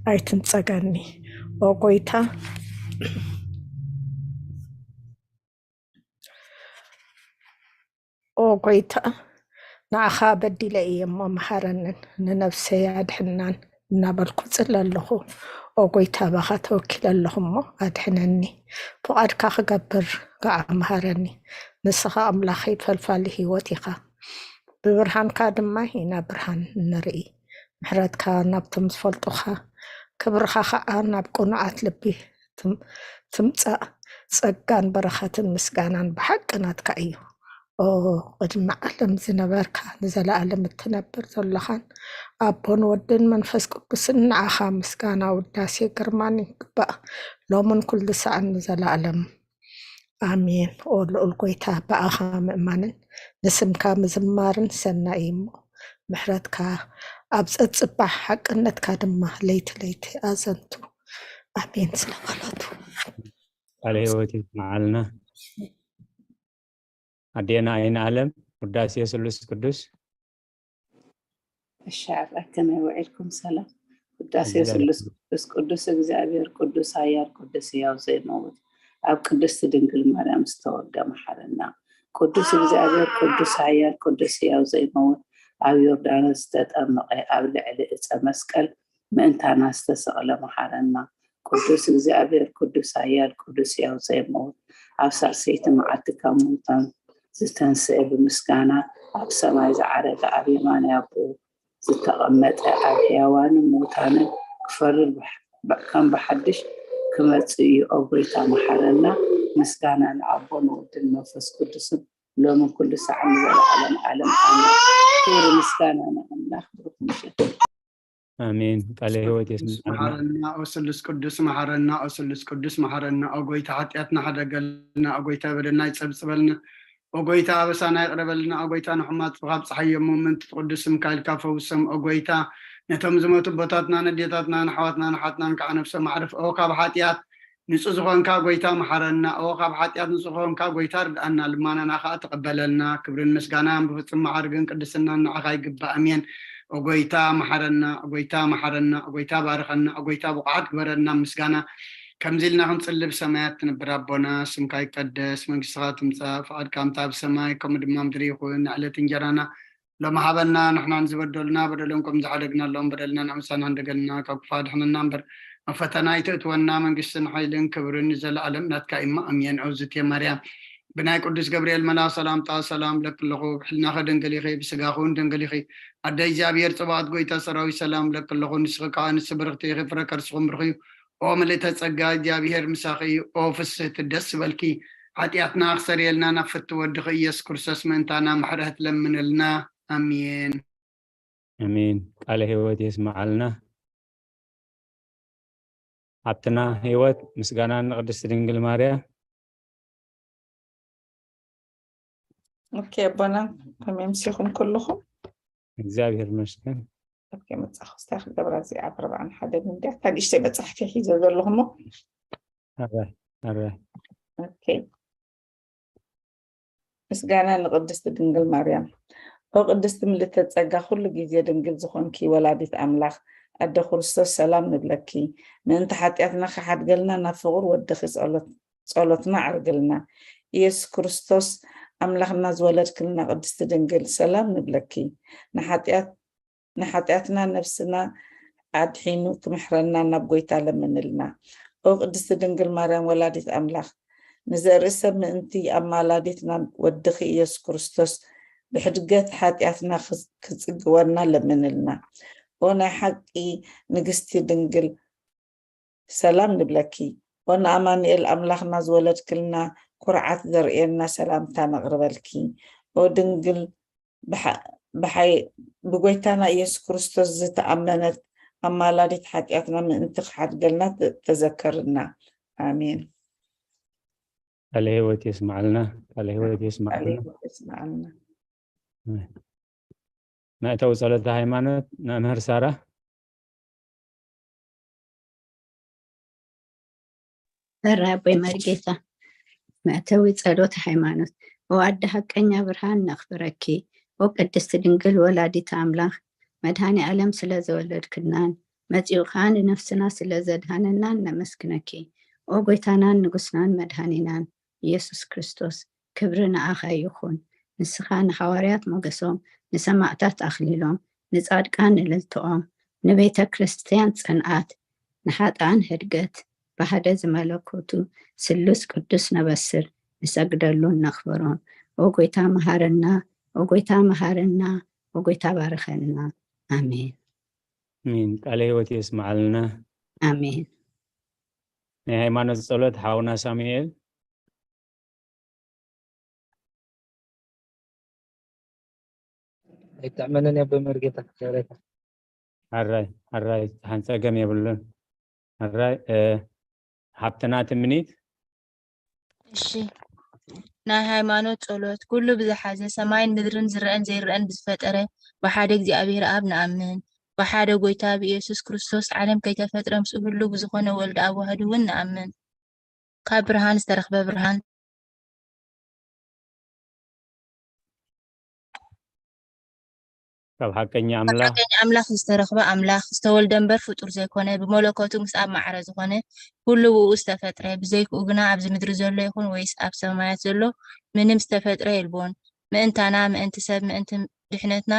ኣይትንጸገኒ። ኦ ጎይታ፣ ኦ ጎይታ፣ ንዓኻ በዲለ እየ እሞ መሓረንን ንነፍሰይ ኣድሕናን እናበልኩ ጽለ ኣለኹ። ኦ ጎይታ፣ ባኻ ተወኪለ ኣለኹ እሞ ኣድሕነኒ። ፍቓድካ ክገብር ከዓ መሃረኒ። ንስኻ ኣምላኸይ ፈልፋሊ ህይወት ኢኻ። ብብርሃንካ ድማ ኢና ብርሃን ንርኢ። ምሕረትካ ናብቶም ዝፈልጡኻ፣ ክብርኻ ከዓ ናብ ቅኑዓት ልቢ ትም-፣ ትምጻእ። ጸጋን በረኸትን ምስጋናን ብሓቂ ናትካ እዩ። ኦ፣ ቅድሚ ዓለም ዝነበርካ፣ ንዘለኣለም እትነብር ዘለኻን፣ ኣቦን ወድን መንፈስ ቅዱስን፣ ንዓኻ ምስጋና፣ ውዳሴ፣ ግርማን ይግባእ፣ ሎምን ኩሉ ሰዓን ንዘለኣለም። ኣሜን። ኦ ልዑል ጎይታ፣ ብኣኻ ምእማንን ንስምካ ምዝማርን ሰናይ እዩ እሞ፣ ምሕረትካ ኣብ ጸጽባሕ፣ ሓቅነትካ ድማ ለይቲ ለይቲ ኣዘንቱ። ኣሜን። ስለ ቃላቱ። ቃለ ሕይወት ይስምዓልና። ኣዴና ኣይን ኣለም፣ ውዳሴ ስሉስ ቅዱስ። እሺ፣ ኣረ ከመይ ውዒልኩም? ሰላም። ውዳሴ ስሉስ ቅዱስ፣ ቅዱስ እግዚኣብሔር፣ ቅዱስ ኃያል፣ ቅዱስ ሕያው ዘይመውት፣ ኣብ ቅድስቲ ድንግል ማርያም ዝተወልደ መሓረና። ቅዱስ እግዚኣብሔር፣ ቅዱስ ኃያል፣ ቅዱስ ሕያው ዘይመውት፣ ኣብ ዮርዳኖስ ዝተጠመቐ፣ ኣብ ልዕሊ ዕፀ መስቀል ምእንታና ዝተሰቕለ መሓረና። ቅዱስ እግዚኣብሔር፣ ቅዱስ ኃያል፣ ቅዱስ ሕያው ዘይመውት፣ ኣብ ሳልሰይቲ መዓልቲ ካብ ሙታን ዝተንስአ፣ ብምስጋና ኣብ ሰማይ ዝዓረገ፣ ኣብ የማናይ ኣቦኡ ዝተቐመጠ፣ ኣብ ሕያዋንን ሙታንን ክፈርድ ብሕ-፣ ብ-፣ ከም ብሓድሽ ክመጽእ እዩ። ኦ ጎይታ መሓረና። ምስጋና ንኣቦን ወድን መንፈስ ቅዱስን ሎምን ኩሉ ሰዓት ንዘለዓለም ዓለም። ኣሜን። ክብሪ ምስጋና ንኣምላኽ። ብሩኽ ምሸት። ኣሜን። ቃለ ሕይወት የስምዓልና። መሓረና ኦ ስሉስ ቅዱስ፣ መሓረና ኦ ስሉስ ቅዱስ፣ መሓረና ኦ ጎይታ፣ ሓጢኣትና ሓደገልና ኦ ጎይታ፣ በደልና ይጸብጽበልና ኦ ጎይታ፣ ኣበሳና ይቕረበልና ኦ ጎይታ፣ ንሕማት ካብ ጸሓይ እዮም ምእንቲ ቅዱስ ስምካ ኢልካ ፈውሶም ኦ ጎይታ። ነቶም ዝሞቱ ኣቦታትናን ኣዴታትናን ኣሕዋትናን ኣሓትናን ከዓ ነፍሶም ኣዕርፍ ኦ ካብ ሓጢኣት ንጹህ ዝኾንካ ጎይታ መሓረና። ኦ ካብ ሓጢኣት ንጹህ ዝኾንካ ጎይታ ርድኣና፣ ልማናና ከዓ ተቐበለልና። ክብርን ምስጋናን ብፍጹም መዓርግን ቅድስናን ንዓኻ ይግባእ። ኣሜን። ኦ ጎይታ መሓረና፣ ኦ ጎይታ መሓረና፣ ኦ ጎይታ ባርኸና፣ ኦ ጎይታ ብቑዓት ግበረና ምስጋና። ከምዚ ኢልና ክንጽሊ ብሰማያት ትነብር ኣቦና፣ ስምካ ይቀደስ፣ መንግስትኻ ትምጻእ፣ ፍቓድካ ከምታ ኣብ ሰማይ ከምኡ ድማ ምድሪ ይኹን። ንዕለት እንጀራና ሎሚ ሃበና፣ ንሕና ንዝበደሉና በደሎም ከም ዝሓደግናሎም በደልና ንሕምሳና እንደገልና ካብ ክፉእ ኣድሕነና እምበር፣ ኣብ ፈተና ኣይተእትወና፣ መንግስትን ሓይልን ክብርን ንዘለኣለም ናትካ እማ፣ ኣሜን። ኦዝቴ ማርያም ብናይ ቅዱስ ገብርኤል መልኣኽ ሰላምታ ሰላም ለኪ ኣለኹ፣ ብሕልናኺ ድንግል ኢኺ፣ ብስጋኺ እውን ድንግል ኢኺ። ኣደ እግዚኣብሔር ጽባኦት ጎይታ ሰራዊት ሰላም ለኪ ኣለኹ፣ ንስኺ ከኣ ንስቲ ብርኽቲ ኢኺ፣ ፍረ ከርስኺ ብሩኽ እዩ። ኦ ምልእተ ጸጋ፣ እግዚኣብሔር ምሳኺ እዩ። ኦ ፍስህቲ፣ ደስ ይበልኪ። ሓጢኣትና ክሰርየልና ናብ ፍትው ወድኺ ኢየሱስ ክርስቶስ ምእንታና ምሕረት ለምንልና። ኣሜን። ኣሜን። ቃለ ሕይወት የስምዓልና። ሓብትና ሕይወት፣ ምስጋና ንቅድስቲ ድንግል ማርያም። ኦኬ ኣቦና፣ ከመይ ኣምሲኹም ኩልኹም? እግዚኣብሔር ይመስገን። ኦኬ፣ መጻኹ። እስታ ክገብራ እዚኣ ኣብ ኣርባዓን ሓደን እንድያ። እታ ንእሽተይ መጽሓፍ ሒዘ ዘለኹ እሞ። ኣረ፣ ኣረ። ኦኬ። ምስጋና ንቅድስቲ ድንግል ማርያም። ኦ ቅድስቲ ምልዕተ ጸጋ፣ ኩሉ ግዜ ድንግል ዝኾንኪ ወላዲት ኣምላኽ፣ ኣደ ክርስቶስ፣ ሰላም ንብለኪ። ምእንቲ ሓጢኣትና ክሓድገልና ናብ ፍቑር ወድኺ ጸሎት፣ ጸሎትና ኣዕርግልና። ኢየሱስ ክርስቶስ ኣምላኽና ዝወለድክልና ቅድስቲ ድንግል፣ ሰላም ንብለኪ። ንሓጢኣት፣ ንሓጢኣትና ነፍስና ኣድሒኑ ክምሕረና ናብ ጎይታ ለምንልና። ኦ ቅድስቲ ድንግል ማርያም ወላዲት ኣምላኽ፣ ንዘርኢ ሰብ ምእንቲ ኣማላዲትና ወድኺ ኢየሱስ ክርስቶስ ብሕድገት ሓጢኣትና ክጽ-፣ ክጽግወና ለምንልና። ኦ ናይ ሓቂ ንግስቲ ድንግል፣ ሰላም ንብለኪ። ኦ ንኣማኑኤል ኣምላኽና ዝወለድክልና ኩርዓት ዘርእየና ሰላምታ ነቕርበልኪ። ኦ ድንግል ብሓ-፣ ብሓይ-፣ ብጎይታና ኢየሱስ ክርስቶስ ዝተኣመነት ኣማላዲት ሓጢኣትና ምእንቲ ክሓድገልና ተ-፣ ተዘከርና። ኣሜን። ቃለ ሕይወት የስምዓልና፣ ቃለ ሕይወት ቃለ የስምዓልና። ሕይወት የስምዓልና። መእተዊ ጸሎተ ሃይማኖት፣ መምህር ሳራ። ሕራይ ኣቦይ መርጌታ፣ መእተዊ ጸሎት ሃይማኖት። ኦ ኣደ ሓቀኛ ብርሃን ነኽብረኪ፣ ኦ ቅድስቲ ድንግል ወላዲት ኣምላኽ፣ መድኃኔ ዓለም ስለ ዘወለድክናን መጺኡ ኸኣ ንነፍስና ስለ ዘድሃነናን ነመስግነኪ። ኦ ጎይታናን ንጉስናን መድሃኒናን ኢየሱስ ክርስቶስ፣ ክብሪ ንኣኻ ይኹን። ንስኻ ንሓዋርያት ሞገሶም፣ ንሰማዕታት ኣኽሊሎም፣ ንጻድቃን እልልትኦም፣ ንቤተ ክርስቲያን ጽንዓት፣ ንሓጥኣን ህድገት፣ ብሓደ ዝመለኮቱ ስሉስ ቅዱስ ነበስር፣ ንሰግደሉን ነኽብሮን። ኦ ጎይታ መሃረና፣ ኦ ጎይታ መሃረና፣ ኦ ጎይታ ባርኸና። ኣሜን። ኣሜን። ቃለ ህይወት የስምዓልና። ኣሜን። ናይ ሃይማኖት ጸሎት ሓውና ሳሙኤል። ኣይትጠዕመንን እያ በመርጌታ። ሕራይ ሕራይ፣ ሓን ጸገም የብሉን። ሕራይ። ሓብትና ትምኒት። እሺ። ናይ ሃይማኖት ጸሎት። ኩሉ ብዝሓዘ ሰማይን ምድርን ዝረአን ዘይረአን ብዝፈጠረ ብሓደ እግዚኣብሔር ኣብ ንኣምን። ብሓደ ጎይታ ብኢየሱስ ክርስቶስ ዓለም ከይተፈጥረ ምስኡ ህሉ ብዝኾነ ወልድ ኣዋህድ እውን ንኣምን። ካብ ብርሃን ዝተረኽበ ብርሃን። ካብ ሓቀኛ ኣምላኽ ሓቀኛ ኣምላኽ ዝተረኽበ ኣምላኽ፣ ዝተወልደ እምበር ፍጡር ዘይኮነ፣ ብመለኮቱ ምስ ኣብ ማዕረ ዝኾነ፣ ኩሉ ብኡ ዝተፈጥረ፣ ብዘይክኡ ግና ኣብዚ ምድሪ ዘሎ ይኹን ወይስ ኣብ ሰማያት ዘሎ ምንም ዝተፈጥረ የልቦን። ምእንታና፣ ምእንቲ ሰብ፣ ምእንቲ ድሕነትና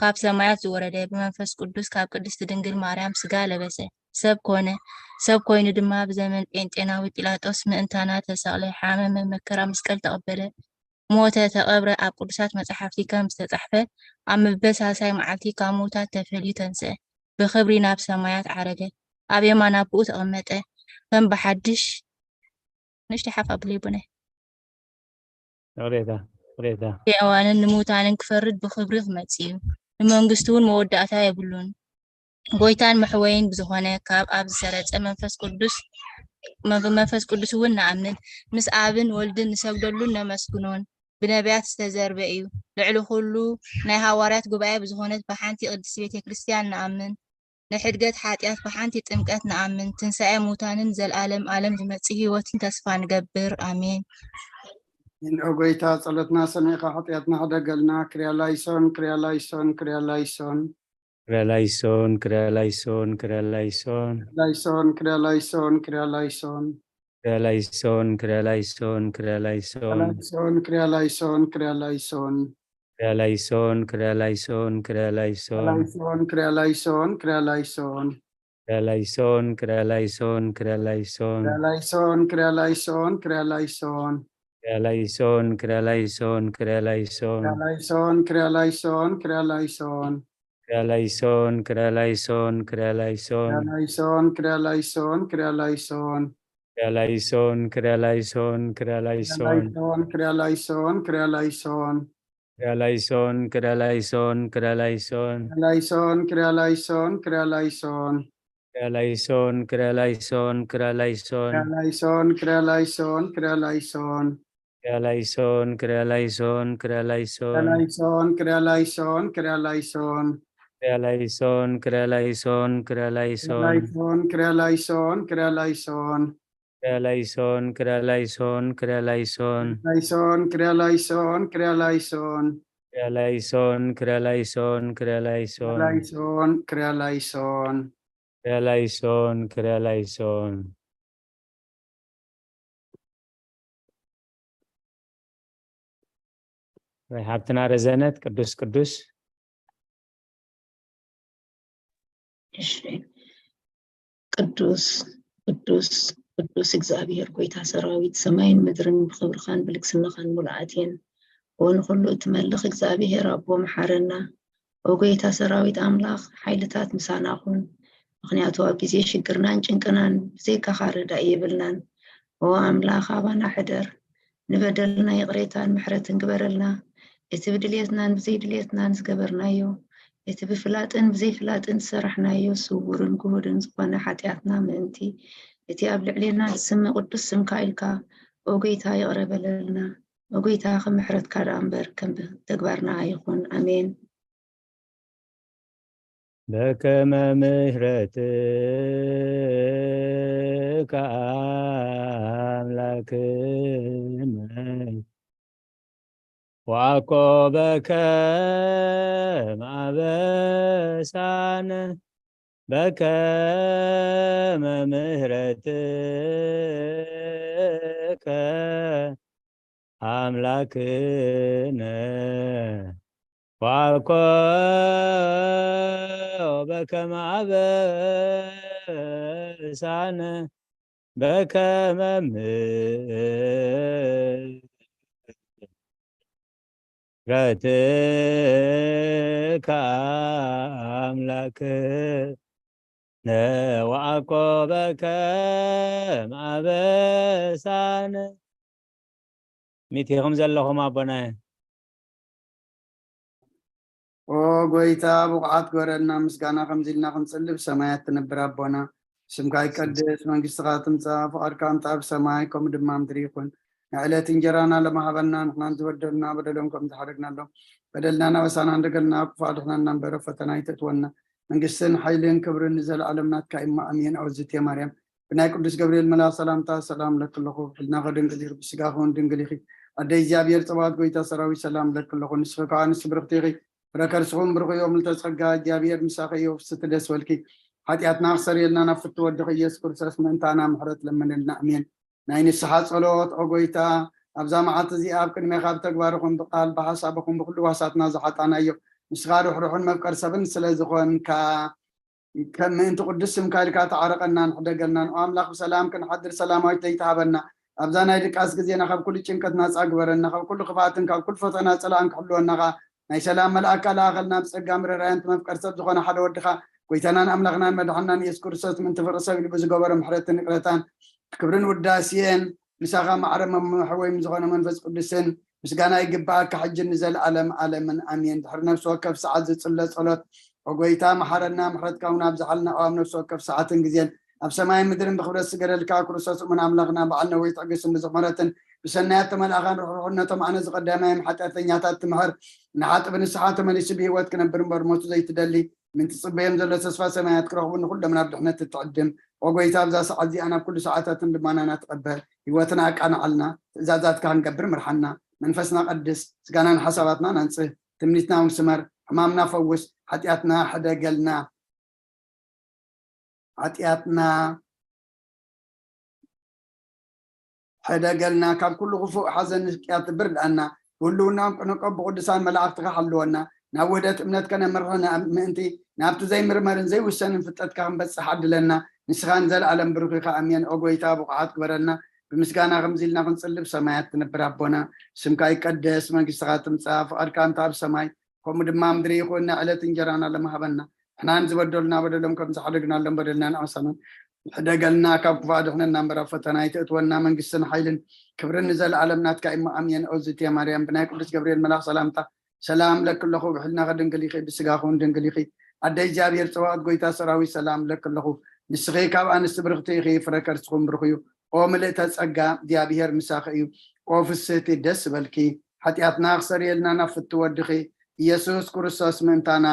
ካብ ሰማያት ዝወረደ፣ ብመንፈስ ቅዱስ ካብ ቅድስቲ ድንግል ማርያም ስጋ ለበሰ፣ ሰብ ኮነ። ሰብ ኮይኑ ድማ ብዘመን ጴንጤናዊ ጲላጦስ ምእንታና ተሰቕለ፣ ሓመመ፣ መከራ መስቀል ተቐበለ፣ ሞተ፣ ተቐብረ፣ ኣብ ቅዱሳት መጻሕፍቲ ከም ዝተጻሕፈ ኣብ መበል ሳልሳይ መዓልቲ ካብ ምዉታት ተፈልዩ ተንስአ፣ ብኽብሪ ናብ ሰማያት ዓረገ፣ ኣብ የማን ኣቦኡ ተቐመጠ፣ ከም ብሓድሽ ንእሽተይ ሓፍ ኣብለይ ቦነ ይቕሬታ ይቕሬታ ሕያዋንን ንምዉታንን ክፈርድ ብኽብሪ ክመጽእ እዩ። ንመንግስቱ እውን መወዳእታ የብሉን። ጎይታን መሕወይን ብዝኾነ ካብ ኣብ ዝሰረጸ መንፈስ ቅዱስ መንፈስ ቅዱስ እውን ንኣምን። ምስ ኣብን ወልድን ንሰግደሉን ነመስግኖን። ብነቢያት ዝተዘርበ እዩ። ልዕሊ ኩሉ ናይ ሃዋርያት ጉባኤ ብዝኾነት ብሓንቲ ቅድስቲ ቤተ ክርስቲያን ንኣምን። ንሕድገት ሓጢኣት ብሓንቲ ጥምቀት ንኣምን። ትንሳኤ ሙታንን ዘልኣለም ኣለም ዝመጽእ ህይወትን ተስፋ ንገብር። ኣሜን። ኦ ጎይታ ጸሎትና ሰሚዕካ ሓጢኣትና ሕደገልና። ክርያላይሶን ክርያላይሶን ክርያላይሶን ክርያላይሶን ክርያላይሶን ክርያላይሶን ላይሶን ክርያላይሶን ክርያላይሶን ክርያላይሶን ክርያላይሶን ክርያላይሶን ላይሶን ክርያላይሶን ክርያላይሶን ክርያላይሶን ክርያላይሶን ክርያላይሶን ላይሶን ክርያላይሶን ክርያላይሶን ክርያላይሶን ክርያላይሶን ክርያላይሶን ላይሶን ክርያላይሶን ክርያላይሶን ክርያላይሶን ክርያላይሶን ክርያላይሶን ላይሶን ክርያላይሶን ክርያላይሶን ክርያላይሶን ክርያላይሶን ክርያላይሶን ላይሶን ክርያላይሶን ክርያላይሶን ክርያላይሶን ክርያላይሶን ክርያላይሶን ላይሶን ክርያላይሶን ክርያላይሶን ክርያላይሶን ክርያላይሶን ክርያላይሶን ላይሶን ክርያላይሶን ክርያላይሶን ክርያላይሶን ክርያላይሶን ክርያላይሶን ላይሶን ክርያላይሶን ክርያላይሶን ክርያላይሶን ክርያላይሶን ክርያላይሶን ላይሶን ክርያላይሶን ክርያላይሶን ክርያላይሶን ክርያላይሶን ክርያላይሶን ላይሶን ክርያላይሶን ክርያላይሶን ክርያላይሶን ክርያላይሶን ክርያላይሶን ላይሶን ክርያላይሶን ክርያላይሶን ክርያላይሶን ክርያላይሶን ክርያላይሶን ላይሶን ክርያላይሶን ክርያላይሶን ክርያላይሶን ወይ ሓብትና ረዘነት ቅዱስ ቅዱስ እሺ። ቅዱስ ቅዱስ ቅዱስ እግዚኣብሔር ጎይታ ሰራዊት፣ ሰማይን ምድርን ብኽብርኻን ብልግስናኻን ሙሉኣት እየን። ኦ ንኹሉ እትመልኽ እግዚኣብሔር ኣቦ፣ መሓረና። ኦ ጎይታ ሰራዊት ኣምላኽ፣ ሓይልታት ምሳና ኩን። ምኽንያቱ ኣብ ግዜ ሽግርናን ጭንቅናን ብዘይካኻ ረዳኢ የብልናን። ኦ ኣምላኽ፣ ኣባና ሕደር። ንበደልና ይቕሬታን ምሕረትን ግበረልና። እቲ ብድልየትናን ብዘይድልየትናን ዝገበርናዮ፣ እቲ ብፍላጥን ብዘይፍላጥን ዝሰራሕናዮ፣ ስውርን ግሁድን ዝኾነ ሓጢኣትና ምእንቲ፣ እቲ ኣብ ልዕሌና ዝስመ ቅዱስ ስምካ ኢልካ፣ ኦ ጎይታ፣ ይቕረ በለልና። ኦ ጎይታ፣ ከም ምሕረትካ ደኣ እምበር ከም ተግባርና ኣይኹን። ኣሜን። በከመ ምሕረትከ ኣምላክነ ወአኮ በከመ አበሳነ በከመ ምሕረትከ ኣምላክነ ወአኮ በከመ አበሳነ በከመ ምሕረትከ አምላክነ ወአኮ በከመ አበሳነ። ሚቲኹም ዘለኹም ኣቦናየ። ኦ ጎይታ፣ ብቑዓት ግበረልና፣ ምስጋና ከምዚ ኢልና ክንጽሊ፣ ብሰማያት ትነብር ኣቦና፣ ስምካ ይቀደስ፣ መንግስትኻ ትምጻእ፣ ፍቓድካ እንተ ኣብ ሰማይ ከምኡ ድማ ምድሪ ይኹን። ንዕለት እንጀራና ለማሃበና፣ ንሕናን ዝበደሉና በደሎም ከም ዝሓደግናሎም፣ በደልና ናበሳና እንደገልና፣ ክፉእ ኣድሕነና እምበር፣ ፈተና ኣይተእትወና። መንግስትን ሓይልን ክብርን ንዘለኣለም ናትካ እሞ፣ ኣሜን። ኣውዝቴ ማርያም፣ ብናይ ቅዱስ ገብርኤል መልኣኽ ሰላምታ ሰላም እለኪ ኣለኹ። ብሕልናኺ ድንግል ኢኺ፣ ብስጋኺ እውን ድንግል ኢኺ። ኣደ እግዚኣብሔር ጸባኦት፣ ጎይታ ሰራዊት፣ ሰላም እለኪ ኣለኹ። ንስኺ ከኣ ንስቲ ብርኽቲ ኢኺ፣ ፍረ ከርስኹም ብሩኽ እዩ። ምልዕተ ጸጋ፣ እግዚኣብሔር ምሳኺ እዩ። ፍስቲ ደስ በልኪ፣ ሓጢኣትና ክሰርየልና ናብ ፍትው ወድኺ ኢየሱስ ክርስቶስ ምእንታና ምሕረት ለምንልና። ኣሜን። ናይ ንስሓ ጸሎት። ኦ ጎይታ፣ ኣብዛ መዓልቲ እዚኣ ኣብ ቅድሜኻ ብተግባር ይኹን ብቃል ብሓሳብ ይኹን ብኹሉ ዋሳትና ዝሓጣናዮ፣ ንስኻ ርሕሩሕን መፍቀር ሰብን ስለ ዝኾንካ፣ ከም ምእንቲ ቅዱስ ስምካ ኢልካ ተዓረቐናን ሕደገልናን። ኦ ኣምላኽ፣ ብሰላም ክንሓድር ሰላማዊት ለይቲ ሃበና። ኣብዛ ናይ ድቃስ ግዜና ካብ ኩሉ ጭንቀት ናጻ ግበረና። ካብ ኩሉ ክፍኣትን ካብ ኩሉ ፈተና ጸላእን ክሕልወና ኸኣ ናይ ሰላም መልኣካ ለኣኸልና። ብጸጋ ምርራያን እቲ መፍቀር ሰብ ዝኾነ ሓደ ወድኻ፣ ጎይታናን ኣምላኽናን መድሓንናን ኢየሱስ ክርስቶስ ምእንቲ ፍቕሪ ሰብ ኢሉ ብዝገበሮ ምሕረትን ይቕረታን፣ ክብርን ውዳሴን ምሳኻ ማዕረ መመሕወይም ዝኾነ መንፈስ ቅዱስን ምስጋና ይግብኣካ፣ ሕጂ ንዘለኣለም ኣለምን ኣሜን። ድሕሪ ነፍሲ ወከፍ ሰዓት ዝጽለ ጸሎት፣ ኦ ጎይታ፣ መሓረና፣ ምሕረትካ እውን ኣብዝሓልና፣ ኣብ ነፍሲ ወከፍ ሰዓትን ግዜን ኣብ ሰማይን ምድርን ብኽብረት ዝገደልካ ክርስቶስ እሙን ኣምላኽና፣ በዓል ነዊሕ ትዕግስትን ብዙሕ ምሕረትን፣ ብሰናያት ተመልኣኻን ርሕሩሕነቶም ኣነ ዝቐዳማዮም ሓጢኣተኛታት ትምሕር፣ ንሓጥእ ብንስሓ ተመሊሱ ብህይወት ክነብር እምበር ሞቱ ዘይትደሊ፣ ምን ትጽበዮም ዘሎ ተስፋ ሰማያት ክረኽቡ፣ ንኹሎም ናብ ድሕነት እትዕድም። ኦ ጎይታ፣ ኣብዛ ሰዓት እዚኣ ናብ ኩሉ ሰዓታትን ልማናና ትቐበል፣ ህይወትና ኣቃንዓልና፣ ትእዛዛትካ ክንገብር ምርሓና፣ መንፈስና ቀድስ፣ ስጋናን ሓሳባትናን ኣንጽህ፣ ትምኒትና እውን ስመር፣ ሕማምና ፈውስ፣ ሓጢኣትና ሕደገልና፣ ሓጢኣትና ሕደገልና፣ ካብ ኩሉ ክፉእ ሓዘን ንቅያት ትብር ደኣና፣ ብህልውናኦም ቅንቆም ብቅዱሳን መላእኽትኻ ሓልወና፣ ናብ ውህደት እምነት ከነምርሕ ምእንቲ፣ ናብቲ ዘይምርመርን ዘይውሰንን ፍልጠትካ ክንበጽሕ ዓድለና። ንስኻ ንዘለኣለም ብሩኽ ኢኻ። ኣሜን። ኦ ጎይታ፣ ብቑዓት ግበረልና፣ ብምስጋና ከምዚ ኢልና ክንጽሊ፣ ብሰማያት ትነብር ኣቦና፣ ስምካ ይቀደስ፣ መንግስትኻ ትምጻእ፣ ፍቓድካ እንተ ኣብ ሰማይ ከምኡ ድማ ምድሪ ይኹን። ናይ ዕለት እንጀራና ለማሃበና፣ ንሕናን ዝበደሉና በደሎም ከም ዝሓደግናሎም በደልና ንኣሳምን፣ ሕደገልና፣ ካብ ክፉእ ኣድሕነና እምበር ኣብ ፈተና ኣይተእትወና። መንግስትን ሓይልን ክብርን ንዘለኣለም ናትካ እሞ ኣሜን። ኦዝቴ ማርያም፣ ብናይ ቅዱስ ገብርኤል መልኣኽ ሰላምታ ሰላም እለኪ ኣለኹ። ብሕልናኺ ድንግል ኢኺ፣ ብስጋኺ እውን ድንግል ኢኺ። ኣደ እግዚኣብሔር ጸባኦት፣ ጎይታ ሰራዊት፣ ሰላም እለኪ ኣለኹ። ንስኺ ካብ ኣንስቲ ብርኽቲ ኢኺ፣ ፍረ ከርስኺ እውን ብሩኽ እዩ። ኦ ምልእተ ጸጋ፣ እግዚኣብሔር ምሳኺ እዩ። ኦ ፍስህቲ፣ ደስ ይበልኪ። ሓጢኣትና ክሰርየልና ናብ ፍትው ወድኺ ኢየሱስ ክርስቶስ ምእንታና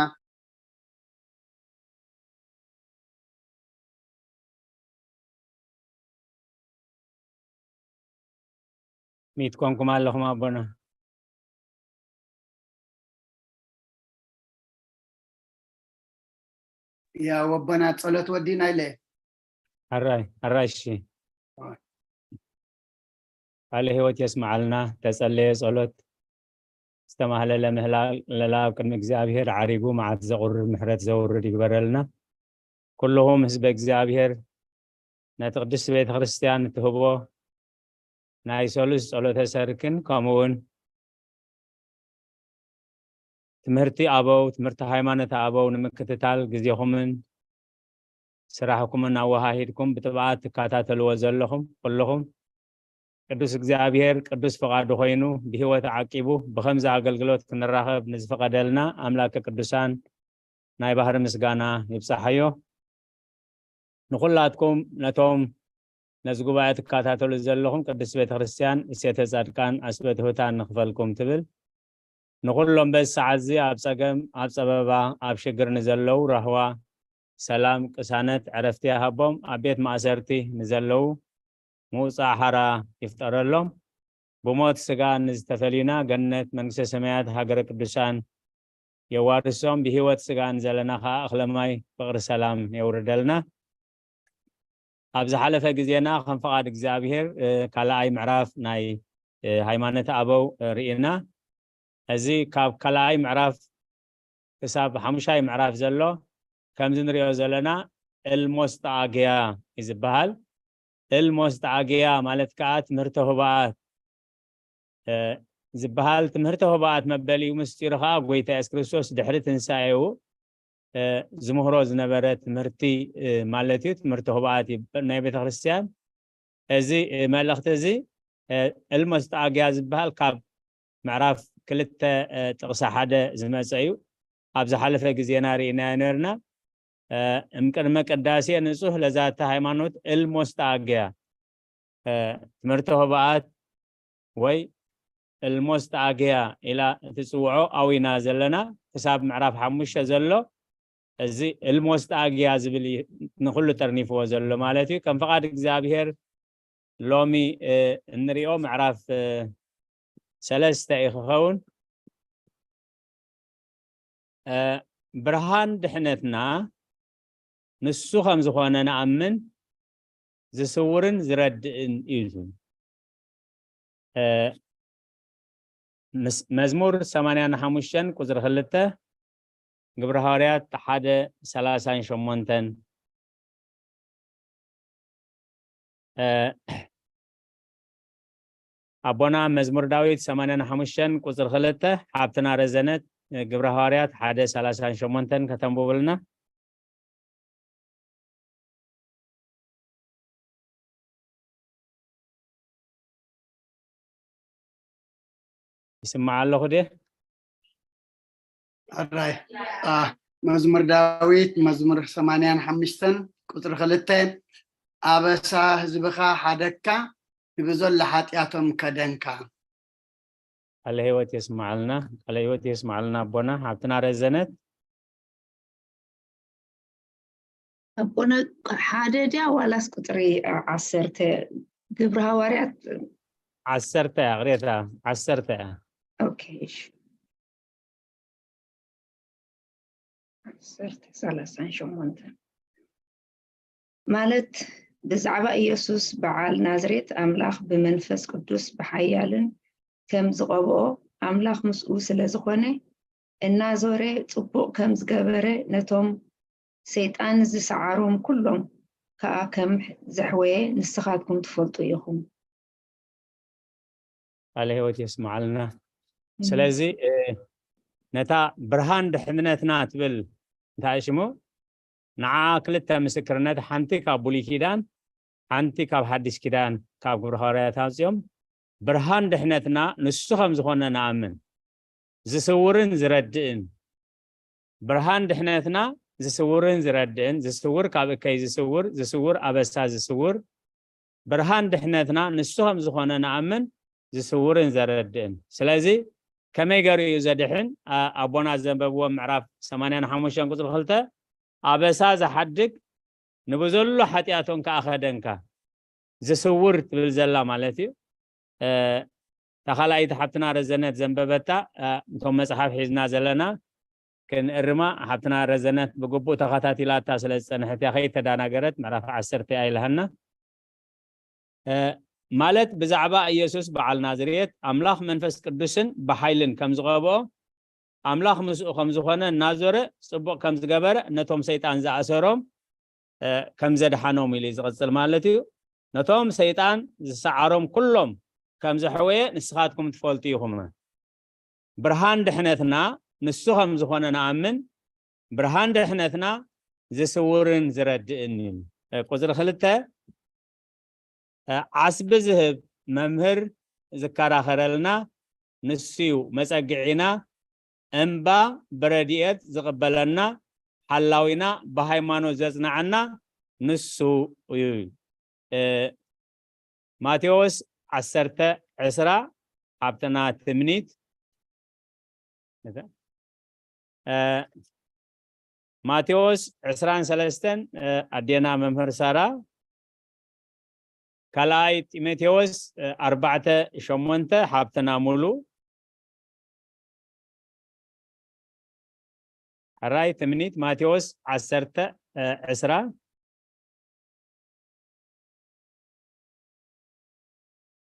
ሚት ኮንኩም ኣለኹም ኣቦና። ያ ወቦና፣ ጸሎት ወዲና ኢለ። ኣራይ፣ ኣራይ፣ እሺ። ኣራይ። ቃለ ህይወት የስምዓልና። ተጸለየ ጸሎት፣ ዝተማህለለ ምህላላ ኣብ ቅድሚ እግዚኣብሔር ዓሪጉ መዓት ዘቑርብ ምሕረት ዘውርድ ይግበረልና። ኩልኹም ህዝበ እግዚኣብሔር ነቲ ቅድስቲ ቤተ ክርስቲያን እትህቦ ናይ ሰሉስ ጸሎተ ሰርክን ከምኡ እውን ትምህርቲ ኣበው፣ ትምህርቲ ሃይማኖት ኣበው ንምክትታል ግዜኹምን ስራሕኩምን ኣወሃሂድኩም ብትብዓት ትከታተልዎ ዘለኹም ኩልኹም ቅዱስ እግዚኣብሔር ቅዱስ ፍቓዱ ኮይኑ ብህይወት ዓቂቡ ብኸምዚ ኣገልግሎት ክንራኸብ ንዝፈቐደልና ኣምላከ ቅዱሳን ናይ ባህሪ ምስጋና ይብጻሓዮ። ንኹላትኩም ነቶም ነዚ ጉባኤ ትከታተሉ ዘለኹም ቅድስት ቤተ ክርስቲያን እሴተ ጻድቃን ኣስበ ትሑታን ንኽፈልኩም ትብል። ንኹሎም በዚ ሰዓት እዚ ኣብ ጸገም፣ ኣብ ጸበባ፣ ኣብ ሽግር ንዘለዉ ራህዋ፣ ሰላም፣ ቅሳነት፣ ዕረፍቲ ይሃቦም። ኣብ ቤት ማእሰርቲ ንዘለዉ ምውጻእ ሓራ ይፍጠረሎም። ብሞት ስጋ ንዝተፈሊና ገነት መንግስተ ሰማያት ሃገረ ቅዱሳን የዋርሶም፣ ብህይወት ስጋን ዘለና ከዓ እኽለ ማይ ፍቕሪ ሰላም የውርደልና። ኣብ ዝሓለፈ ግዜና ከም ፍቓድ እግዚኣብሔር፣ እ፣ ካልኣይ ምዕራፍ ናይ፣ እ፣ ሃይማኖት ኣበው፣ እ፣ ርኢና። እዚ ካብ ካልኣይ ምዕራፍ ክሳብ ሓሙሻይ ምዕራፍ ዘሎ ከምዚ ንሪኦ ዘለና እልሞስጣግያ እዩ ዝበሃል። እልሞስጣግያ ማለት ከዓ ትምህርተ ህቡኣት፣ እ፣ ዝበሃል። ትምህርተ ህቡኣት መበሊኡ ምስጢሩ ከዓ ጎይታ የሱስ ክርስቶስ ድሕሪ ትንሳኤኡ፣ እ፣ ዝምህሮ ዝነበረ ትምህርቲ፣ እ፣ ማለት እዩ። ትምህርተ ህቡኣት ይበ-፣ ናይ ቤተ ክርስቲያን። እዚ፣ እ፣ መልእኽቲ እዚ፣ እ፣ እልሞስጣግያ ዝበሃል ካብ ምዕራፍ ክልተ፣ እ፣ ጥቕሲ ሓደ ዝመጸ እዩ። ኣብ ዝሓለፈ ግዜና ርኢናዮ ነርና። እ፣ እምቅድመ ቅዳሴ ንጹህ ለዛተ ሃይማኖት እልሞስጣግያ፣ እ፣ ትምህርተ ህቡኣት ወይ እልሞስጣግያ ኢላ እትጽውዖ ኣዊና ዘለና ክሳብ ምዕራፍ ሓሙሽተ ዘሎ፣ እዚ እልሞስጣግያ ዝብል እዩ ንኹሉ ጠርኒፍዎ ዘሎ ማለት እዩ። ከም ፍቓድ እግዚኣብሔር ሎሚ፣ እ፣ እንሪኦ ምዕራፍ፣ እ፣ ሰለስተ እዩ ክኸውን። እ፣ ብርሃን ድሕነትና ንሱ ከም ዝኾነ ንኣምን፣ ዝስውርን ዝረድእን እዩ። እ፣ ምስ-፣ መዝሙር ሰማንያን ሓሙሽተን ቁጽሪ ክልተ፣ ግብረ ሃዋርያት ሓደ ሰላሳን ሸሞንተን፣ እ፣ ኣቦና መዝሙር ዳዊት ሰማንያን ሓሙሽተን ቁጽሪ ክልተ፣ ሓብትና ረዘነት፣ እ፣ ግብረ ሃዋርያት ሓደ ሰላሳን ሸሞንተን ከተንብቡልና። ይስማዕ ኣለኹ ድየ? ሕራይ። አ፣ መዝሙር ዳዊት መዝሙር ሰማንያን ሓሙሽተን ቁጽሪ ክልተ፣ ኣበሳ ህዝብኻ ሓደግካ፣ ንብዘሎ ሓጢኣቶም ከደንካ። ቃለ ህይወት የስማዓልና፣ ቃለ ህይወት የስማዓልና ኣቦና። ሓብትና ረዘነት። ኣቦና ሓደ ድያ ዋላስ ቁጽሪ፣ እ፣ ዓሰርተ? ግብሪ ሃዋርያት ዓሰርተ እያ፣ ቅሬታ ዓሰርተ እያ። ኦኬ፣ እሺ። ዓሰርተ፣ ሰላሳን ሸሞንተን። ማለት ብዛዕባ ኢየሱስ በዓል ናዝሬት ኣምላኽ ብመንፈስ ቅዱስ ብሓያልን ከም ዝቐብኦ ኣምላኽ ምስኡ ስለ ዝኾነ እናዞረ ጽቡቕ ከም ዝገበረ ነቶም ሰይጣን ዝሰዓሮም ኩሎም ከኣ ከም ዘሕወየ ንስኻትኩም ትፈልጡ ኢኹም። ቃለ ህይወት የስምዓልና። እም። ስለዚ፣ እ፣ ነታ ብርሃን ድሕነትና ትብል እንታይ ሽሙ? ንዓ ክልተ ምስክርነት፣ ሓንቲ ካብ ብሉይ ኪዳን፣ ሓንቲ ካብ ሓድሽ ኪዳን፣ ካብ ግብረ ሃዋርያት ኣውጺኦም፣ ብርሃን ድሕነትና ንሱ ከም ዝኾነ ንኣምን። ዝስውርን ዝረድእን። ብርሃን ድሕነትና ዝስውርን ዝረድእን፣ ዝስውር ካብ እከይ ዝስውር፣ ዝስውር ኣበሳ ዝስውር፣ ብርሃን ድሕነትና ንሱ ከም ዝኾነ ንኣምን፣ ዝስውርን ዘረድእን። ስለዚ ከመይ ገይሩ እዩ ዘድሕን? ኣ-፣ ኣቦና ዘንበብዎ ምዕራፍ ሰማንያን ሓሙሽተን ቁጽሪ ክልተ፣ ኣበሳ ዝሓድግ ንብዘሎ ሓጢኣቶም ከኣ ከደንካ። ዝስውር ትብል ዘላ ማለት እዩ። እ፣ እታ ካልኣይቲ ሓብትና ረዘነት ዘንበበታ፣ እ፣ እቶም መጽሓፍ ሒዝና ዘለና ክንእርማ፣ ሓብትና ረዘነት ብግቡእ ተኸታቲላታ ስለ ዝጸንሐት እያ ከይተዳናገረት፣ ምዕራፍ ዓሰርተ እያ ኢልሃና። እ፣ ማለት ብዛዕባ ኢየሱስ በዓል ናዝሬት ኣምላኽ መንፈስ ቅዱስን ብሓይልን ከም ዝቐብኦ፣ ኣምላኽ ምስኡ ከም ዝኾነ እናዞረ ጽቡቕ ከም ዝገበረ ነቶም ሰይጣን ዝኣሰሮም፣ እ፣ ከም ዘድሓኖም ኢሉ እዩ ዝቕጽል ማለት እዩ። ነቶም ሰይጣን ዝሰዓሮም ኩሎም ከም ዘሕወየ ንስኻትኩም ትፈልጡ ኢኹም። ብርሃን ድሕነትና ንሱ ከም ዝኾነ ንኣምን፣ ብርሃን ድሕነትና ዝስውርን ዝረድእን እዩ። እ፣ ቁጽሪ ክልተ፣ እ፣ ዓስቢ ዝህብ መምህር ዝከራኸረልና ንሱ እዩ መጸግዒና፣ እምባ ብረድኤት ዝቕበለና፣ ሓላዊና ብሃይማኖት ዘጽንዓና ንሱ እዩ። እ፣ ማቴዎስ ዓሰርተ ዕስራ፣ ሓብትና ትምኒት። እ፣ ማቴዎስ ዕስራን ሰለስተን፣ እ፣ ኣዴና መምህር ሳራ። ካልኣይ ጢሞቴዎስ፣ እ፣ ኣርባዕተ ሸሞንተ፣ ሓብትና ሙሉ። ሕራይ ትምኒት። ማቴዎስ ዓሰርተ ዕስራ።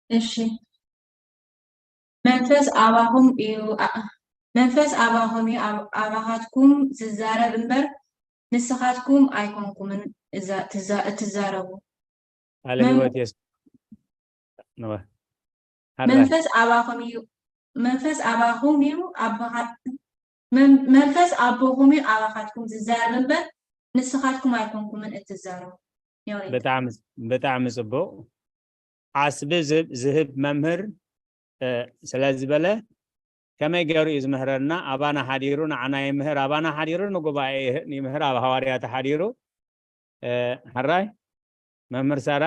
እሺ። መንፈስ ኣባኹም እዩ መንፈስ ኣባኹም እዩ ኣባኻትኩም ዝዛረብ እምበር ንስኻትኩም ኣይኮንኩምን እትዛረቡ። ቃለ ህይወት የስ መንፈስ ኣባኹም እዩ መንፈስ ኣባኹም እዩ ኣባኻት መንፈስ ኣቦኹም እዩ ኣባኻትኩም ዝዛረብ እምበር ንስኻትኩም ኣይኮንኩምን እትዛረቡ። ብጣዕሚ ብጣዕሚ ጽቡቕ። ዓስቢ ዝህብ መምህር ስለ ዝበለ ከመይ ገይሩ እዩ ዝምህረና? ኣባና ሓዲሩ ንዓና ይምህር፣ ኣባና ሓዲሩ ንጉባኤ ይምህር፣ ኣብ ሃዋርያት ሓዲሩ። ሕራይ መምህር ሳራ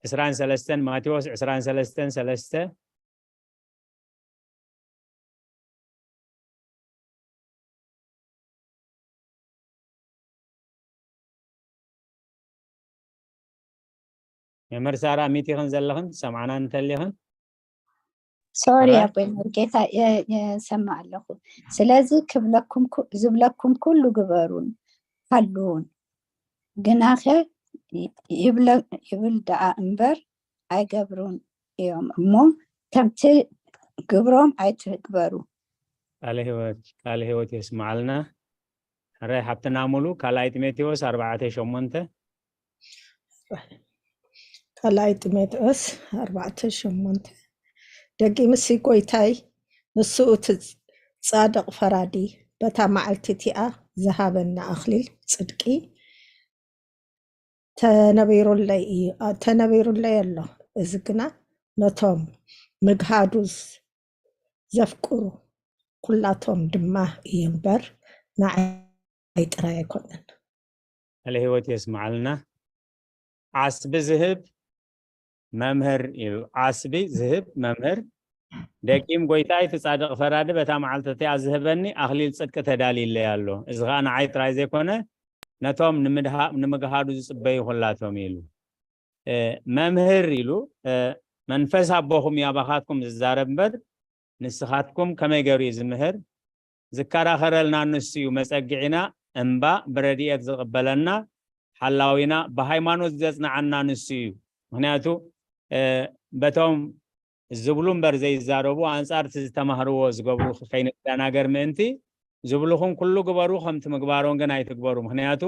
ዕስራን ሰለስተን ማቴዎስ ዕስራን ሰለስተን ሰለስተ። መምህር ሳራ ሚት ኢኽን ዘለኽን ትሰምዓና እንተሊኽን። ሶሪ ኣቦይ ሙሉጌታ የሰማ ኣለኹ። ስለዚ ክብለኩም ዝብለኩም ኩሉ ግበሩን ሃልውን ግናኸ ይብል ደኣ እምበር ኣይገብሩን እዮም እሞ ከምቲ ግብሮም ኣይትግበሩ። ቃለ ህይወት ቃለ ህይወት የስምዓልና። ሕራይ ሓብትና ሙሉ ካልኣይ ጢሞቴዎስ ኣርባዕተ ሸሞንተ። ካልኣይ ጢሞቴዎስ ኣርባዕተ ሸሞንተ። ደጊምሲ ጎይታይ ንሱ እቲ ጻድቕ ፈራዲ በታ መዓልቲ እቲኣ ዝሃበና ኣኽሊል ጽድቂ ተነቢሩለይ እዩ ተነቢሩለይ ኣሎ። እዚ ግና ነቶም ምግሃዱ ዘፍቅሩ ኩላቶም ድማ እዩ እምበር ንዓይ ጥራይ ኣይኮነን። ቃለ ህይወት የስምዓልና። ዓስቢ ዝህብ መምህር እዩ። ዓስቢ ዝህብ መምህር ደቂም ጎይታይ እቲ ጻድቕ ፈራዲ በታ መዓልቲ እቲኣ ዝህበኒ ኣኽሊል ጽድቂ ተዳልይለይ ኣሎ። እዚ ኸኣ ንዓይ ጥራይ ዘይኮነ ነቶም ንምግሃዱ ዝጽበዩ ኩላቶም ኢሉ። መምህር ኢሉ መንፈስ ኣቦኹም እዩ ኣባኻትኩም ዝዛረብ እምበር ንስኻትኩም ከመይ ገይሩ እዩ ዝምህር? ዝከራኸረልና ንሱ እዩ መጸግዒና እምባ ብረድኤት ዝቕበለና ሓላዊና ብሃይማኖት ዘጽንዓና ንሱ እዩ። ምክንያቱ በቶም ዝብሉ እምበር ዘይዛረቡ ኣንጻር እቲ ዝተማህርዎ ዝገብሩ ከይንደናገር ምእንቲ ዝብልኹም ኩሉ ግበሩ ከምቲ ምግባሮም ግን ኣይትግበሩ ምክንያቱ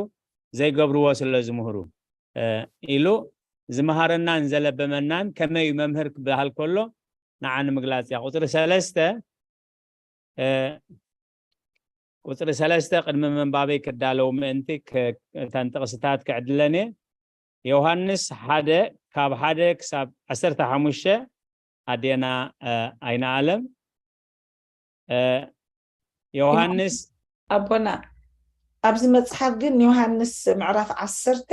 ዘይገብርዎ ስለ ዝምህሩ ኢሉ ዝመሃረናን ዘለበመናን ከመይ እዩ መምህር ክበሃል ከሎ ንዓ ንምግላጽ እያ። ቁጽሪ ሰለስተ ቁጽሪ ሰለስተ ቅድሚ ምንባበይ ክዳለው ምእንቲ እተን ጥቕስታት ክዕድለን እየ። ዮሃንስ ሓደ ካብ ሓደ ክሳብ ዓሰርተ ሓሙሽተ ኣዴና ኣይነ ኣለም ዮሃንስ ኣቦና ኣብዚ መጽሓፍ ግን ዮሃንስ ምዕራፍ ዓሰርተ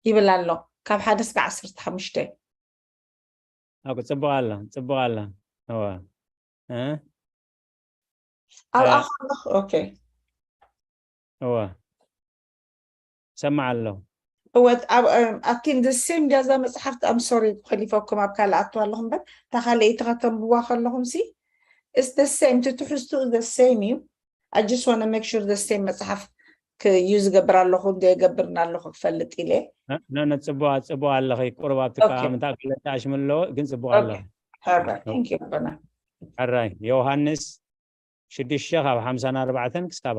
ይብል ኣሎ ካብ ሓደ እስከ ዓሰርተ ሓሙሽተ ኣኩ ጽቡቕ ኣላ ጽቡቕ ኣላ እዋ እ ኣብኣ ከለኹ ኦኬ እዋ ሰማዕ ኣለኹ እወ ኣብ ኣብቲ the same ጃዛ መጽሓፍቲ I'm sorry ከሊፈኩም ኣብ ካልእ ኣትዋ ኣለኹ እምበር እታ ካልኣይቲ ከተንብዋ ከለኹም ሲ it's the same እቲ ትሕዝቱ the same እዩ I just want to make sure the same መጽሓፍ ክዩ ዝገብር ኣለኹ እንዶ የገብርና ኣለኹ ክፈልጥ ኢለ ነነ ጽቡቅ ጽቡቅ ኣለኺ ቁሩብ ኣብቲ ኣቃምታ ክልተ ኣሽም ኣለዎ ግን ጽቡቅ ኣሎ ሕራይ ዮሃንስ ሽዱሽተ ካብ ሓምሳን ኣርባዕተን ክሳብ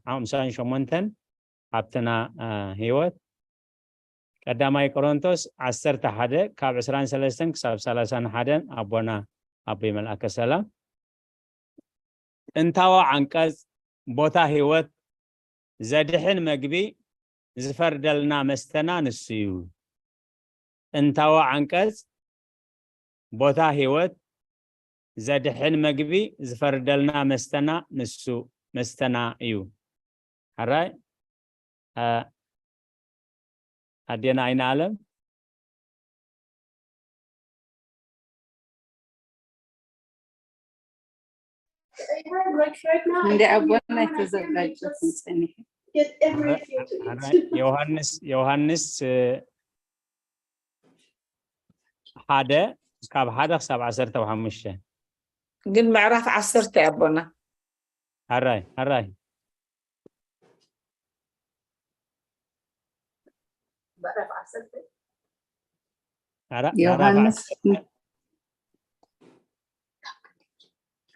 ሓምሳን ሸሞንተን ኣብትና ህይወት ቀዳማይ ቆሮንቶስ ዓሰርተ ሓደ ካብ ዕስራን ሰለስተን ክሳብ ሰላሳን ሓደን ኣቦና ኣቦይ መልኣከ ሰላም ጥንታዊ ዓንቀጽ ቦታ ህይወት ዘድሕን መግቢ ዝፈርደልና መስተና ንሱ እዩ። ጥንታዊ ዓንቀጽ ቦታ ህይወት ዘድሕን መግቢ ዝፈርደልና መስተና ንሱ መስተና እዩ። ሕራይ ኣዴና ኣይነ ኣለም እንደ ኣቦና የተዘጋጀትን ጸኒሑ ዮሐንስ ዮሐንስ ሓደ ካብ ሓደ ክሳብ ዓሰርተ ሓሙሽተ። ግን ምዕራፍ ዓሰርተ ኣቦና። ኣራይ ኣራይ ምዕራፍ ዓሰርተ ኣራ- ዮሃንስ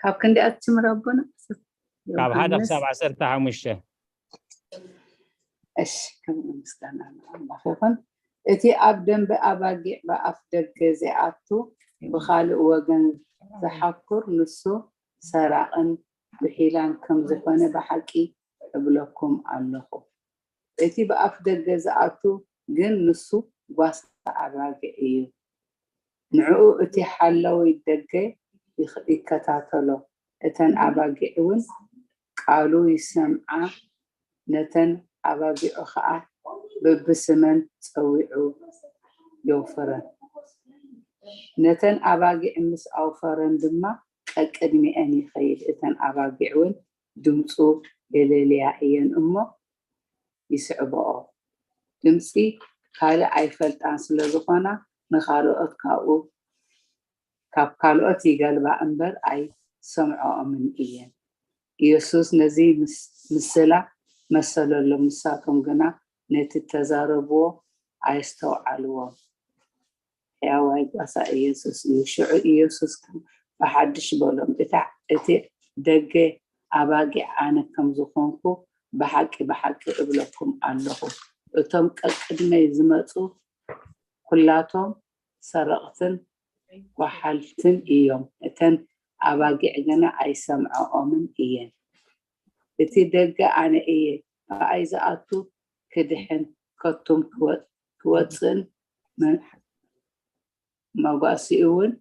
ካብ ክንደይ ኣትጅምር ኣቦና? ካብ ሓደ ዮሃንስ ክሳብ ዓሰርተ ሓሙሽተ። እሺ፣ ክብሪ ምስጋና ንኣምላኽ ይኹን። እቲ ኣብ ደንበ ኣባጊዕ ብኣፍ ደገ ዘይኣቱ ብኻልእ ወገን ዝሓኩር ንሱ ሰራቕን ብሒላን ከም ዝኾነ ብሓቂ እብለኩም ኣለኹ። እቲ ብኣፍ ደገ ዝኣቱ ግን ንሱ ጓሳ ኣባጊዕ እዩ። ንዕኡ እቲ ሓላዊ ደገ ይኸታተሎ፣ እተን ኣባጊዕ እውን ቃሉ ይሰምዓ፣ ነተን ኣባጊዑ ኸኣ በብስመን ጸዊዑ የውፍረን። ነተን ኣባጊዕ ምስ ኣውፈረን ድማ ቀቅድሚኤን ይኸይድ፣ እተን ኣባጊዕ እውን ድምጹ የለልያ እየን እሞ ይስዕብኦ። ድምጺ ካልእ ኣይፈልጣን ስለ ዝኾና ንኻልኦት ካብኡ ካብ ካልኦት ይገልባ እምበር ኣይሰምዕኦምን እየን። ኢየሱስ ነዚ ምስ- ምስላ መሰለሎም፣ ንሳቶም ግና ነቲ እተዛረብዎ ኣየስተውዓልዎን። ሕያዋይ ጓሳ ኢየሱስ እዩ። ሽዑ ኢየሱስ ከም ብሓድሽ በሎም፣ እታ እቲ ደገ ኣባጊዕ ኣነ ከም ዝኾንኩ ብሓቂ ብሓቂ እብለኩም ኣለኹ፣ እቶም ቀቅድመይ ዝመጹ ኩላቶም ሰረቕትን ጓሓልትን እዮም፣ እተን ኣባጊዕ ግና ኣይሰምዕኦምን እየን። እቲ ደገ ኣነ እየ፣ ብኣይ ዝኣቱ ክድሕን ከቱም ክወ- ክወጽእን መ- መጓሲኡ እውን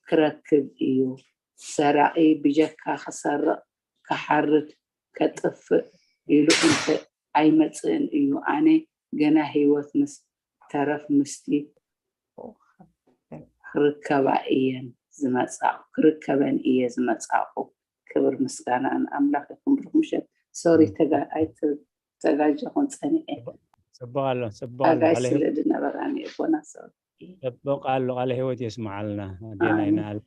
ክረክብ እዩ። ሰራቒ ብጀካ ክሰርቕ፣ ክሓርድ፣ ከጥፍእ ኢሉ እንተ ኣይመጽእን እዩ። ኣነ ግና ህይወት ምስ ተረፍ ምስቲ ክርከባ እየን ዝመጻኹ ክርከበን እየ ዝመጻኹ። ክብር ምስጋና ንኣምላኽ ይኹን። ብሩኽ ምሸት። ሶሪ ኣይተጋጀኹን ጸኒዐ ጽቡቕ ኣሎ ጽቡቕ ኣሎ ኣጋሽ ቃለ ስለ ህይወት ዝነበራኒ ኣቦና ሶሪ። ጽቡቕ ኣሎ ቃለ ህይወት የስምዓልና ኣዴና ኣሜን። ይንኣል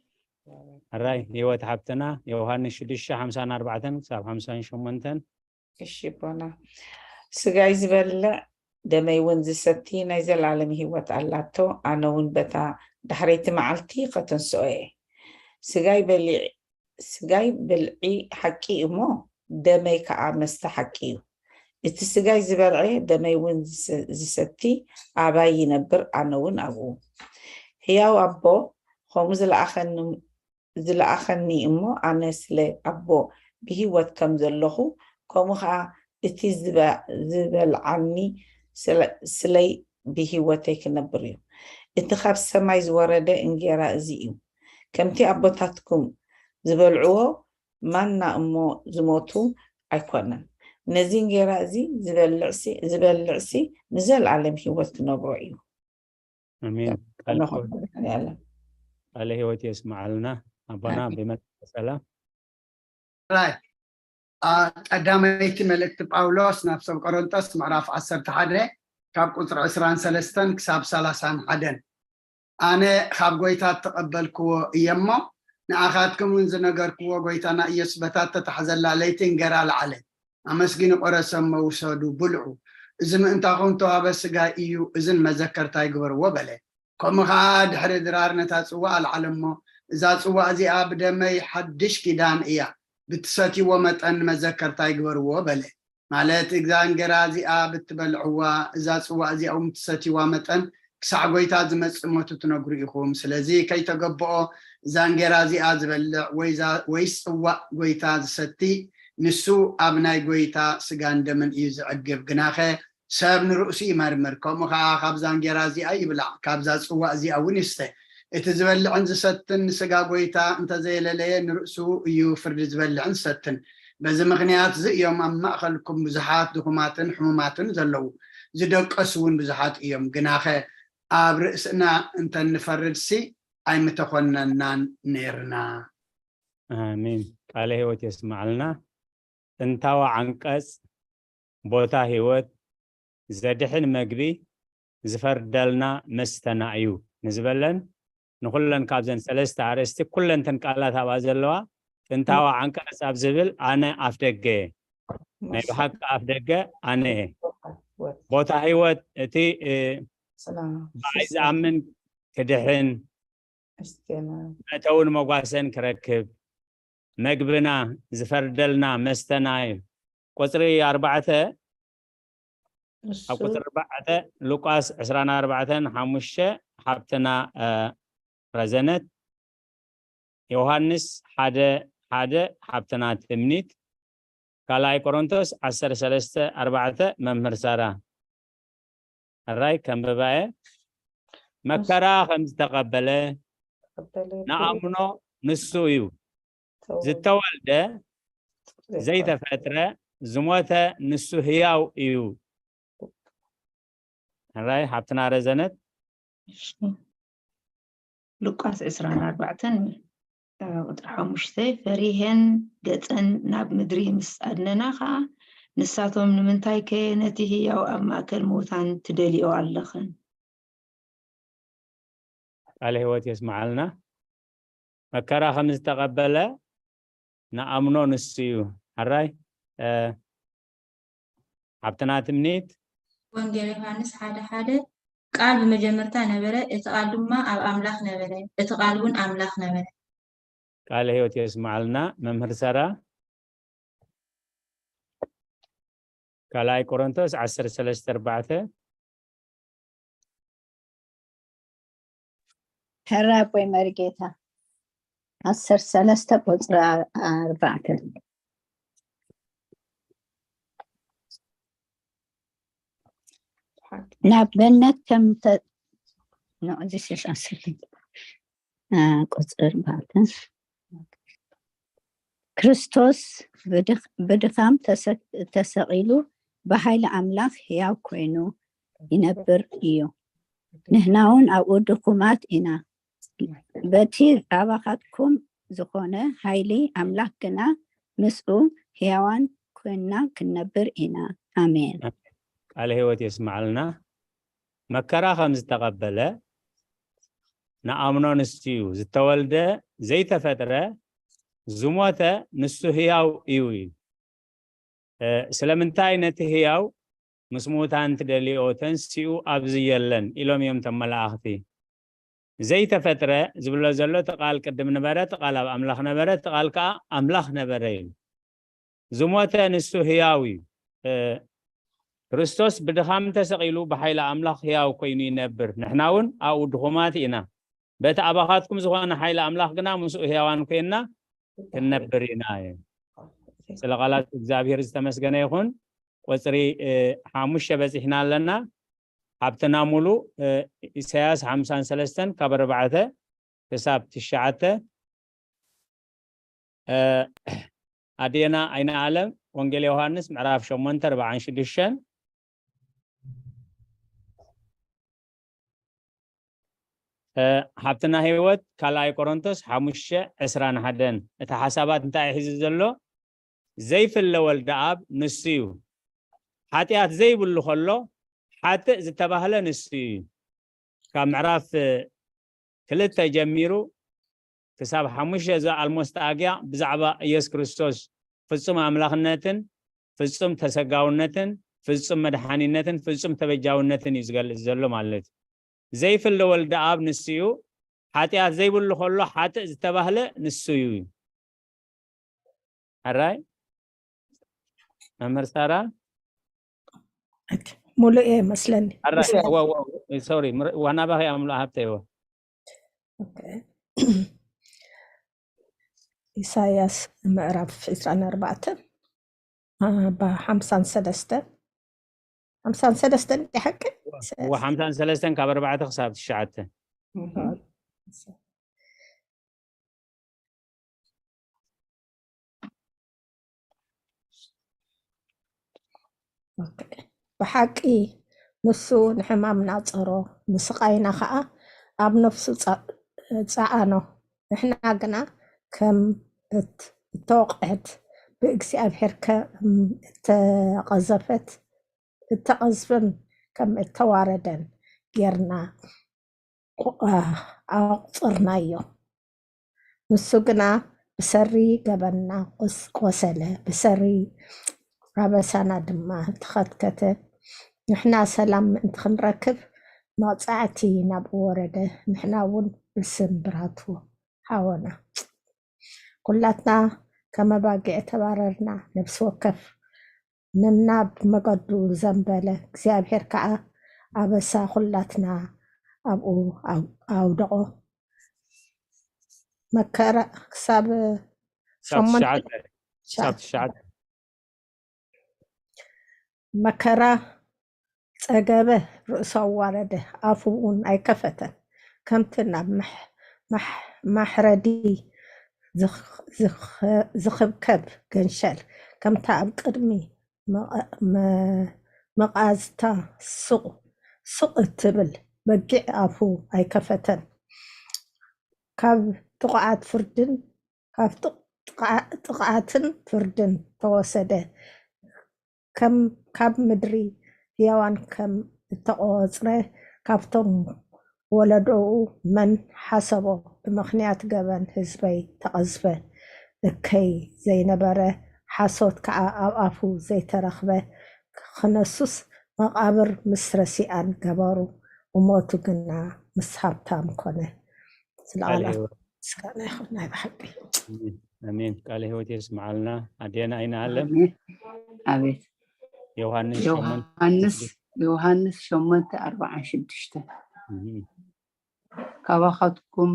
ኣራይ ህይወት ሓብትና ዮሃንስ ሽዱሽተ ሓምሳን ኣርባዕተን ክሳብ ሓምሳን ሸሞንተን እሺ ኣቦና። ስጋይ ዝበልዕ ደመይ እውን ዝሰቲ ናይ ዘላለም ህይወት ኣላቶ፣ ኣነ እውን በታ ዳሕረይቲ መዓልቲ ከተንስኦ እየ። ስጋይ በሊዕ ስጋይ ብልዒ ሓቂ እሞ ደመይ ከዓ መስተ ሓቂ እዩ። እቲ ስጋይ ዝበልዐ ደመይ እውን ዝሰቲ ኣባይ ይነብር፣ ኣነ እውን ኣብኡ። ሕያው ኣቦ ከምኡ ዝለኣኸኒ እሞ ኣነ ስለ ኣቦ ብህይወት ከም ዘለኹ፣ ከምኡ ከዓ እቲ ዝበልዓኒ ስለይ ብህይወተይ ክነብር እዩ። እቲ ካብ ሰማይ ዝወረደ እንጌራ እዚ እዩ። ከምቲ ኣቦታትኩም ዝበልዕዎ ማና እሞ ዝሞቱ ኣይኮነን። ነዚ እንጌራ እዚ ዝበልዕሲ ዝበልዕሲ ንዘለኣለም ህይወት ክነብሮ እዩ። ኣሜን። ቃለ ህይወት የስምዓልና ኣቦና። ብመሰላ ራይ ቀዳመይቲ መልእክቲ ጳውሎስ ናብ ሰብ ቆሮንጦስ ምዕራፍ ዓሰርተ ሓደ ካብ ቁፅሪ ዕስራን ሰለስተን ክሳብ ሰላሳን ሓደን። ኣነ ካብ ጎይታ እተቐበልክዎ እየ እሞ ንኣኻትኩም እውን ዝነገርክዎ፣ ጎይታና ኢየሱስ በታ እተታሕዘላ ለይቲ እንጌራ ለዓለ፣ ኣመስጊኑ ቆረሰ እሞ ውሰዱ ብልዑ፣ እዚ ምእንታኹም ተዋህበ ስጋይ እዩ፣ እዚ ንመዘከርታይ ግበርዎ በለ። ከምኡ ኸዓ ድሕሪ ድራር ነታ ጽዋእ ኣልዓለ እሞ፣ እዛ ጽዋእ እዚኣ ብደመይ ሓድሽ ኪዳን እያ፣ ብትሰትይዎ መጠን ንመዘከርታይ ግበርዎ በለ። ማለት እዛ እንጌራ እዚኣ ብትበልዕዋ፣ እዛ ጽዋእ እዚኣ እውን ብትሰትይዋ መጠን ክሳዕ ጎይታ ዝመጽእ ሞቱ ትነግሩ ኢኹም። ስለዚ ከይተገብኦ እዛ እንጌራ እዚኣ ዝበልዕ ወይ እዛ- ወይ ጽዋእ ጎይታ ዝሰቲ ንሱ ኣብ ናይ ጎይታ ስጋን ደምን እዩ ዝዕግብ። ግናኸ ሰብ ንርእሱ ይመርምር፣ ከምኡ ኸዓ ካብዛ እንጌራ እዚኣ ይብላዕ፣ ካብዛ ጽዋእ እዚኣ እውን ይስተ። እቲ ዝበልዕን ዝሰትን ንስጋ ጎይታ እንተዘየለለየ ንርእሱ እዩ ፍርዲ ዝበልዕን ዝሰትን። በዚ ምኽንያት እዚ እዮም ኣብ ማእኸልኩም ብዙሓት ድኹማትን ሕሙማትን ዘለዉ፣ ዝደቀሱ እውን ብዙሓት እዮም። ግናኸ ኣብ ርእስና እንተንፈርድሲ ኣይምተኾነናን ነይርና። ኣሜን። ቃለ ህይወት የስምዓልና። ጥንታዊ ዓንቀጽ ቦታ ህይወት ዘድሕን መግቢ ዝፈርደልና መስተና እዩ ንዝበለን ንኹለን ካብዘን ሰለስተ ኣርእስቲ ኩለንተን ቃላት ኣብኣ ዘለዋ ጥንታዊ ዓንቀጽ ኣብ ዝብል ኣነ ኣፍ ደገ ናይ ብሓቂ ኣፍ ደገ ኣነ እየ። ቦታ ህይወት እቲ ብዓይ ዝኣምን ክድሕን መእተውን መጓሰን ክረክብ መግብና ዝፈርደልና መስተና እዩ። ቁፅሪ ኣርባዕተ ኣብ ቁፅሪ ኣርባዕተ ሉቃስ ዕስራን ኣርባዕተን ሓሙሽተ ሓብትና ረዘነት፣ ዮሃንስ ሓደ ሓደ ሓብትና ትምኒት፣ ካልኣይ ቆሮንቶስ ዓሰርተ ሰለስተ ኣርባዕተ መምህር ሳራ። ሕራይ ከንብባ እየ። መከራ ከም ዝተቐበለ ንኣምኖ ንሱ እዩ። ዝተወልደ ዘይተፈጥረ ዝሞተ ንሱ ህያው እዩ። ሕራይ ሓብትና ረዘነት። ሉቃስ ዕስራን ኣርባዕተን ቁፅሪ ሓሙሽተ፣ ፈሪሄን ገፀን ናብ ምድሪ ምስ ኣድነና ከዓ ንሳቶም ንምንታይ ከ ነቲ ህያው ኣብ ማእከል ምውታን ትደልዮ ኣለኽን? ቃለ ህይወት የስምዓልና። መከራ ከም ዝተቐበለ ንኣምኖ ንሱ እዩ። ሕራይ ሓብትና ትምኒት። ወንጌል ዮሃንስ ሓደ ሓደ፣ ቃል ብመጀመርታ ነበረ፣ እቲ ቃል ድማ ኣብ ኣምላኽ ነበረ፣ እቲ ቃል እውን ኣምላኽ ነበረ። ቃለ ህይወት የስምዓልና መምህር ሰራ። ካልኣይ ቆሮንቶስ ዓሰርተ ሰለስተ ኣርባዕተ። ሕራይ ኣቦይ መሪጌታ ዓሰርተ ሰለስተ ቁፅሪ ኣርባዕተ። ናብ ገነት ከም ተ- no, this is ቁፅሪ ኣርባዕተ። ክርስቶስ ብድኻም ተሰቂሉ ብሓይሊ ኣምላኽ ሕያው ኮይኑ ይነብር እዩ። ንሕና እውን ኣብኡ ድኹማት ኢና። በቲ ኣባኻትኩም ዝኾነ ሓይሊ ኣምላኽ ግና ምስኡ ሕያዋን ኮይንና ክንነብር ኢና። ኣሜን። ቃለ ሕይወት የስምዓልና። መከራ ከም ዝተቐበለ ንኣምኖ ንሱ እዩ። ዝተወልደ ዘይተፈጥረ ዝሞተ ንሱ ህያው እዩ እዩ። ስለምንታይ ነቲ ህያው ምስ ምዉታን ትደልዮ? ተንሲኡ ኣብዚ የለን ኢሎም እዮም እቶም መላእኽቲ። ዘይተፈጥረ ዝብሎ ዘሎ እቲ ቃል ቅድም ነበረ፣ እቲ ቃል ኣብ ኣምላኽ ነበረ፣ እቲ ቃል ከዓ ኣምላኽ ነበረ እዩ። ዝሞተ ንሱ ህያው እዩ። ክርስቶስ ብድኻም ተሰቒሉ ብሓይሊ ኣምላኽ ህያው ኮይኑ ይነብር። ንሕና እውን ኣብኡ ድኹማት ኢና። በቲ ኣባኻትኩም ዝኾነ ሓይሊ ኣምላኽ ግና ምስኡ ህያዋን ኮይንና ክንነብር ኢና። ስለ ቃላት እግዚኣብሔር ዝተመስገነ ይኹን። ቁፅሪ ሓሙሽተ በፂሕና ኣለና። ሓብትና ሙሉ ኢሳያስ ሓምሳን ሰለስተን ካብ ኣርባዕተ ክሳብ ትሽዓተ። ኣዴና ኣይነ ኣለም ወንጌል ዮሃንስ ምዕራፍ ሸሞንተ ኣርባዓን ሽዱሽተን። ሓብትና ህይወት ካልኣይ ቆሮንቶስ ሓሙሽተ ዕስራን ሓደን። እቲ ሓሳባት እንታይ ሒዙ ዘሎ? ዘይፍለ ወልደ ኣብ ንሱ እዩ። ሓጢኣት ዘይብሉ ከሎ ሓጥእ ዝተባህለ ንሱ እዩ። ካብ ምዕራፍ ክልተ ጀሚሩ ክሳብ ሓሙሽተ እዚ ኣልሞስት ኣግያ ብዛዕባ ኢየሱስ ክርስቶስ ፍጹም ኣምላኽነትን ፍጹም ተሰጋውነትን ፍጹም መድሓኒነትን ፍጹም ተበጃውነትን እዩ ዝገልጽ ዘሎ ማለት እዩ። ዘይፍለ ወልደ ኣብ ንሱ እዩ። ሓጢኣት ዘይብሉ ከሎ ሓጥእ ዝተባህለ ንሱ እዩ። ሕራይ መምህር ሳራ ሙሉእ እየ መስለኒ። ሶሪ ዋናባኺ ኣምሉ ሃብተይዎ። ኢሳያስ ምዕራፍ ዕስራን ኣርባዕተን ሓምሳን ሰለስተን ሓምሳን ሰለስተን ሓቂ ሓምሳን ሰለስተን ካብ ኣርባዕተ ክሳብ ትሽዓተ። ብሓቂ ንሱ ንሕማምና ጸሮ፣ ንስቓይና ኸኣ ኣብ ነፍሱ ጸዓኖ። ንሕና ግና ከም እተወቕዐት፣ ብእግዚኣብሔር ከም እተቐዘፈት፣ እተቐዝፍን ከም እተዋረደን ጌርና ኣቑፅርናዮ። ንሱ ግና ብሰሪ ገበንና ቆሰለ፣ ብሰሪ ኣበሳና ድማ ተኸትከተ። ንሕና ሰላም ምእንቲ ክንረክብ መቕጻዕቲ ናብኡ ወረደ፣ ንሕና እውን ብስምብራቱ ሃወና። ኩላትና ከም ኣባጊዕ ተባረርና፣ ነፍሲ ወከፍ ነናብ መገዱ ዘንበለ፣ እግዚኣብሔር ከዓ ኣበሳ ኩላትና ኣብኡ ኣውደቖ። መከራ ክሳብ ሸሞንተ መከራ ጸገበ፣ ርእሱ ኣዋረደ፣ ኣፉ እውን ኣይከፈተን። ከምቲ ናብ ማሕረዲ ዝኽብከብ ገንሸል፣ ከምታ ኣብ ቅድሚ መቓዝታ ሱቕ ሱቕ እትብል በጊዕ ኣፉ ኣይከፈተን። ካብ ጥቑዓት ፍርድን ካብ ጥቕዓትን ፍርድን ተወሰደ። ካብ ምድሪ ህያዋን ከም እተቖጽረ ካብቶም ወለዶኡ መን ሓሰቦ? ብምኽንያት ገበን ህዝበይ ተቐዝፈ። እከይ ዘይነበረ ሓሶት ከኣ ኣብ ኣፉ ዘይተረኽበ ክነሱስ መቓብር ምስ ረሲኣን ገበሩ። ብሞቱ ግና ምስ ሃብታም ኮነ። ስለ ቃል ቃላት ህይወት ምስጋና ይኹን ናይ ብሓቂ። ኣሜን። ኣሜን። ቃለ ህይወት የስምዓልና። ኣዴና ኣይንኣለም። ኣሜን። ኣቤት። ዮሃንስ ሸሞንተ ዮሃንስ ዮሃንስ ሸሞንተ ኣርብዓን ሽዱሽተን። እም። ካባኻትኩም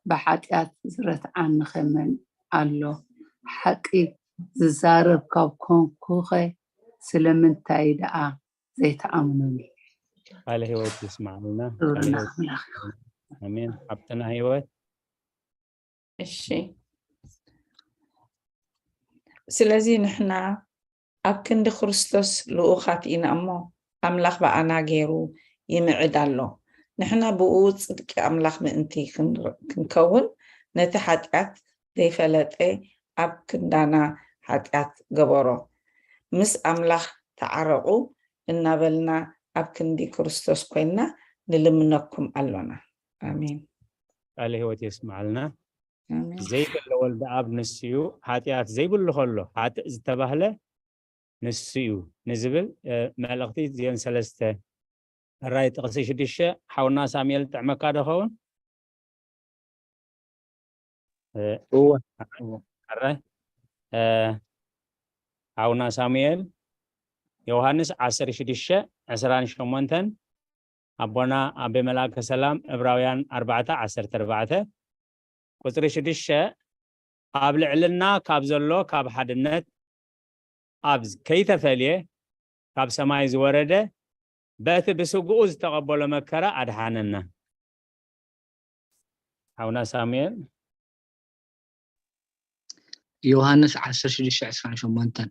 ብሓጢኣት ዝረትዓኒ ከመን ኣሎ? ሓቂ ዝዛረብ ካብ ኮንኩኸ ስለምንታይ ደኣ ዘይትኣምኑኒ? ቃለ ህይወት የስምዓልና። ክብሪ ቃለ ህይወት። ንኣምላኽ ይኹን። ኣሜን። ሓብትና ህይወት። እሺ። ስለዚ ንሕና ኣብ ክንዲ ክርስቶስ ልኡኻት ኢና እሞ፣ ኣምላኽ ብኣና ገይሩ ይምዕድ ኣሎ። ንሕና ብእኡ ጽድቂ ኣምላኽ ምእንቲ ክንር-፣ ክንከውን፣ ነቲ ሓጢኣት ዘይፈለጠ ኣብ ክንዳና ሓጢኣት ገበሮ። ምስ ኣምላኽ ተዓረቑ እናበልና ኣብ ክንዲ ክርስቶስ ኮይንና ንልምነኩም ኣሎና። ኣሜን። ቃለ ህይወት የስምዓልና። ኣሜን። ዘይብሉ ወልደ ኣብ ንሱ እዩ፣ ሓጢኣት ዘይብሉ ከሎ ሓጥእ ዝተባህለ ንሱ እዩ ንዝብል፣ እ፣ መልእኽቲ እዚአን ሰለስተ። ሕራይ ጥቕሲ ሽዱሽተ ሓውና ሳሙኤል ጥዕመካ ዶ ኸውን? እ፣ እወ፣ እወ። ሕራይ፣ እ፣ ሓውና ሳሙኤል ዮሃንስ ዓሰርተ ሽዱሽተ ዕስራን ሸሞንተን፣ ኣቦና ኣቤ መልኣከ ሰላም ዕብራውያን ኣርባዕተ ዓሰርተ ኣርባዕተ ቁጽሪ ሽዱሽተ፣ ኣብ ልዕልና ካብ ዘሎ ካብ ሓድነት ኣብ ከይተፈልየ ካብ ሰማይ ዝወረደ በቲ ብስግኡ ዝተቐበሎ መከራ ኣድሓነና። ሓውና ሳሙኤል። ዮሃንስ ዓሰርተ ሽዱሽተ ዕስራን ሸሞንተን፣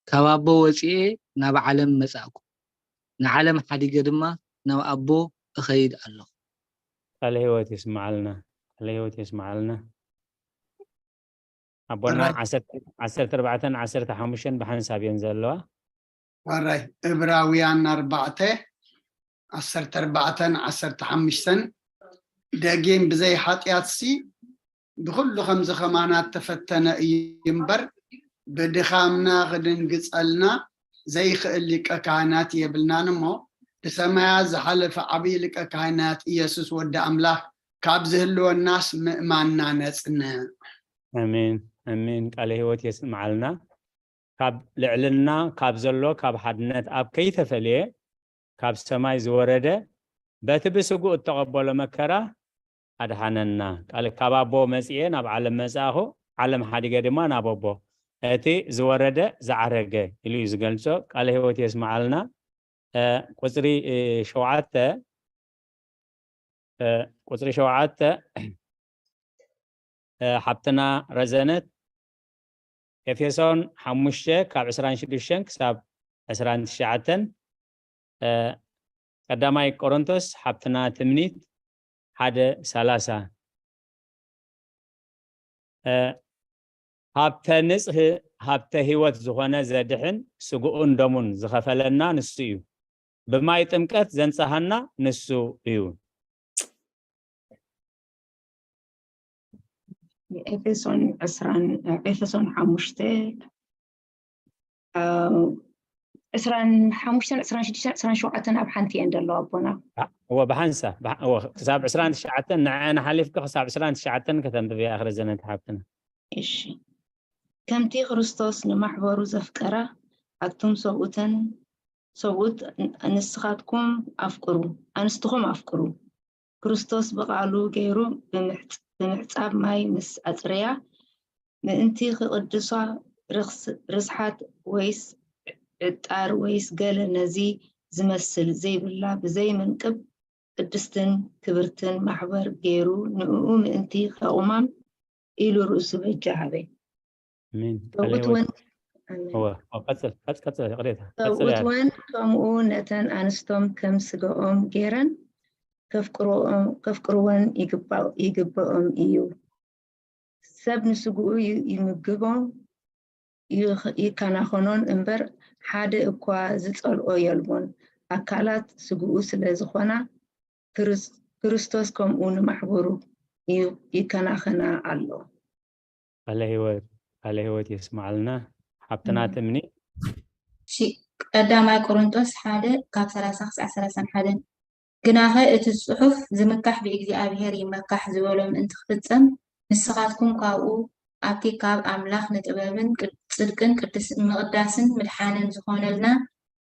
ካብ ኣቦ ወጺኤ ናብ ዓለም መጻእኩ፣ ንዓለም ሓዲገ ድማ ናብ ኣቦ እኸይድ ኣለኹ። ቃለ ህይወት የስምዓልና። ቃለ ህይወት የስምዓልና። ኣቦና ሕራይ። ዓሰርተ፣ ዓሰርተ ኣርባዕተን ዓሰርተ ሓሙሽተን ብሓንሳብ እየን ዘለዋ። ሕራይ። ዕብራውያን ኣርባዕተ፣ ዓሰርተ ኣርባዕተን ዓሰርተ ሓሙሽተን፣ ደጊም ብዘይ ሓጢኣትሲ ብኹሉ ከምዚ ከማና እተፈተነ እዩ እምበር፣ ብድኻምና ክድንግጸልና ዘይኽእል ሊቀ ካህናት የብልናን እሞ፣ ብሰማያት ዝሓለፈ ዓብዪ ሊቀ ካህናት ኢየሱስ ወዲ ኣምላኽ ካብ ዝህልወናስ ምእማንና ነጽንዕ። ኣሜን፣ ኣሜን። ቃለ ህይወት የስምዓልና። ካብ ልዕልና ካብ ዘሎ ካብ ሓድነት ኣብ ከይተፈልየ ካብ ሰማይ ዝወረደ በቲ ብስግኡ እተቐበሎ መከራ ኣድሓነና። ቃል ካብ ኣቦ መጺኤ ናብ ዓለም መጻእኹ፣ ዓለም ሓዲገ ድማ ናብ ኣቦ። እቲ ዝወረደ ዝዓረገ ኢሉ እዩ ዝገልጾ። ቃለ ህይወት የስምዓልና። እ፣ ቁጽሪ፣ እ፣ ሸውዓተ፣ እ፣ ቁጽሪ ሸውዓተ፣ እ፣ ሓብትና ረዘነት፣ ኤፌሶን ሓሙሽተ ካብ ዕስራን ሽዱሽተን ክሳብ ዕስራን ትሽዓተን፣ እ፣ ቀዳማይ ቆሮንቶስ ሓብትና ትምኒት ሓደ ሰላሳ፣ እ፣ ሃብተ ንጽህ፣ ሃብተ ህይወት ዝኾነ ዘድሕን ስግኡን ደሙን ዝኸፈለና ንሱ እዩ። ብማይ ጥምቀት ዘንጽሃና ንሱ እዩ። ኤፌሶን ዕስራን፣ ኤፌሶን ሓሙሽተ፣ አ፣ ዕስራን ሓሙሽተን፣ ዕስራን ሽዱሽተን፣ ዕስራን ሸውዓተን ኣብ ሓንቲ እየን ዘለዋ ኣቦና። እወ፣ ብሓንሳ፣ ብሓ-፣ እወ፣ ክሳብ ዕስራን ትሽዓተን ንዓና ሓሊፍካ ክሳብ ዕስራን ትሽዓተን ከተንብብ እያ፣ ክረዘነ ሓብትና። እሺ። ከምቲ ክርስቶስ ንማሕበሩ ዘፍቀራ፣ ኣቱም ሰብኡተን፣ ሰብኡት ንስኻትኩም ኣፍቅሩ፣ ኣንስትኹም ኣፍቅሩ። ክርስቶስ ብቓሉ ገይሩ ብምሕጽ-፣ ብምሕጻብ ማይ ምስ ኣጽረያ፣ ምእንቲ ክቕድሳ ርኽስ-፣ ርስሓት ወይስ ዕጣር ወይስ ገለ ነዚ ዝመስል ዘይብላ ብዘይ መንቅብ ቅድስትን ክብርትን ማሕበር ገይሩ ንእኡ ምእንቲ ከቑማም ኢሉ ርእሱ በጃ ሃበ። ኣሜን። ቃለ ሰብኡት ሕይወት። እውን፣ ኣሜን። እወ፣ እወ፣ ቀጽል፣ ቀጽ-፣ ቀጽል፣ ይቕሬታ። ቀጽል ሰብኡት ያለ። እውን ከምኡ ነተን ኣንስቶም ከም ስጋኦም ገይረን ከፍቅርኦም-፣ ከፍቅርወን ይግባእ-፣ ይግብኦም እዩ። ሰብ ንስግኡ ይ-፣ ይምግቦ፣ ይኽ-፣ ይከናኸኖን እምበር ሓደ እኳ ዝጸልኦ የልቦን። ኣካላት ስግኡ ስለ ዝኾና፣ ክርስ-፣ ክርስቶስ ከምኡ ንማሕበሩ ይ-፣ ይከናኸና ኣሎ። ቃለ ሕይወት፣ ቃለ ሕይወት የስምዓልና። ሓብትና ኣሜን። ትምኒ። እሺ፣ ቀዳማይ ቆሮንጦስ ሓደ ካብ ሰላሳ ክሳዕ ሰላሳን ሓደን። ግናኸ እቲ ጽሑፍ፣ "ዝምካሕ ብእግዚኣብሔር ይመካሕ" ዝበሎ ምእንቲ ክፍጸም፣ ንስኻትኩም ካብኡ፣ ኣብቲ ካብ ኣምላኽ ንጥበብን ቅድ-፣ ጽድቅን ቅድስ-፣ ምቕዳስን ምድሓንን ዝኾነልና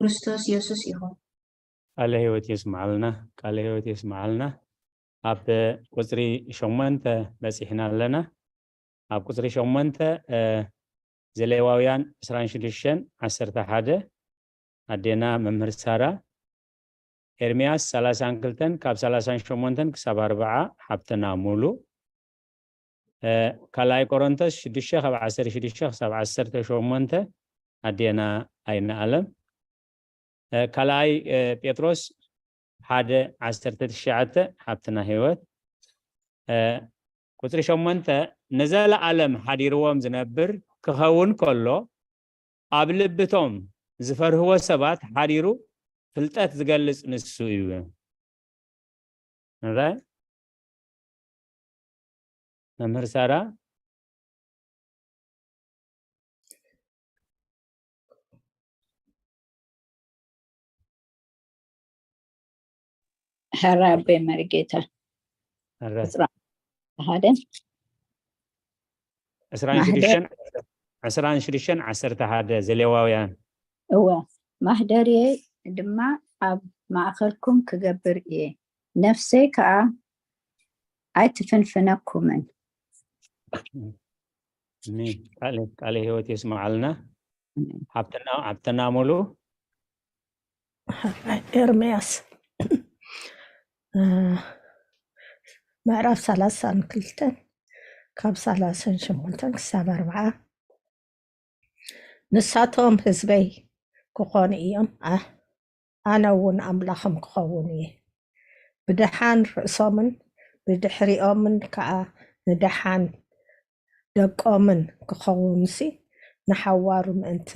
ክርስቶስ የሱስ ኢኹም። ቃለ ሕይወት የስምዓልና፣ ቃለ ሕይወት የስምዓልና። ኣብ ቁጽሪ ሸሞንተ በጺሕና ኣለና። ኣብ ቁጽሪ ሸሞንተ፣ እ፣ ዘሌዋውያን ዕስራን ሽዱሽተን ዓሰርተ ሓደ፣ ኣዴና መምህር ሳራ፣ ኤርምያስ ሰላሳን ክልተን ካብ ሰላሳን ሸሞንተን ክሳብ ኣርብዓ፣ ሓብትና ሙሉ፣ እ፣ ካልኣይ ቆሮንቶስ ሽዱሽተ ካብ ዓሰርተ ሽዱሽተ ክሳብ ዓሰርተ ሸሞንተ፣ ኣዴና ኣይንኣለም፣ እ፣ ካልኣይ፣ እ፣ ጴጥሮስ ሓደ ዓሰርተ ትሽዓተ፣ ሓብትና ህይወት፣ እ፣ ቁጽሪ ሸሞንተ፣ "ንዘለኣለም ሓዲርዎም ዝነብር ክኸውን ከሎ፣ ኣብ ልብቶም ዝፈርህዎ ሰባት ሓዲሩ ፍልጠት ዝገልጽ ንሱ እዩ።" ንርኣይ። መምህር ሳራ። ሕራይ ኣቦይ መሪጌታ። ሕራይ። ዕስራ ሓደ። ዕስራን ማሕደር- ሽዱሽተን፣ ዕስራን ሽዱሽተን ዓሰርተ ሓደ ዘሌዋውያን። እወ፣ ማሕደርየይ ድማ ኣብ ማእከልኩም ክገብር እየ፣ ነፍሰይ ከኣ ኣይትፍንፍነኩምን። ኣሜን። ቃለ፣ ቃለ ህይወት የስምዓልና። ኣሜን። ሓብትና፣ ሓብትና ሙሉ። ኤርምያስ፣ እ፣ ምዕራፍ ሰላሳን ክልተን ካብ ሰላሳን ሸሞንተን ክሳብ ኣርብዓ። "ንሳቶም ህዝበይ ክኾኑ እዮም፣ ኣ-፣ ኣነ እውን ኣምላኾም ክኸውን እየ። ብደሓን ርእሶምን ብድሕሪኦምን ከኣ ንደሓን ደቆምን ክኸውንሲ፣ ንሓዋሩ ምእንቲ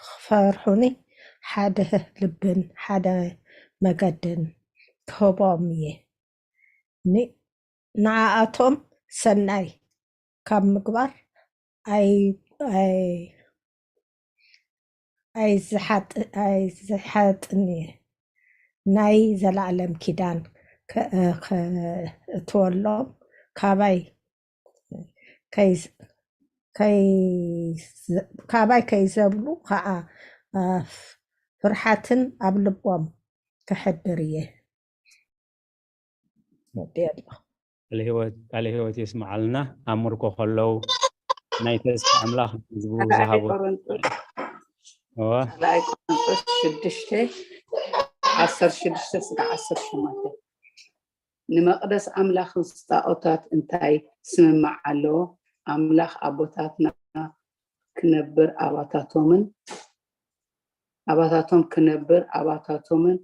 ክፈርሑኒ፣ ሓደ ልብን ሓደ መገድን ክህቦም እየ። ን-፣ ንዓኣቶም ሰናይ ካብ ምግባር ኣይ-፣ ኣይ-፣ ኣይዝሓጥ-፣ ኣይዝሓጥን እየ። ናይ ዘለኣለም ኪዳን ከ-፣ ከእትወሎም፣ ካባይ ከይዝ-፣ ከይዝ-፣ ካባይ ከይዘብሉ ኸኣ፣ እ፣ ፍርሓትን ኣብ ልቦም ከሕድር እየ። ወዲ ኣሎ። ቃለ ህይወት፣ ቃለ ህይወት የስምዓልና። ኣምርኮ ከለዉ ናይ ተስፋ ኣምላኽ ህዝቡ ካልኣይ ዝሃቦ። ቆሮንቶስ፣ እወ። ካልኣይ ቆሮንቶስ ሽዱሽተ፣ ዓሰርተ ሽዱሽተ ስጋዕ ዓሰርተ ሸሞንተ። "ንመቕደስ ኣምላኽን ጣኦታት እንታይ ስምምዕ ኣለዎ? ኣምላኽ ኣቦታትና ክነብር ኣባታቶምን፣ ኣባታቶም ክነብር ኣባታቶምን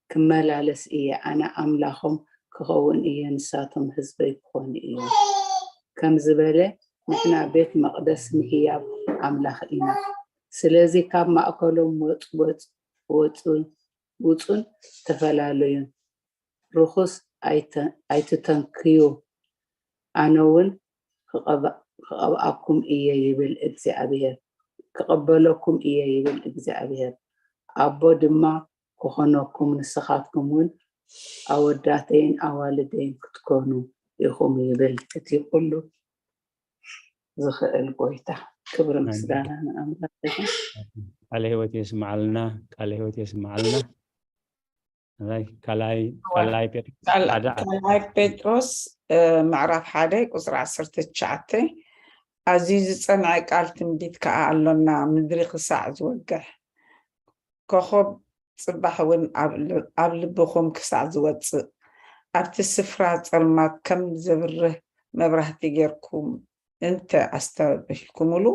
ክመላለስ እየ። ኣነ ኣምላኾም ክኸውን እየ፣ ንሳቶም ህዝበይ ክኾኑ እዮም" ከም ዝበለ፣ ንሕና ቤት መቕደስ ንህያብ ኣምላኽ ኢና። ስለዚ ካብ ማእከሎም ወጽ-፣ ወጽ-፣ ወጹ-፣ ውጹን ተፈላለዩን። ርኹስ ኣይተ-፣ ኣይትተንክዩ፣ ኣነ እውን ክቐባ-፣ ክቐብኣኩም እየ ይብል እግዚኣብሔር፣ ክቕበለኩም እየ ይብል እግዚኣብሔር። ኣቦ ድማ ክኾነኩም፣ ንስኻትኩም እውን ኣወዳተይን ኣዋልደይን ክትኮኑ ኢኹም ይብል እቲ ኩሉ ዝኽእል ጎይታ። ክብሪ ምስጋና ንኣምላኽ ይኹን። ቃለ ህይወት የስምዓልና፣ ቃለ ህይወት የስምዓልና። ካልኣይ ጴጥሮስ ምዕራፍ ሓደ ቁፅሪ ዓሰርተ ትሽዓተ። ኣዝዩ ዝፀንዐ ቃል ትንቢት ከዓ ኣሎና፣ ምድሪ ክሳዕ ዝወግሕ፣ ኮኾብ ፅባሕ እውን ኣብ ልብኹም ክሳዕ ዝወፅእ፣ ኣብቲ ስፍራ ፀልማት ከም ዘብርህ መብራህቲ ጌርኩም እንተ ኣስተብሂልኩምሉ፣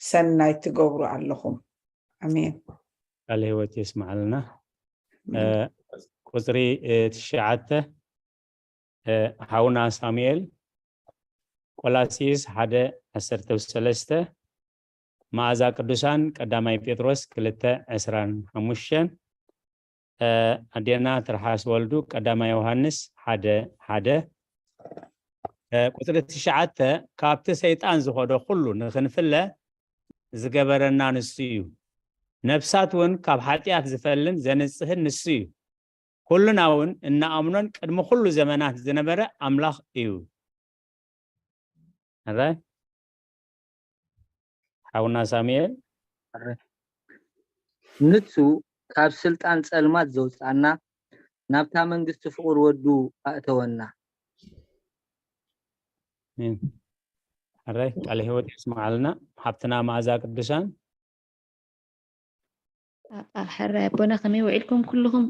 ሰናይ ትገብሩ ኣለኹም። ኣሜን። ቃለ ህይወት የስምዓልና። ቁፅሪ ትሽዓተ፣ ሓውና ሳሙኤል፣ ቆላሲስ ሓደ ዓሰርተ ሰለስተ፣ መኣዛ ቅዱሳን ቀዳማይ ጴጥሮስ ክልተ ዕስራን ሓሙሽተን፣ ኣዴና ትርሓስ ወልዱ ቀዳማይ ዮሃንስ ሓደ ሓደ። ቁፅሪ ትሽዓተ፣ ካብቲ ሰይጣን ዝኸዶ ኩሉ ንክንፍለ ዝገበረና ንሱ እዩ። ነፍሳት እውን ካብ ሓጢኣት ዝፈልን ዘንጽህን ንሱ እዩ። ኩልና እውን እናኣምኖን ቅድሚ ኩሉ ዘመናት ዝነበረ ኣምላኽ እዩ። ኣራይ ሓውና ሳሙኤል ንሱ ካብ ስልጣን ጸልማት ዘውጻና ናብታ መንግስቲ ፍቕር ወዱ ኣእተወና። ኣራይ ቃለ ህይወት የስምዓልና ሓብትና መኣዛ ቅዱሳን። ሕራይ ኣቦና ከመይ ውዒልኩም ኩልኹም?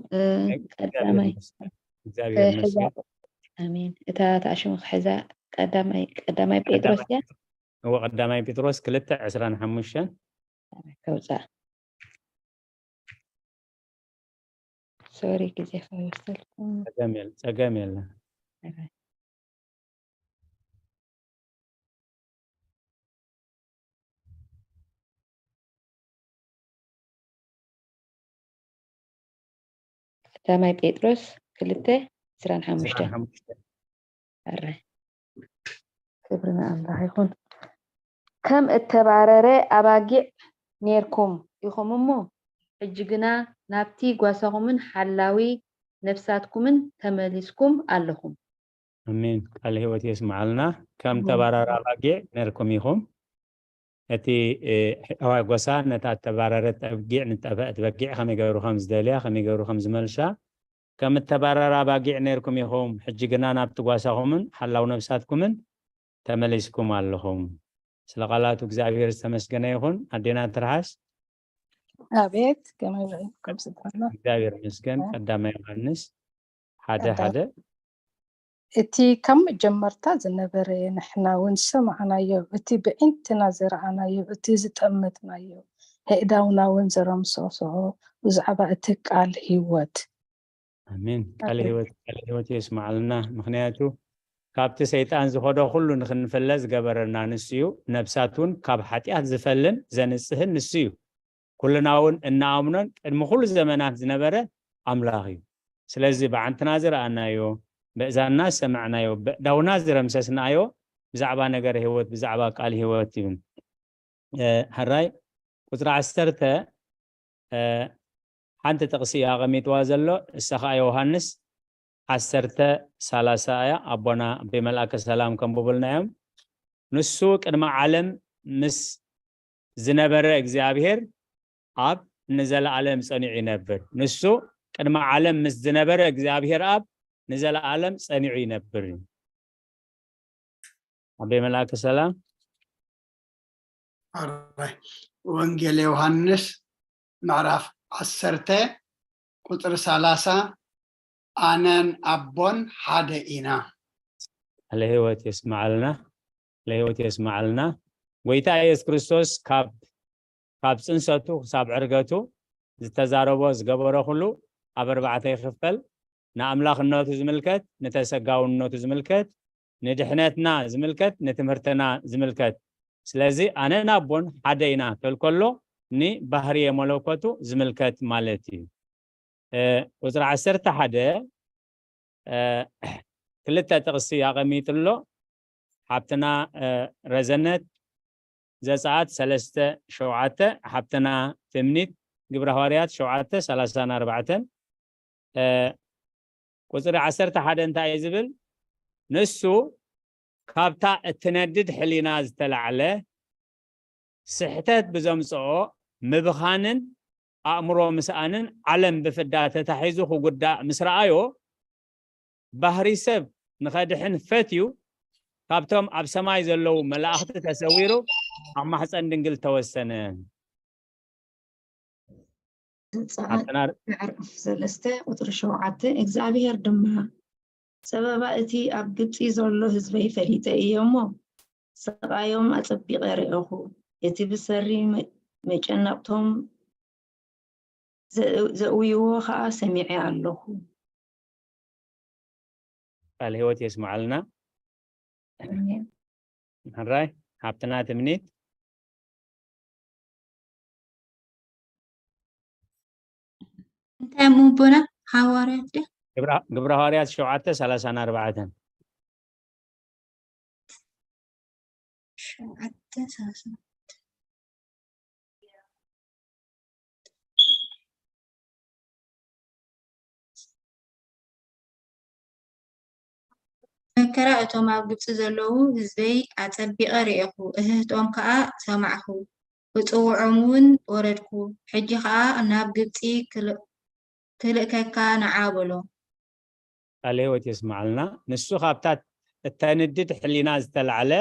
ቀዳማይ ኣሜን። እታ ተኣሽሙ ክሕዛ ቀዳማይ ቀዳማይ ጴጥሮስ እያ። እወ ቀዳማይ ጴጥሮስ ክልተ ዕስራን ሓሙሽተን ከውፃ ሶሪ ግዜ ከይወሰድኩም ጸገም የለን። ቀዳማይ ጴጥሮስ ክልተ ዕስራን ሓሙሽተን። ኣረ ክብሪ ንኣምላኽ ይኹን። ከም እተባረረ ኣባጊዕ ኔርኩም ኢኹም እሞ፣ ሕጂ ግና ናብቲ ጓሳኹምን ሓላዊ ነፍሳትኩምን ተመሊስኩም ኣለኹም። ኣሜን። ቃለ ህይወት የስምዓልና። ከም ተባራሪ ኣባጊዕ ነርኩም ኢኹም። እቲ ሕዋይ ጎሳ ነታ ተባረረት ኣባጊዕ ንጠፈእት በጊዕ ከመይ ገብሩ ከም ዝደልያ ከመይ ገብሩ ከም ዝመልሻ ከም እተባረራ ኣባጊዕ ነርኩም ኢኹም። ሕጂ ግና ናብቲ ጓሳኹምን ሓላው ነፍሳትኩምን ተመሊስኩም ኣለኹም። ስለ ቃላቱ እግዚኣብሔር ዝተመስገነ ይኹን። ኣዴና ትርሃስ ኣቤት ከመይ ውዒልኩም ስድራና? እግዚኣብሔር ይመስገን። ቀዳማይ ዮሃንስ ሓደ ሓደ እቲ ካብ መጀመርታ ዝነበረ ንሕና እውን ዝሰማዕናዮ፣ እቲ ብዒንትና ዝረኣናዮ፣ እቲ ዝጠመትናዮ፣ ኣእዳውና እውን ዘረምሰሶ ብዛዕባ እቲ ቃል ህይወት። ኣሜን። ቃል ህይወት ቃል ህይወት የስማዓልና። ምክንያቱ ካብቲ ሰይጣን ዝኸዶ ኩሉ ንክንፍለ ዝገበረና ንሱ እዩ። ነብሳት እውን ካብ ሓጢኣት ዝፈልን ዘንጽህን ንሱ እዩ። ኩልና እውን እናኣምኖን ቅድሚ ኩሉ ዘመናት ዝነበረ ኣምላኽ እዩ። ስለዚ ብዓንትና ዝረኣናዮ፣ በእዛንና ዝሰማዕናዮ፣ በእዳውና ዝረምሰስናዮ ብዛዕባ ነገረ ህይወት ብዛዕባ ቃል ህይወት እዩ። ሕራይ ቁፅሪ ዓሰርተ ሓንቲ ጥቕሲ እዩ ኣቐሚጥዋ ዘሎ። እሳ ኸዓ ዮሃንስ ዓሰርተ ሰላሳ እያ። ኣቦና ኣቤ መልኣከ ሰላም ከንብቡልና እዮም። ንሱ ቅድሚ ዓለም ምስ ዝነበረ እግዚኣብሔር ኣብ ንዘለዓለም ጸኒዑ ይነብር። ንሱ ቅድሚ ዓለም ምስ ዝነበረ እግዚኣብሔር ኣብ ንዘለዓለም ጸኒዑ ይነብር እዩ። ኣቤ መልኣከ ሰላም። ወንጌል ዮሃንስ ምዕራፍ ዓሰርተ ቁፅሪ ሰላሳ ኣነን ኣቦን ሓደ ኢና። ለህይወት የስማዓልና፣ ለህይወት የስማዓልና። ጎይታ ኢየሱስ ክርስቶስ ካብ ካብ ጽንሰቱ ክሳብ ዕርገቱ ዝተዛረቦ ዝገበሮ ኩሉ ኣብ ኣርባዕተ ይኽፈል። ንኣምላኽነቱ ዝምልከት፣ ንተሰጋውነቱ ዝምልከት፣ ንድሕነትና ዝምልከት፣ ንትምህርትና ዝምልከት። ስለዚ ኣነን ኣቦን ሓደ ኢና ክብል ከሎ ንባህርየ መለኮቱ ዝምልከት ማለት እዩ። ቁፅሪ ዓሰርተ ሓደ ክልተ ጥቕሲ ኣቐሚጡ ኣሎ። ሓብትና ረዘነት ዘጸኣት ሰለስተ ሸውዓተ፣ ሓብትና ትምኒት ግብረ ሃዋርያት ሸውዓተ ሰላሳን ኣርባዕተን። ቁጽሪ ዓሰርተ ሓደ እንታይ እዩ ዝብል? ንሱ ካብታ እትነድድ ሕሊና ዝተላዕለ ስሕተት ብዘምጽኦ ምብኻንን ኣእምሮ ምስኣንን ዓለም ብፍዳ ተታሒዙ ክጉዳእ ምስ ረኣዮ፣ ባህሪ ሰብ ንኸድሕን ፈትዩ ካብቶም ኣብ ሰማይ ዘለዉ መላእኽቲ ተሰዊሩ ኣብ ማሕፀን ድንግል ተወሰነ። ዘጸኣት ምዕራፍ ሰለስተ ቁጽሪ ሸውዓተ እግዚኣብሔር ድማ ጸበባ እቲ ኣብ ግብጺ ዘሎ ህዝበይ ፈሊጠ እየ እሞ ስቓዮም ኣጸቢቐ ርኤኹ። እቲ ብሰሪ መጨነቕቶም ዘእውይዎ ኸኣ ሰሚዐ ኣለኹ። ቃል ህይወት የስምዓልና። ሕራይ ሓብትና ትምኒት እንታይ ምቦና ሃዋርያት ደ ግብረ ሃዋርያት ሸውዓተ ሰላሳን ኣርባዕተን። ሸውዓተ ሰላሳ መከራ እቶም ኣብ ግብጺ ዘለዉ ህዝበይ ኣጸቢቐ ርኤኹ፣ እህህትኦም ከኣ ሰማዕኹ፣ ክጽውዖም እውን ወረድኩ። ሕጂ ኸኣ ናብ ግብጺ ክልእከካ ንዓ በሎ። ቃለ ህይወት የስምዓልና። ንሱ ካብታ እተንድድ ሕሊና ዝተላዕለ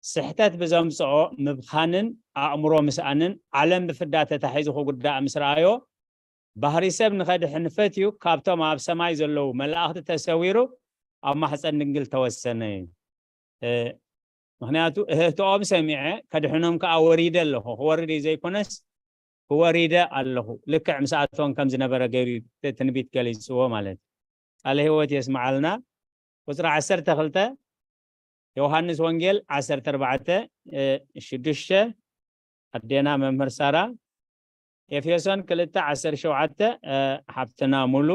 ስሕተት ብዘምጽኦ ምብኻንን ኣእምሮ ምስኣንን ዓለም ብፍዳ ተታሒዙ ክጉዳእ ምስ ረኣዮ፣ ባህሪ ሰብ ንኸድሕን ፈትዩ ካብቶም ኣብ ሰማይ ዘለዉ መላእኽቲ ተሰዊሩ ኣብ ማሕፀን ድንግል ተወሰነ። ምክንያቱ እህህትኦም ሰሚዐ ከድሕኖም ከዓ ወሪደ ኣለኹ። ክወርድ እዩ ዘይኮነስ ክወሪደ ኣለኹ። ልክዕ ምስኣቶም ከም ዝነበረ ገይሩ ትንቢት ገሊፅዎ ማለት እዩ። ቃለ ህይወት የስምዓልና። ቁፅሪ ዓሰርተ ክልተ ዮሃንስ ወንጌል ዓሰርተ ኣርባዕተ ሽዱሽተ ኣዴና መምህር ሳራ፣ ኤፌሶን ክልተ ዓሰርተ ሸውዓተ ሓብትና ሙሉ፣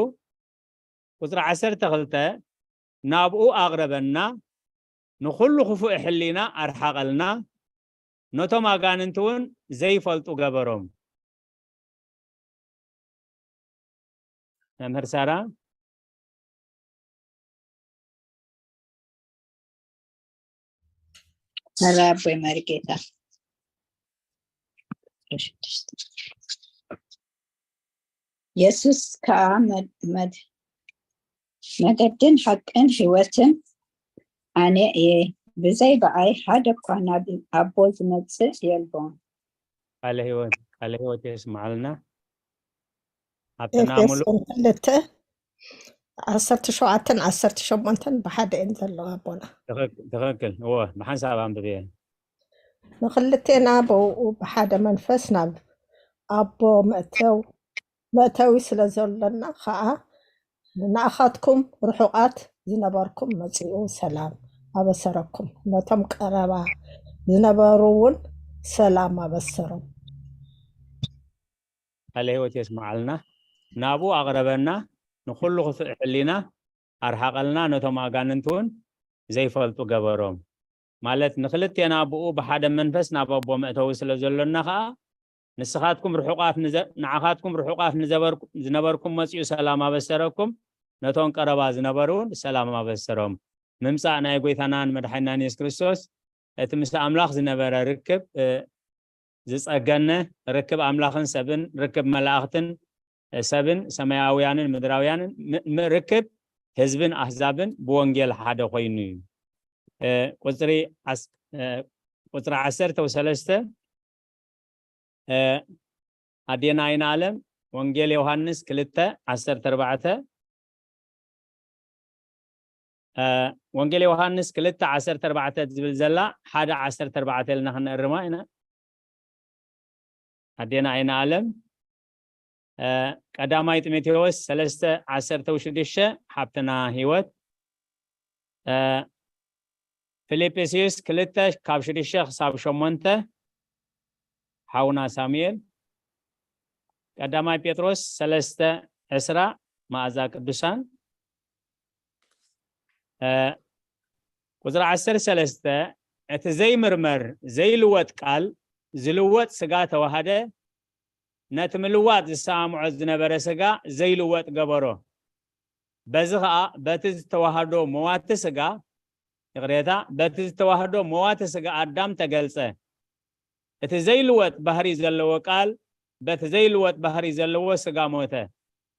ቁፅሪ ዓሰርተ ክልተ ናብኡ ኣቕረበና፣ ንኹሉ ክፉእ ሕሊና ኣርሓቐልና፣ ነቶም ኣጋንንቲ እውን ዘይፈልጡ ገበሮም። መምህር ሳራ። መራቦይ መርጌታ የሱስ ከዓ መገድን ሓቅን ህይወትን ኣነ እየ፣ ብዘይ ብኣይ ሓደ እኳ ናብ ኣቦ ዝመፅእ የልቦን። ቃለ ህይወት ቃለ ህይወት የስምዓልና። ኣብተና ሙሉ ኤፌሶን ክልተ ዓሰርተ ሸውዓተን ዓሰርተ ሸሞንተን ብሓደ እየን ዘለዋ ኣቦና። ትኽክል እዎ፣ ብሓንሳብ ኣንብብየን። ንክልቴና ብኡ ብሓደ መንፈስ ናብ ኣቦ መእተው መእተዊ ስለ ዘሎና ኸዓ ንኣኻትኩም ርሑቓት ዝነበርኩም መጺኡ ሰላም ኣበሰረኩም፣ ነቶም ቀረባ ዝነበሩ እውን ሰላም ኣበሰሮም። ቃለ ህይወት የስምዓልና። ናብኡ ኣቕረበና፣ ንኹሉ ክፍእ ሕሊና ኣርሓቐልና፣ ነቶም ኣጋንንቲ እውን ዘይፈልጡ ገበሮም። ማለት ንክልቴና ብኡ ብሓደ መንፈስ ናብ ኣቦ መእተዊ ስለ ዘሎና ኸዓ ንስኻትኩም ርሑቓት ንዓኻትኩም ርሑቓት ዝነበርኩም መፂኡ ሰላም ኣበሰረኩም፣ ነቶም ቀረባ ዝነበሩ እውን ሰላም ኣበሰሮም። ምምፃእ ናይ ጎይታናን መድሓኒናን የሱስ ክርስቶስ እቲ ምስ ኣምላኽ ዝነበረ ርክብ ዝፀገነ፣ ርክብ ኣምላኽን ሰብን፣ ርክብ መላእኽትን ሰብን፣ ሰማያውያንን ምድራውያንን፣ ርክብ ህዝብን ኣህዛብን ብወንጌል ሓደ ኮይኑ እዩ። ቁፅሪ ዓሰርተ ሰለስተ ኣዴና ኣይንኣለም ወንጌል ዮሃንስ ክልተ ዓሰርተ ኣርባዕተ ወንጌል ዮሃንስ ክልተ ዓሰርተ ኣርባዕተ ዝብል ዘላ ሓደ ዓሰርተ ኣርባዕተ ኢልና ክንእርማ ኢና። ኣዴና ኣይንኣለም ቀዳማይ ጢሞቴዎስ ሰለስተ ዓሰርተ ሽዱሽተ ሓብትና ህይወት ፊልጵስዩስ ክልተ ካብ ሽዱሽተ ክሳብ ሸሞንተ ሓውና ሳሙኤል ቀዳማይ ጴጥሮስ ሰለስተ ዕስራ መኣዛ ቅዱሳን ቁፅሪ ዓሰርተ ሰለስተ፣ እቲ ዘይምርመር ዘይልወጥ ቃል ዝልወጥ ስጋ ተዋሃደ፣ ነቲ ምልዋጥ ዝሰማምዖ ዝነበረ ስጋ ዘይልወጥ ገበሮ። በዚ ኸኣ በቲ ዝተዋህዶ መዋቲ ስጋ፣ ይቕሬታ፣ በቲ ዝተዋህዶ መዋቲ ስጋ ኣዳም ተገልጸ። እቲ ዘይልወጥ ባህሪ ዘለዎ ቃል በቲ ዘይልወጥ ባህሪ ዘለዎ ስጋ ሞተ።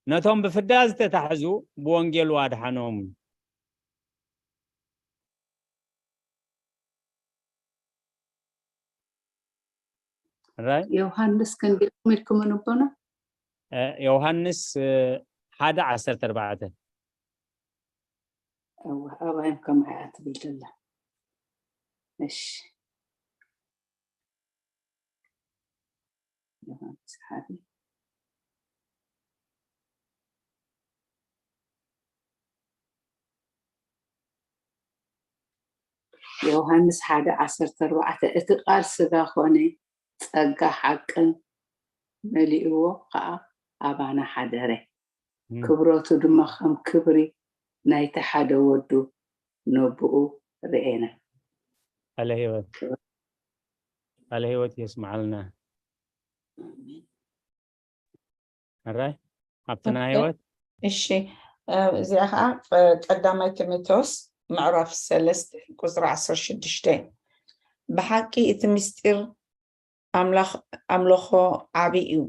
ነቶም ብፍዳ ዝተታሕዙ ብወንጌሉ ኣድሓኖም። ራይ ዮሃንስ ክንደኩም ኢልኩም ኣቦና? ዮሃንስ ሓደ ዓሰርተ ኣርባዕተ። ኣባይም ከምኣ እያ ትብል ዘላ። እሺ፣ ዮሃንስ ሓደ። ዮሃንስ ሓደ ዓሰርተ ኣርባዕተ፣ እቲ ቃል ስጋ ኾነ፣ ጸጋ ሓቅን መሊእዎ ኸኣ ኣባና ሓደረ። ክብረቱ ድማ ከም ክብሪ ናይቲ ሓደ ወዱ ነብኡ ርኤና። ቃለ ህይወት ቃለ ህይወት የስምዓልና። ሕራይ ኣብትና ህይወት እሺ፣ እዚኣ ከዓ ቀዳማይ ጢሞቴዎስ ምዕራፍ ሰለስተ ቁፅሪ ዓሰርተ ሽዱሽተ፣ ብሓቂ እቲ ምስጢር ኣምላኽ ኣምልኾ ዓቢ እዩ።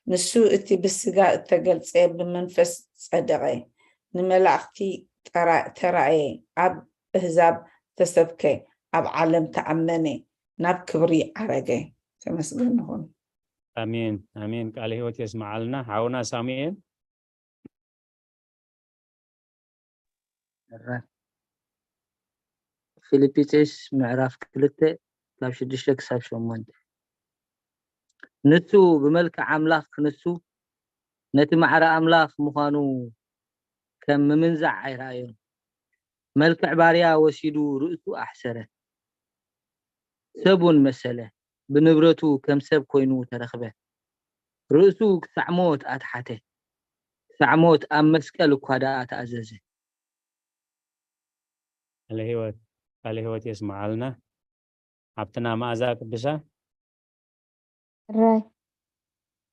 ንሱ እቲ ብስጋ እተገልጸ ብመንፈስ ጸደቐ፣ ንመላእኽቲ ተራእየ፣ ኣብ ኣህዛብ ተሰብከ፣ ኣብ ዓለም ተኣመነ፣ ናብ ክብሪ ዓረገ። ተመስገን ይኹን። ኣሜን ኣሜን። ቃለ ህይወት የስምዓልና ሓውና ሳሙኤል። ፊልጵስዩስ ምዕራፍ ክልተ ካብ ሽዱሽተ ክሳብ ሸሞንተ። ንሱ ብመልክዕ ኣምላኽ ክንሱ ነቲ ማዕረ ኣምላኽ ምዃኑ ከም ምምንዛዕ ኣይረኣዮን። መልክዕ ባርያ ወሲዱ ርእሱ ኣሕሰረ። ሰብ እውን መሰለ። ብንብረቱ ከም ሰብ ኮይኑ ተረኽበ። ርእሱ ክሳዕ ሞት ኣትሓተ። ክሳዕ ሞት ኣብ መስቀል እኳ ደኣ ተኣዘዘ። ቃለ ህይወት ቃለ ህይወት የስምዓልና። ሓብትና መኣዛ ቅዱሳ። ሕራይ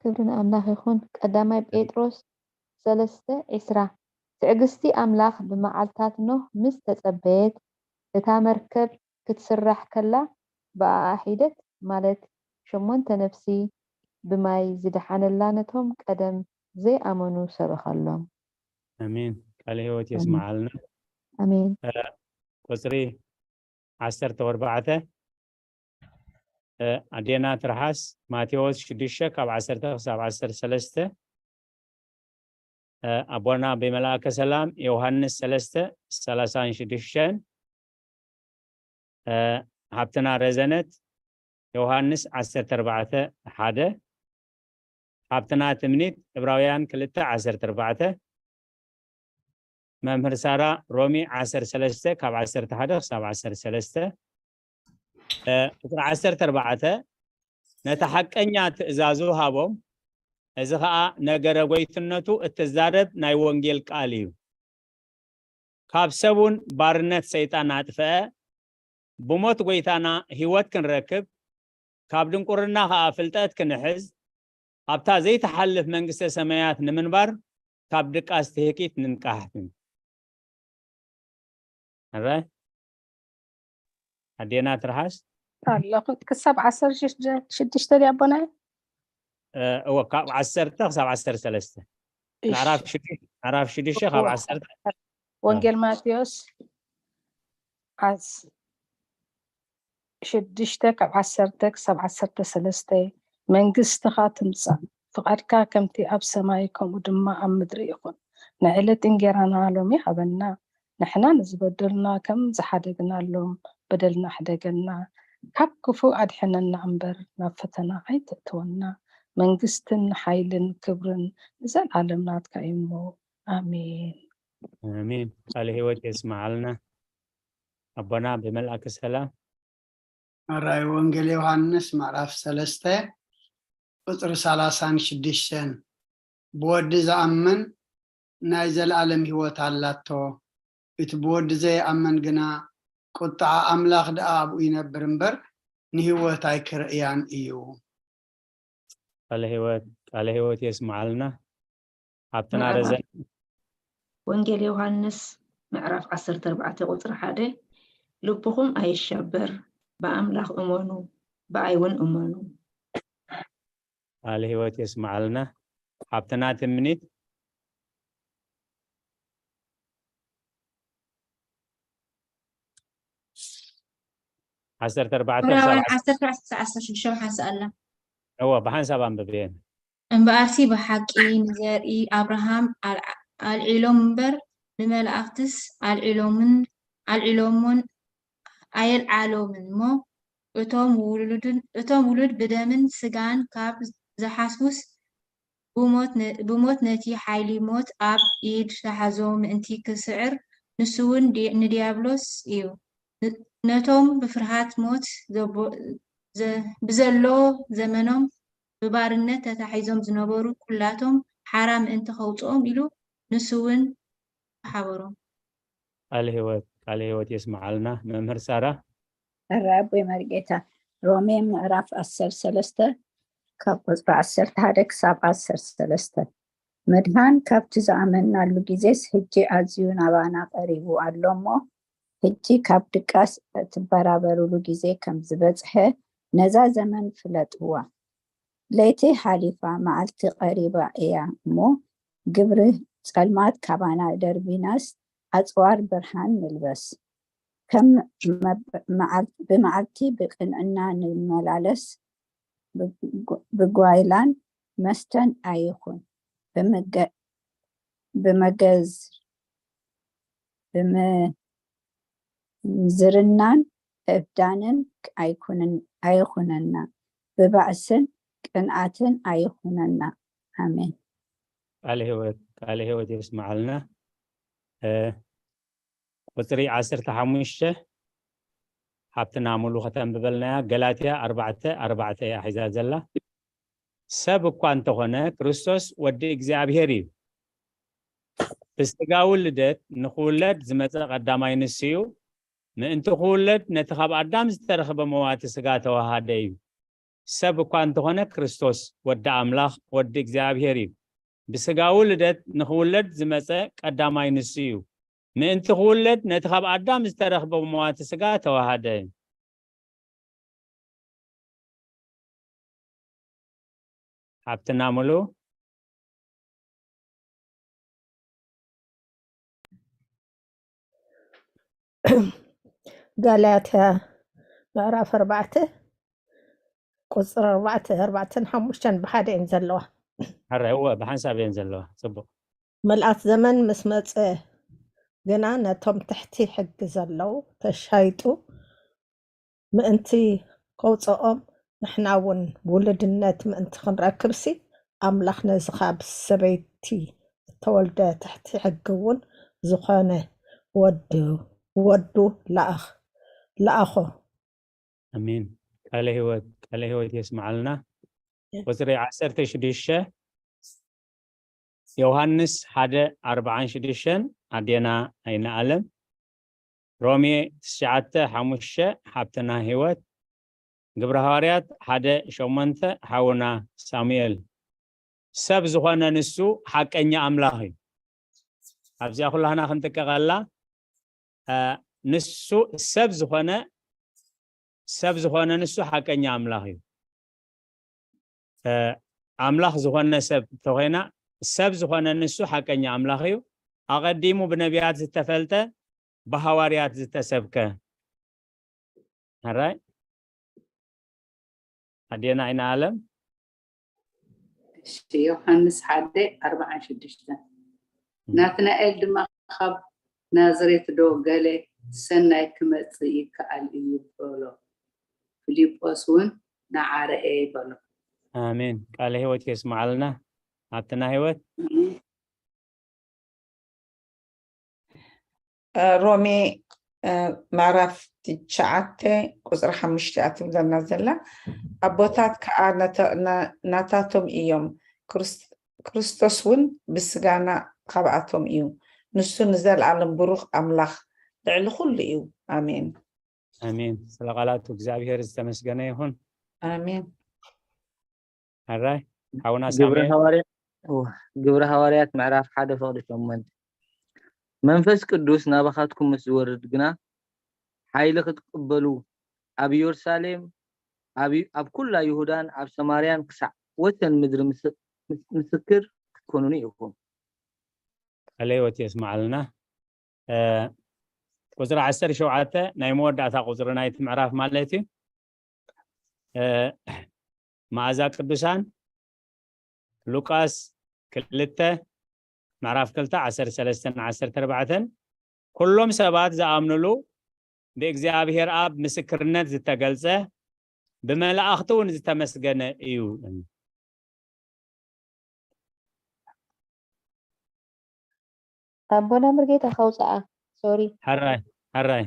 ክብሪ ንኣምላኽ ይኹን። ቀዳማይ ጴጥሮስ ሰለስተ ዕስራ፣ ትዕግስቲ ኣምላኽ ብመዓልታት ኖህ ምስ ተጸበየት፣ እታ መርከብ ክትስራሕ ከላ ብኣኣ ሒደት፣ ማለት ሸሞንተ ነፍሲ ብማይ ዝደሓነላ ነቶም ቀደም ዘይኣመኑ ሰበኸሎም። ኣሜን። ቃለ ህይወት የስምዓልና። ኣሜን። ቁፅሪ ዓሰርተ ኣርባዕተ፣ ኣዴና ትርሓስ ማቴዎስ ሽዱሽተ ካብ ዓሰርተ ክሳብ ዓሰርተ ሰለስተ፣ ኣቦና ብመልኣከ ሰላም ዮሃንስ ሰለስተ ሰላሳን ሽዱሽተን፣ ሓብትና ረዘነት ዮሃንስ ዓሰርተ ኣርባዕተ ሓደ፣ ሓብትና ትምኒት ዕብራውያን ክልተ ዓሰርተ ኣርባዕተ፣ መምህር ሳራ ሮሚ ዓሰርተ ሰለስተ ካብ ዓሰርተ ሓደ ክሳብ ዓሰርተ ሰለስተ፣ ቁፅሪ ዓሰርተ ኣርባዕተ፣ ነቲ ሓቀኛ ትእዛዙ ሃቦም፣ እዚ ኸዓ ነገረ ጎይትነቱ እትዛረብ ናይ ወንጌል ቃል እዩ። ካብ ሰብ እውን ባርነት ሰይጣን ኣጥፍአ፣ ብሞት ጎይታና ህይወት ክንረክብ፣ ካብ ድንቁርና ኸዓ ፍልጠት ክንሕዝ፣ ኣብታ ዘይትሓልፍ መንግስተ ሰማያት ንምንባር ካብ ድቃስ ትህኪት ንንቃሕትን። ሕራይ ኣዴና ትርሓስ ኣለኹ። ክሳብ ዓሰርተ ሽዱሽተ ድያ ኣቦናይ? እወ፣ ካብ ዓሰርተ ክሳብ ዓሰርተ ሰለስተ። ምዕራፍ ሽዱሽተ ካብ ዓሰርተ። ወንጌል ማቴዎስ ዓስ ሽዱሽተ ካብ ዓሰርተ ክሳብ ዓሰርተ ሰለስተ። መንግስትኻ ትምጻእ፣ ፍቓድካ ከምቲ ኣብ ሰማይ ከምኡ ድማ ኣብ ምድሪ ይኹን። ንዕለት እንጌራና ሎሚ ሃበና። ንሕና ንዝበደሉና ከም ዝሓደግናሎም በደልና ሕደገልና፣ ካብ ክፉእ ኣድሕነና እምበር ናብ ፈተና ኣይተእትወና። መንግስትን ሓይልን ክብርን ንዘለኣለም ናትካ እዩ እሞ፣ ኣሜን። ኣሜን። ቃለ ህይወት የስምዓልና ኣቦና ብመልኣከ ሰላም። ራእይ ወንጌል ዮሃንስ ምዕራፍ ሰለስተ ቁፅሪ ሰላሳን ሽዱሽተን፣ ብወዲ ዝኣምን ናይ ዘለኣለም ህይወት ኣላቶ፣ እቲ ብወዲ ዘይኣምን ግና ቁጥዓ ኣምላኽ ደኣ ኣብኡ ይነብር እምበር፣ ንህይወት ኣይክርእያን እዩ። ቃለ ህይወት ቃለ ህይወት የስምዓልና። ኣብትና መርሓባ። ረዘን ወንጌል ዮሃንስ ምዕራፍ ዓሰርተ ኣርባዕተ ቁፅሪ ሓደ፣ ልብኹም ኣይሸበር፣ ብኣምላኽ እመኑ፣ ብኣይ እውን እመኑ። ቃለ ህይወት የስምዓልና። ሓብትና ትምኒት ዓሰርተ ኣርባዕተ ዕብራውያን ክሳብ ዓሰርተ ክሳብ ዓሰርተ ሽዱሽተ ብሓንሳእ ኣላ። እወ ብሓንሳብ ኣንብብየን። እምበኣርሲ ብሓቂ ንዘርኢ ኣብርሃም ኣልዓ- ኣልዒሎም እምበር፣ ንመላእኽትስ ኣልዒሎምን ኣልዒሎሞን ኣየልዓሎምን እሞ፣ እቶም ውሉድን እቶም ውሉድ ብደምን ስጋን ካብ ዝሓስቡስ፣ ብሞት ነ- ብሞት ነቲ ሓይሊ ሞት ኣብ ኢድ ዝሓዞ ምእንቲ ክስዕር፣ ንሱ እውን ዲ- ንዲያብሎስ እዩ። ን- ነቶም ብፍርሃት ሞት ዘቦ- ዘ- ብዘሎ ዘመኖም ብባርነት ተታሒዞም ዝነበሩ ኩላቶም ሓራ ምእንቲ ከውፅኦም ኢሉ ንሱ እውን ተሓበሮም። ቃለ ህይወት ቃለ ህይወት የስምዓልና። መምህር ሳራ ሕራይ ኣቦይ መርጌታ። ሮሜ ምዕራፍ ዓሰርተ ሰለስተ ካብ ቁፅሪ ዓሰርተ ሓደ ክሳብ ዓሰርተ ሰለስተ። ምድሃን ካብቲ ዝኣመንናሉ ግዜስ ሕጂ ኣዝዩ ናባና ቀሪቡ ኣሎ እሞ፣ ሕጂ ካብ ድቃስ እትበራበሩሉ ግዜ ከም ዝበጽሐ፣ ነዛ ዘመን ፍለጥዋ። ለይቲ ሓሊፋ፣ መዓልቲ ቀሪባ እያ እሞ፣ ግብሪ ጸልማት ካባና ደርቢናስ፣ ኣጽዋር ብርሃን ንልበስ። ከም መብ- መዓል- ብመዓልቲ ብቅንዕና ንመላለስ፣ ብጓይላን መስተን ኣይኹን፣ ብመገ- ብመገዝ ብምዝርናን እብዳንን ኣይኩንን ኣይኹነና፣ ብባእስን ቅንኣትን ኣይኹነና። ኣሜን። ቃለ ህይወት ቃለ ህይወት የስምዓልና። እ፣ ቁፅሪ ዓሰርተ ሓሙሽተ ሓብትና ሙሉ ከተንብበልናያ። ገላትያ ኣርባዕተ ኣርባዕተ እያ ሒዛ ዘላ። ሰብ እኳ እንተኾነ ክርስቶስ ወዲ እግዚኣብሔር እዩ። ብስጋዊ ልደት ንክውለድ ዝመፀ ቀዳማይ ንሱ እዩ። ምእንቲ ክውለድ ነቲ ካብ ኣዳም ዝተረኽበ መዋቲ ስጋ ተዋሃደ እዩ። ሰብ እኳ እንተኾነ ክርስቶስ ወዲ ኣምላኽ ወዲ እግዚኣብሔር እዩ። ብስጋዊ ልደት ንክውለድ ዝመፀ ቀዳማይ ንሱ እዩ። ምእንቲ ክውለድ ነቲ ካብ ኣዳም ዝተረኽበ መዋቲ ስጋ ተዋሃደ። ሓብትና ሙሉ ጋላትያ ምዕራፍ ኣርባዕተ ቁፅሪ ኣርባዕተ ኣርባዕተን ሓሙሽተን ብሓደ እየን ዘለዋ። ሕራይ እወ ብሓንሳብ እየን ዘለዋ። ፅቡቅ። ምልኣት ዘመን ምስ መፀ ግና ነቶም ትሕቲ ሕጊ ዘለዉ ተሻይጡ ምእንቲ ከውፅኦም ንሕና እውን ውሉድነት ምእንቲ ክንረክብሲ ኣምላኽ ነዚ ካብ ሰበይቲ እተወልደ ትሕቲ ሕጊ እውን ዝኾነ ወዱ ወዱ ለኣኽ ለኣኾ። ኣሜን። ቃለ ህይወት ቃለ ህይወት የስምዓልና። ቁፅሪ ዓሰርተ ሽዱሽተ ዮሃንስ ሓደ ኣርባዓን ሽዱሽተን ኣዴና ኣይነኣለም። ሮሜ ትሽዓተ ሓሙሽተ ሓብትና ህይወት። ግብረ ሃዋርያት ሓደ ሸሞንተ ሓውና ሳሙኤል። ሰብ ዝኾነ ንሱ ሓቀኛ ኣምላኽ እዩ። ኣብዚኣ ኩላህና ክንጥቀቐላ። እ፣ ንሱ ሰብ ዝኾነ ሰብ ዝኾነ ንሱ ሓቀኛ ኣምላኽ እዩ። እ፣ ኣምላኽ ዝኾነ ሰብ እንተኾይና ሰብ ዝኾነ ንሱ ሓቀኛ ኣምላኽ እዩ። ኣቐዲሙ ብነቢያት ዝተፈልጠ ብሃዋርያት ዝተሰብከ። ሕራይ ኣዴና ኣይነ ኣለም። እሺ፣ ዮሃንስ ሓደ ኣርባዓን ሽዱሽተን። ናትናኤል ድማ ካብ ናዝሬት ዶ ገለ ሰናይ ክመጽእ ይከኣል እዩ በሎ። ፊልጶስ እውን ንዓ ርኤ በሎ። ኣሜን። ቃለ ህይወት የስምዓልና። ሃብትና ህይወት። ሮሜ ምዕራፍ ትሽዓተ ቁፅሪ ሓሙሽተ እያ ትብለና ዘላ። ኣቦታት ከዓ ናታቶም እዮም፣ ክርስቶስ እውን ብስጋና ካብኣቶም እዩ። ንሱ ንዘለኣለም ብሩኽ ኣምላኽ ልዕሊ ኩሉ እዩ። ኣሜን። ኣሜን። ስለ ቃላቱ እግዚኣብሔር ዝተመስገነ ይኹን። ኣሜን። ሕራይ ሓውና ግብረ ሳሙኤል ሃዋርያ እወ፣ ግብረ ሃዋርያት ምዕራፍ ሓደ ፍቕዲ ሸሞንተ። መንፈስ ቅዱስ ናባኻትኩም ምስ ዝወርድ ግና ሓይሊ ክትቅበሉ ኣብ ኢየሩሳሌም ኣብ ኣብ ኩላ ይሁዳን ኣብ ሰማርያን ክሳዕ ወሰን ምድሪ ምስ- ምስ- ምስክር ክትኮኑኒ ኢኹም። ቃለ ህይወት የስማዓልና። ቁፅሪ ዓሰርተ ሸውዓተ ናይ መወዳእታ ቁፅሪ ናይቲ ምዕራፍ ማለት እዩ። መኣዛ ቅዱሳን ሉቃስ ክልተ ምዕራፍ ክልተ ዓሰርተ ሰለስተን ዓሰርተ ኣርባዕተን ኩሎም ሰባት ዝኣምንሉ ብእግዚኣብሔር ኣብ ምስክርነት ዝተገልጸ ብመላእኽቲ እውን ዝተመስገነ እዩ። ኣቦና ምርጌታ ከውፅኣ ሶሪ ሕራይ ሕራይ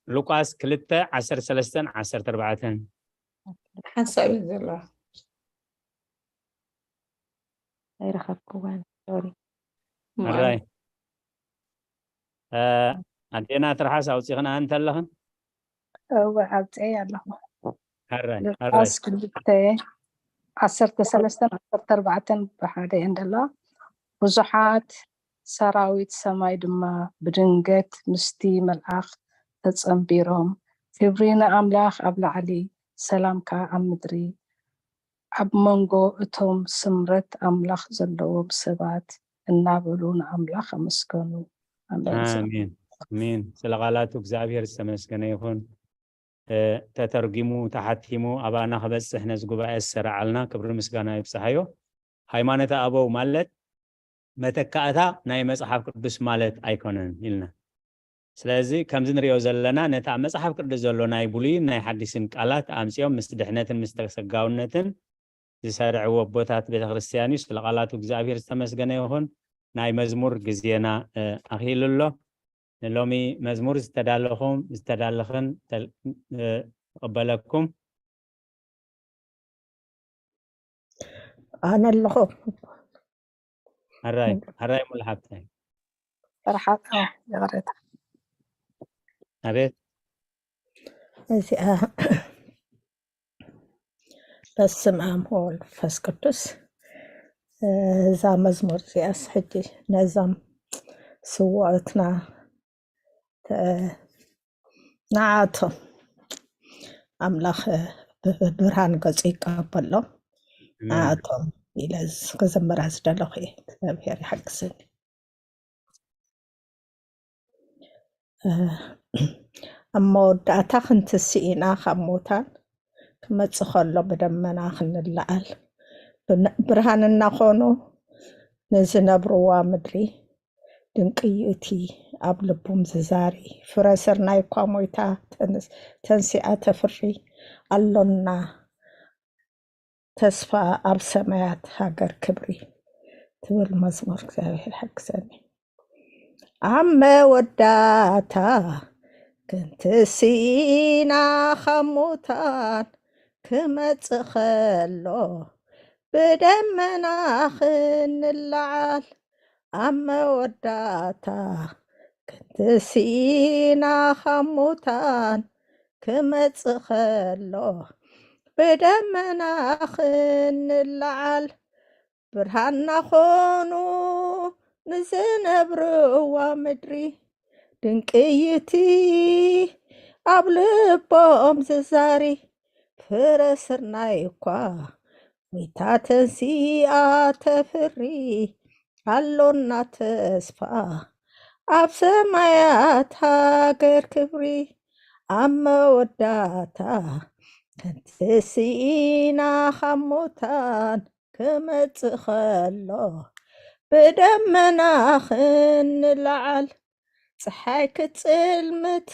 ሉቃስ ክልተ ዓሰርተ ሰለስተን ዓሰርተ ኣርባዕተን ሓንሳብ እየ ዘለዋ። ኣይረኸብክዋን ሶሪ ሕራይ ኣዴና ትርሓስ ኣውፂኽና እንተለኽን እወ ኣብፀይ ኣለኹ። ሕራይ ሕራይ ሉቃስ ክልተ ዓሰርተ ሰለስተን ዓሰርተ ኣርባዕተን ብሓደ እየን ዘለዋ። ብዙሓት ሰራዊት ሰማይ ድማ ብድንገት ምስቲ መልኣኽ ተጸንቢሮም፣ ክብሪ ንኣምላኽ ኣብ ላዕሊ፣ ሰላም ከኣ ኣብ ምድሪ፣ ኣብ መንጎ እቶም ስምረት ኣምላኽ ዘለዎም ሰባት እናበሉ ንኣምላኽ ኣመስገኑ። ኣሜን። ኣሜን ኣሜን። ስለ ቃላቱ እግዚኣብሔር ዝተመስገነ ይኹን። ተተርጊሙ ተሓቲሙ ኣባና ክበፅሕ ነዚ ጉባኤ ዝሰራዓልና ክብሪ ምስጋና ይብፅሓዮ። ሃይማኖተ ኣበው ማለት መተካእታ ናይ መፅሓፍ ቅዱስ ማለት ኣይኮነን ኢልና። ስለዚ ከምዚ ንሪኦ ዘለና ነቲ ኣብ መፅሓፍ ቅዱስ ዘሎ ናይ ብሉይን ናይ ሓዲስን ቃላት ኣምፂኦም ምስ ድሕነትን ምስ ተሰጋውነትን ዝሰርዕዎ ኣቦታት ቤተክርስትያን እዩ። ስለ ቃላቱ እግዚኣብሔር ዝተመስገነ ይኹን። ናይ መዝሙር ግዜና ኣኺሉ ኣሎ። ንሎሚ መዝሙር ዝተዳለኹም ዝተዳለኽን ተል- እ፣ እቕበለኩም። ኣነ ኣለኹ። ሕራይ ሕራይ ሙሉ ሓብታይ ፈርሓት ይቕሬታ። ኣቤት እዚኣ በስመ ኣብ ወወልድ ወመንፈስ ቅዱስ። እዛ መዝሙር እዚኣስ ሕጂ ነዞም ስውኣትና ንዓቶም ኣምላኽ ብብርሃን ገጹ ይቀበሎም። ንዓቶም ኢለ ክዝምራ ዝደለኹ እየ። እግዚኣብሔር ይሓግዘኒ። ኣብ መወዳእታ ክንትስእ ኢና ካብ ሙታን ክመጽእ ከሎ ብደመና ክንለዓል ብርሃን እናኾኑ ንዝነብርዋ ምድሪ ድንቂ እዩ እቲ ኣብ ልቡም ዝዛሪ ፍረ ስርናይ እኳ ሞይታ ተንሲኣ ተፍሪ ኣሎና ተስፋ ኣብ ሰማያት ሃገር ክብሪ ትብል መዝሙር እግዚኣብሔር ሓግዘኒ ኣብ መወዳእታ ክንትስኢና ካብ ሙታን ክመጽእ ከሎ ብደመና ክንለዓል ኣብ መወዳእታ ክንትስኢና ካብ ሙታን ክመጽእ ከሎ ብደመና ክንለዓል ብርሃንና ኾኑ ንዝነብርዋ ምድሪ ድንቂ እዩ እቲ ኣብ ልቦም ዝዛሪ ፍረ ስርናይ እኳ ሞይታ ተንሲኣ ተፍሪ ኣሎና ተስፋ ኣብ ሰማያት ሃገር ክብሪ ኣብ መወዳእታ ክንትስኢና ካብ ሙታን ክመጽእ ከሎ ብደመና ክንለዓል ፀሓይ ክትፅልምት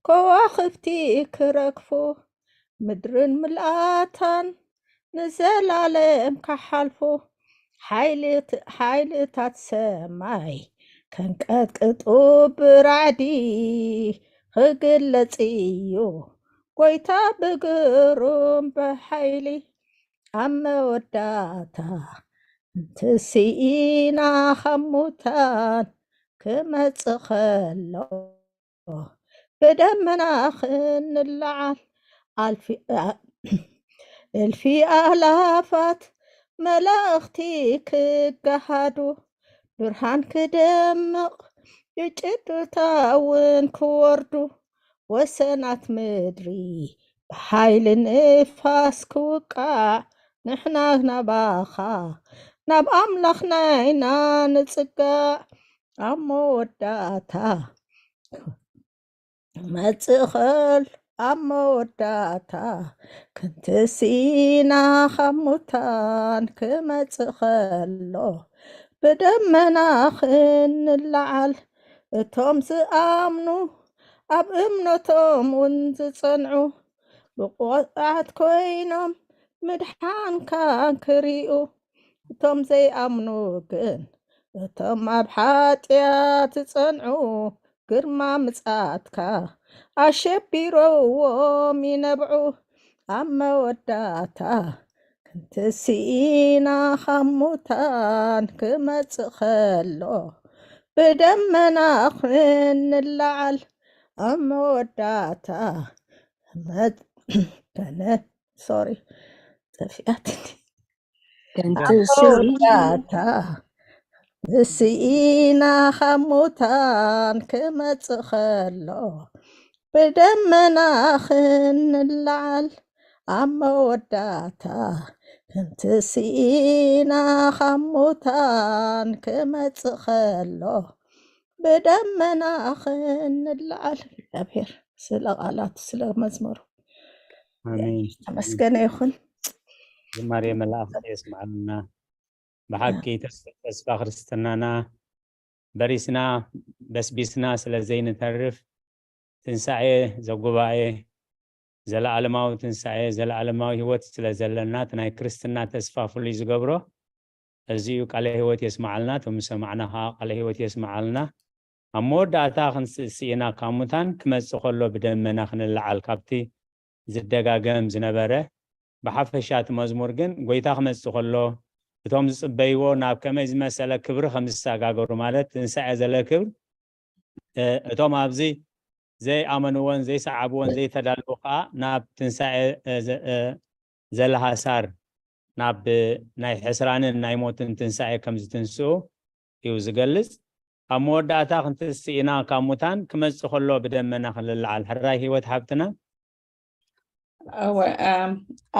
ከዋኽብቲ ክረግፉ ምድርን ምልኣታን ንዘላለም ክሓልፉ ሓይልታት ሰማይ ከንቀጥቅጡ ብራዕዲ ክግለጽ እዩ ጎይታ ብግሩም ብሓይሊ ኣብ መወዳእታ፣ እቲ ስኢና ካብ ሙታን ክመጽእ ከሎ፣ ብደመና ክንለዓል፣ ኣልፊ-፣ ኣ-፣ እልፊ ኣላፋት መላእኽቲ ክገሃዱ፣ ብርሃን ክደምቕ፣ ብጭድርታ እውን ክወርዱ፣ ወሰናት ምድሪ ብሓይሊ ንፋስ ክውቃዕ፣ ንሕና ናባኻ፣ ናብ ኣምላኽ ናይና ንጽጋዕ። ኣብ መወዳእታ መጽእ ከሎ፣ ኣብ መወዳእታ ክንትስኢና ካብ ሙታን ክመጽእ ከሎ፣ ብደመና ክንለዓል፣ እቶም ዝኣምኑ፣ ኣብ እምነቶም እውን ዝጸንዑ፣ ብቑዓት ኮይኖም ምድሓንካ ክሪኡ። እቶም ዘይኣምኑ ግን፣ እቶም ኣብ ሓጢኣት ዝጸንዑ፣ ግርማ ምጽኣትካ ኣሸቢሮዎም ይነብዑ። ኣብ መወዳእታ፣ ክንትስኢና ካብ ሙታን ክመጽእ ከሎ፣ ብደመና ክንለዓል። ኣብ መወዳእታ፣ መ-፣ ከነ-፣ ሶሪ፣ ጠፊኣትኒ። ኣብ መወዳእታ፣ ስኢና ካብ ሙታን ክመጽእ ከሎ፣ ብደመና ክንለዓል። ኣብ መወዳእታ፣ ከምቲ ስኢና ካብ ሙታን ክመጽእ ከሎ፣ ብደመና ክንለዓል። እግዚኣብሔር ስለ ቃላቱ፣ ስለ መዝሙሩ ኣሜን። ተመስገነ ይኹን። ዝማሬ መላእኽቲ የስምዓልና። ብሓቂ ተስ-፣ ተስፋ ክርስትናና በሪስና በስቢስና ስለ ዘይንተርፍ፣ ትንሳኤ ዘጉባኤ፣ ዘለዓለማዊ ትንሳኤ፣ ዘለዓለማዊ ህይወት ስለ ዘለና፣ እቲ ናይ ክርስትና ተስፋ ፍሉይ ዝገብሮ እዚ እዩ። ቃለ ህይወት የስምዓልና፣ እቶም ዝሰማዕና ኸዓ ቃለ ህይወት የስምዓልና። ኣብ መወዳእታ ክንስእ ስኢና ካብ ሙታን ክመጽእ ከሎ ብደመና ክንለዓል፣ ካብቲ ዝደጋገም ዝነበረ፣ ብሓፈሻ እቲ መዝሙር ግን፣ ጎይታ ክመጽእ ከሎ፣ እቶም ዝጽበይዎ ናብ ከመይ ዝመሰለ ክብሪ ከም ዝሰጋገሩ፣ ማለት ትንሳኤ ዘለ ክብሪ፣ እ፣ እቶም ኣብዚ ዘይኣመንዎን ዘይሰዓብዎን ዘይተዳለዉ ከኣ ናብ ትንሳኤ፣ እ፣ ዘ-፣ እ፣ ዘለ ሃሳር፣ ናብ ናይ ሕስራንን ናይ ሞትን ትንሳኤ ከም ዝትንስኡ እዩ ዝገልጽ። ኣብ መወዳእታ ክንትስእ ኢና ካብ ሙታን፣ ክመጽእ ከሎ ብደመና ክንልዓል። ሕራይ ህይወት ሓብትና። እወ፣ እም፣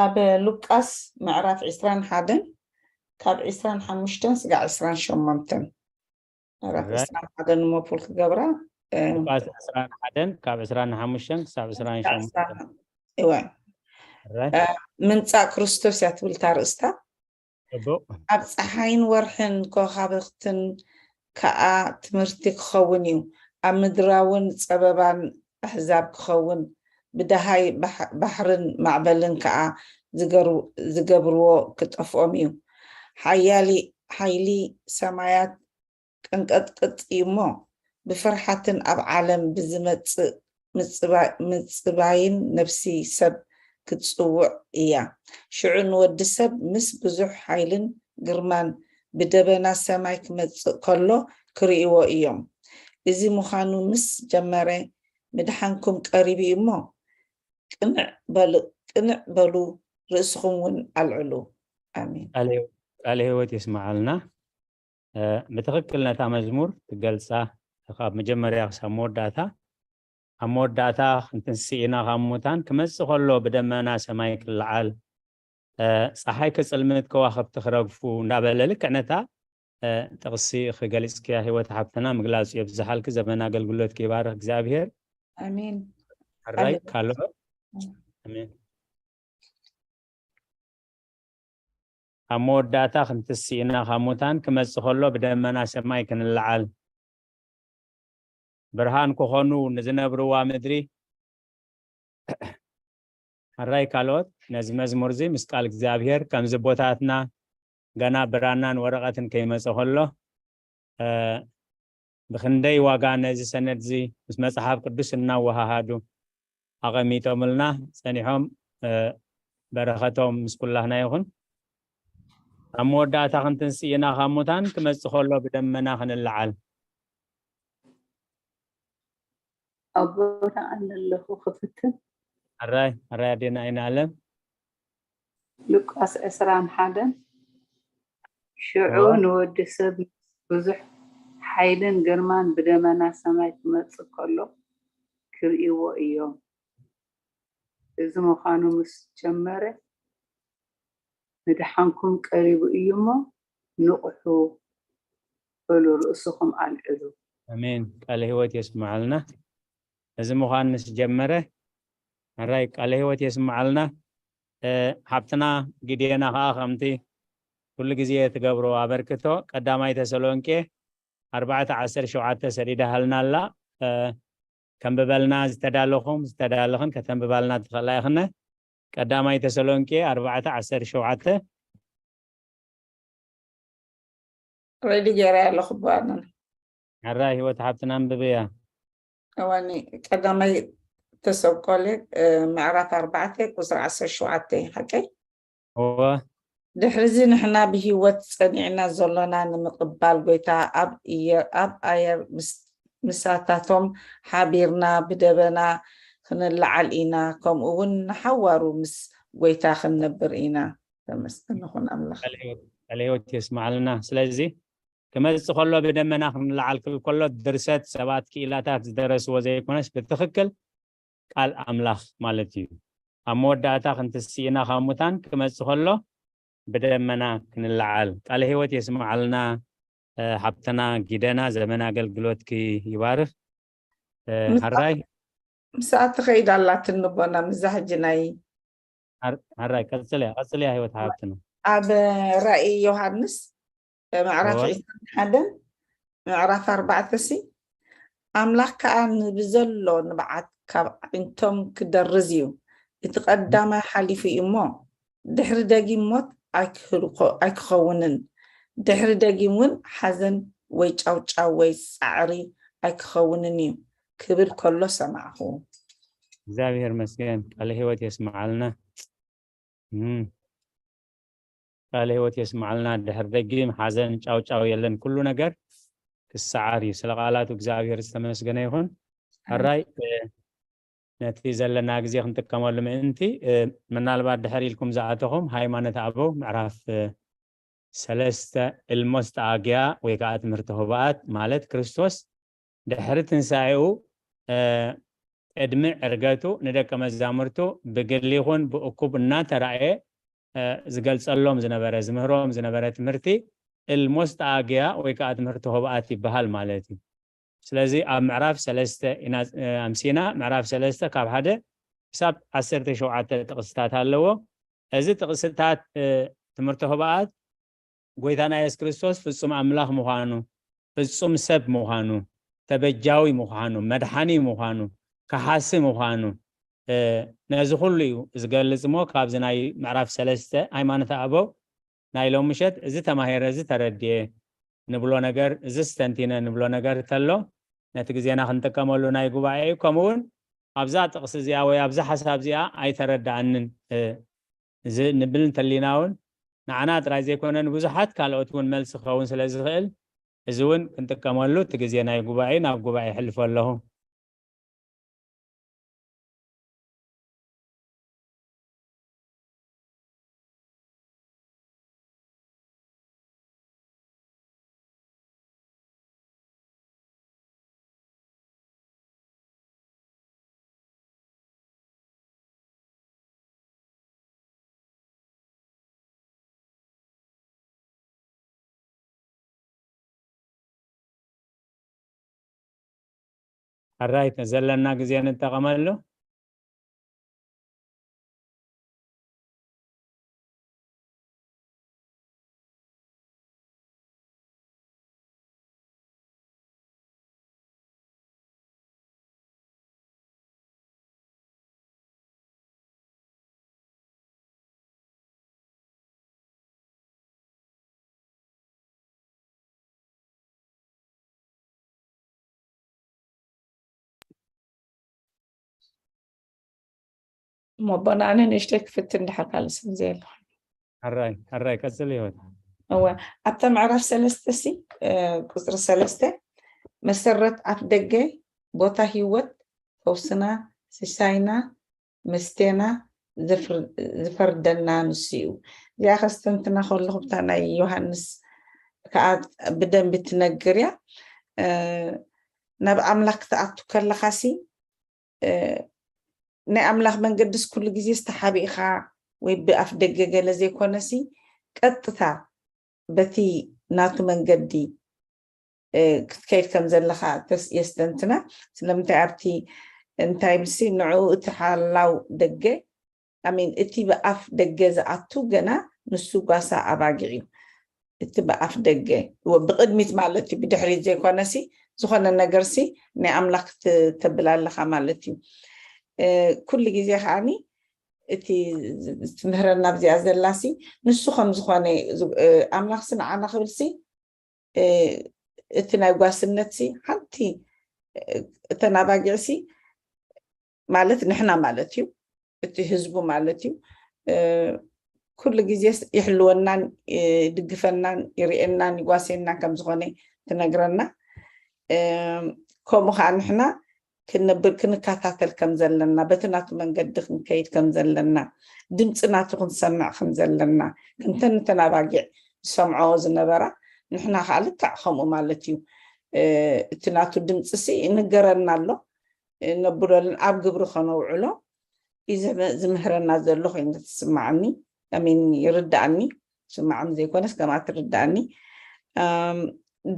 ኣብ ሉቃስ ምዕራፍ ዕስራን ሓደን ካብ ዕስራን ሓሙሽተን ስጋዕ ዕስራን ሸሞንተን። ምዕራፍ ሕራይ። ዕስራን ሓደን እሞ ፑል ክገብራ፣ እም፣ ሉቃስ ዕስራን ሓደን ካብ ዕስራን ሓሙሽተን ክሳብ ዕስራን ሸሞንተን። ዕስራን፣ እወ። ሕራይ። እ፣ ምምጻእ ክርስቶስ እያ ትብል እታ ርእስታ። ጽቡቕ። ኣብ ጸሓይን ወርሕን ከዋኽብትን ከኣ ትምህርቲ ክኸውን እዩ። ኣብ ምድራውን ጸበባን ኣህዛብ ክኸውን፣ ብደሃይ ባሕ-፣ ባሕርን ማዕበልን ከኣ ዝገሩ-፣ ዝገብርዎ ክጠፍኦም እዩ። ሓያሊ፣ ሓይሊ ሰማያት ቅንቅጥቅጥ እዩ እሞ፣ ብፍርሓትን ኣብ ዓለም ብዝመጽእ ምጽባ-፣ ምጽባይን ነፍሲ ሰብ ክትጽውዕ እያ። ሽዑ ንወዲ ሰብ ምስ ብዙሕ ሓይልን ግርማን ብደበና ሰማይ ክመጽእ ከሎ ክርእይዎ እዮም። እዚ ምዃኑ ምስ ጀመረ፣ ምድሓንኩም ቀሪቡ እዩ እሞ፣ ቅንዕ በሉ፣ ቅንዕ በሉ፣ ርእስኹም እውን ኣልዕሉ። ኣሜን። ቃለ፣ ቃለ ህይወት የስምዓልና። እ፣ ብትኽክል ነታ መዝሙር ትገልጻ፣ ካብ መጀመርያ ክሳብ መወዳእታ፣ ኣብ መወዳእታ ክንትንስእ ኢና ካብ ሙታን፣ ክመጽእ ከሎ ብደመና ሰማይ ክለዓል፣ እ፣ ጸሓይ ክጽልምት፣ ከዋኽብቲ ክረግፉ እንዳበለ፣ ልክዕ ነታ፣ እ፣ ጥቕሲ ክገልጽክያ ህይወት ሓብትና ምግላጹ የብዝሓልኪ። ዘመን ኣገልግሎትኪ ይባርኽ እግዚኣብሔር። ኣሜን። ሕራይ ኣሜን። ካልኦት? ኣሜን። ኣብ መወዳእታ ክንትስእ ኢና ካብ ሙታን፣ ክመጽእ ከሎ ብደመና ሰማይ ክንለዓል፣ ብርሃን ክኾኑ ንዝነብርዋ ምድሪ። ሕራይ ካልኦት፣ ነዚ መዝሙር እዚ ምስ ቃል እግዚኣብሔር፣ ከምዚ ቦታትና ገና ብራናን ወረቐትን ከይመጸ ከሎ፣ እ፣ ብኽንደይ ዋጋ ነዚ ሰነድ እዚ ምስ መጽሓፍ ቅዱስ እናወሃሃዱ ኣቐሚጦምልና ጸኒሖም፣ እ፣ በረኸቶም ምስ ኩላህና ይኹን። ኣብ መወዳእታ ክንትንስእ ኢና ካብ ሙታን፣ ክመጽእ ከሎ ብደመና ክንለዓል። ኣቦና ኣነ ኣለኹ ክፍትን። ኣራይ ኣራይ ኣዴና ኣይናለም። ሉቃስ ዕስራን ሓደን ሽዑ እወ። ንወዲ ሰብ ብዙሕ ሓይልን ግርማን ብደመና ሰማይ ክመጽእ ከሎ ክርእይዎ እዮም። እዚ ምዃኑ ምስ ጀመረ፣ ምድሓንኩም ቀሪቡ እዩ እሞ ንቕሑ፣ በሉ ርእስኹም ኣልዕሉ። ኣሜን። ቃለ ህይወት የስምዓልና። እዚ ምዃን ምስ ጀመረ፣ ሕራይ ቃለ ህይወት የስምዓልና። እ፣ ሓብትና ጊዴና ኸዓ ከምቲ ኩሉ ግዜ ትገብሮ ኣበርክቶ፣ ቀዳማይ ተሰሎንቄ ኣርባዕተ ዓሰርተ ሸውዓተ ሰዲዳሃልና ኣላ። እ፣ ከንብበልና ዝተዳለኹም ዝተዳለኽን ከተንብባልና ትኽእላ ኢኽነ። ቀዳማይ ተሰሎንቄ ኣርባዕተ ዓሰርተ ሸውዓተ። ሬዲ ገይረ ኣለኹ። በዋንን ሕራይ ህይወት ሓብትና ኣንብብያ። እዋኒ ቀዳማይ ተሰብቆሌ ምዕራፍ ኣርባዕተ ቁፅሪ ዓሰርተ ሸውዓተ። ሓቀይ? እወ። ድሕሪዚ ንሕና ብህይወት ጸኒዕና ዘሎና ንምቕባል ጐይታ ኣብ እየ-፣ ኣብ ኣየር ምስ-፣ ምሳታቶም ሓቢርና ብደበና ክንለዓል ኢና፣ ከምኡ እውን ንሓዋሩ ምስ ጐይታ ክንነብር ኢና። ተመስገን ይኹን ኣምላኽ። ቃለ ህይወት፣ ቃለ ህይወት የስምዓልና። ስለዚ ክመጽእ ከሎ ብደመና ክንለዓል ክብል ከሎ ድርሰት ሰባት ክኢላታት ዝደረስዎ ዘይኮነስ ብትኽክል ቃል ኣምላኽ ማለት እዩ። ኣብ መወዳእታ ክንትስእ ኢና ካብ ሙታን፣ ክመጽእ ከሎ ብደመና ክንለዓል። ቃለ ህይወት የስምዓልና። እ፣ ሓብትና ጊደና ዘመን ኣገልግሎትኪ ይባርኽ። እ፣ ምስ-፣ ሓራይ ምስኣ ትኸይድ ኣላትኒ ቦና ምዛ ሕጂ ናይ ሓር-፣ ሓራይ ቀጽልያ፣ ቀጽልያ ህይወት ሓብትና። ኣብ ራእይ ዮሃንስ ምዕራፍ እወ። ዒስራን ሓደን ምዕራፍ ኣርባዕተ ሲ፣ ኣምላኽ ከኣ ንብዘሎ ንብዓት ካብ ኣዒንቶም ክደርዝ እዩ። እቲ ቀዳማይ ሓሊፉ እዩ እሞ፣ ድሕሪ ደጊም ሞት ኣይክህልኮ-፣ ኣይክኸውንን፣ ድሕሪ ደጊም እውን ሓዘን ወይ ጫውጫው ወይ ጻዕሪ ኣይክኸውንን እዩ ክብል ከሎ ሰማዕኹ። እግዚኣብሔር መስገን፣ ቃለ ህይወት የስምዓልና። እም። ቃለ ህይወት የስምዓልና። ድሕሪ ደጊም ሓዘን ጫውጫው የለን፣ ኩሉ ነገር ክሰዓር እዩ። ስለ ቃላቱ እግዚኣብሔር ዝተመስገነ ይኹን። ሕራይ፣ እ፣ ነቲ ዘለና ግዜ ክንጥቀመሉ ምእንቲ፣ እ፣ ምናልባት ድሕር ኢልኩም ዝኣተኹም ሃይማኖት ኣበው ምዕራፍ፣ እ፣ ሰለስተ እልሞስጣግያ ወይ ከዓ ትምህርቲ ህቡኣት ማለት ክርስቶስ ድሕሪ ትንሳኤኡ፣ እ፣ ቅድሚ ዕርገቱ ንደቀ መዛሙርቱ ብግሊ ይኹን ብእኩብ እናተራእየ፣ እ፣ ዝገልጸሎም ዝነበረ፣ ዝምህሮም ዝነበረ ትምህርቲ እልሞስጣግያ ወይ ከዓ ትምህርቲ ህቡኣት ይበሃል ማለት እዩ። ስለዚ ኣብ ምዕራፍ ሰለስተ ኢና፣ እ፣ ኣምሲና፣ ምዕራፍ ሰለስተ ካብ ሓደ ክሳብ ዓሰርተ ሸውዓተ ጥቕስታት ኣለዎ። እዚ ጥቕስታት፣ እ፣ ትምህርቲ ህቡኣት ጎይታና የሱስ ክርስቶስ ፍጹም ኣምላኽ ምዃኑ፣ ፍጹም ሰብ ምዃኑ፣ ተበጃዊ ምዃኑ፣ መድሓኒ ምዃኑ፣ ከሓሲ ምዃኑ፣ እ፣ ነዚ ኩሉ እዩ ዝገልጽ እሞ ካብዚ ናይ ምዕራፍ ሰለስተ ሃይማኖተ ኣበው ናይ ሎምሸት እዚ ተማሂረ፣ እዚ ተረድኤ ንብሎ ነገር፣ እዚ ስተንቲነ ንብሎ ነገር ተሎ ነቲ ግዜና ክንጥቀመሉ ናይ ጉባኤ እዩ። ከምኡ እውን ኣብዛ ጥቕሲ እዚኣ ወይ ኣብዛ ሓሳብ እዚኣ ኣይተረድኣንን፣ እ፣ እዚ ንብል እንተሊና እውን ንዓና ጥራይ ዘይኮነ ንብዙሓት ካልኦት እውን መልሲ ክኸውን ስለ ዝኽእል እዚ እውን ክንጥቀመሉ እቲ ግዜ ናይ ጉባኤ ናብ ጉባኤ የሕልፎ ኣለኹ። ሕራይ፣ ዘለና ግዜ ንጠቐመሉ። እሞ ኣቦና ኣነ ንእሽተይ ክፍትን ድሓር ካልእ ሰብ ዘየለ። ሕራይ፣ ሕራይ፣ ቀጽል ህይወት። እወ፣ ኣብታ ምዕራፍ ሰለስተ ሲ ቁፅሪ ሰለስተ፣ መሰረት ኣፍ ደገ፣ ቦታ ህይወት፣ ፈውስና፣ ሲሳይና፣ መስቴና፣ ዝፈርደና ንሱ እዩ። እዚኣ ከስተንትና ከለኹ ብታ ናይ ዮሃንስ ከዓ ብደንቢ ትነግር እያ። ናብ ኣምላኽ ክትኣቱ ከለኻ ሲ ናይ ኣምላኽ መንገድስ ኩሉ ግዜ ዝተሓቢእኻ ወይ ብኣፍ ደገ ገለ ዘይኮነሲ ቀጥታ በቲ ናቱ መንገዲ ክትከይድ ከም ዘለኻ የስተንትና። ስለምንታይ ኣብቲ እንታይ ብሲ ንዕኡ እቲ ሓላው ደገ ኣሚን እቲ ብኣፍ ደገ ዝኣቱ ገና ንሱ ጓሳ ኣባጊዕ እዩ። እቲ ብኣፍ ደገ ብቅድሚት ማለት እዩ፣ ብድሕሪት ዘይኮነሲ ዝኾነ ነገርሲ ናይ ኣምላኽ ተብል ኣለኻ ማለት እዩ። ኩሉ ግዜ ከዓኒ እቲ ትምህረና ኣብዚኣ ዘላሲ ንሱ ከም ዝኾነ ኣምላኽሲ ንዓና ክብልሲ እቲ ናይ ጓስነትሲ ሓንቲ እተን ኣባጊዕሲ ማለት ንሕና ማለት እዩ፣ እቲ ህዝቡ ማለት እዩ። ኩሉ ግዜስ ይሕልወናን ይድግፈናን ይርእየናን ይጓስየናን ከም ዝኾነ ትነግረና። ከምኡ ከዓ ንሕና ክንብል ክንከታተል ከም ዘለና፣ በቲ ናቱ መንገዲ ክንከይድ ከም ዘለና፣ ድምፂ ናቱ ክንሰምዕ ከም ዘለና፣ ከምተን እተን ኣባጊዕ ዝሰምዖ ዝነበራ ንሕና ከዓ ልክዕ ከምኡ ማለት እዩ። እቲ ናቱ ድምፂ ሲ ይንገረና ኣሎ፣ ነብሎልን ኣብ ግብሪ ከነውዕሎ እዩ ዝምህረና ዘሎ ኮይኑ ትስማዓኒ። ኣሚን ይርዳኣኒ፣ ስማዓኒ ዘይኮነስ ከምኣ ትርዳኣኒ።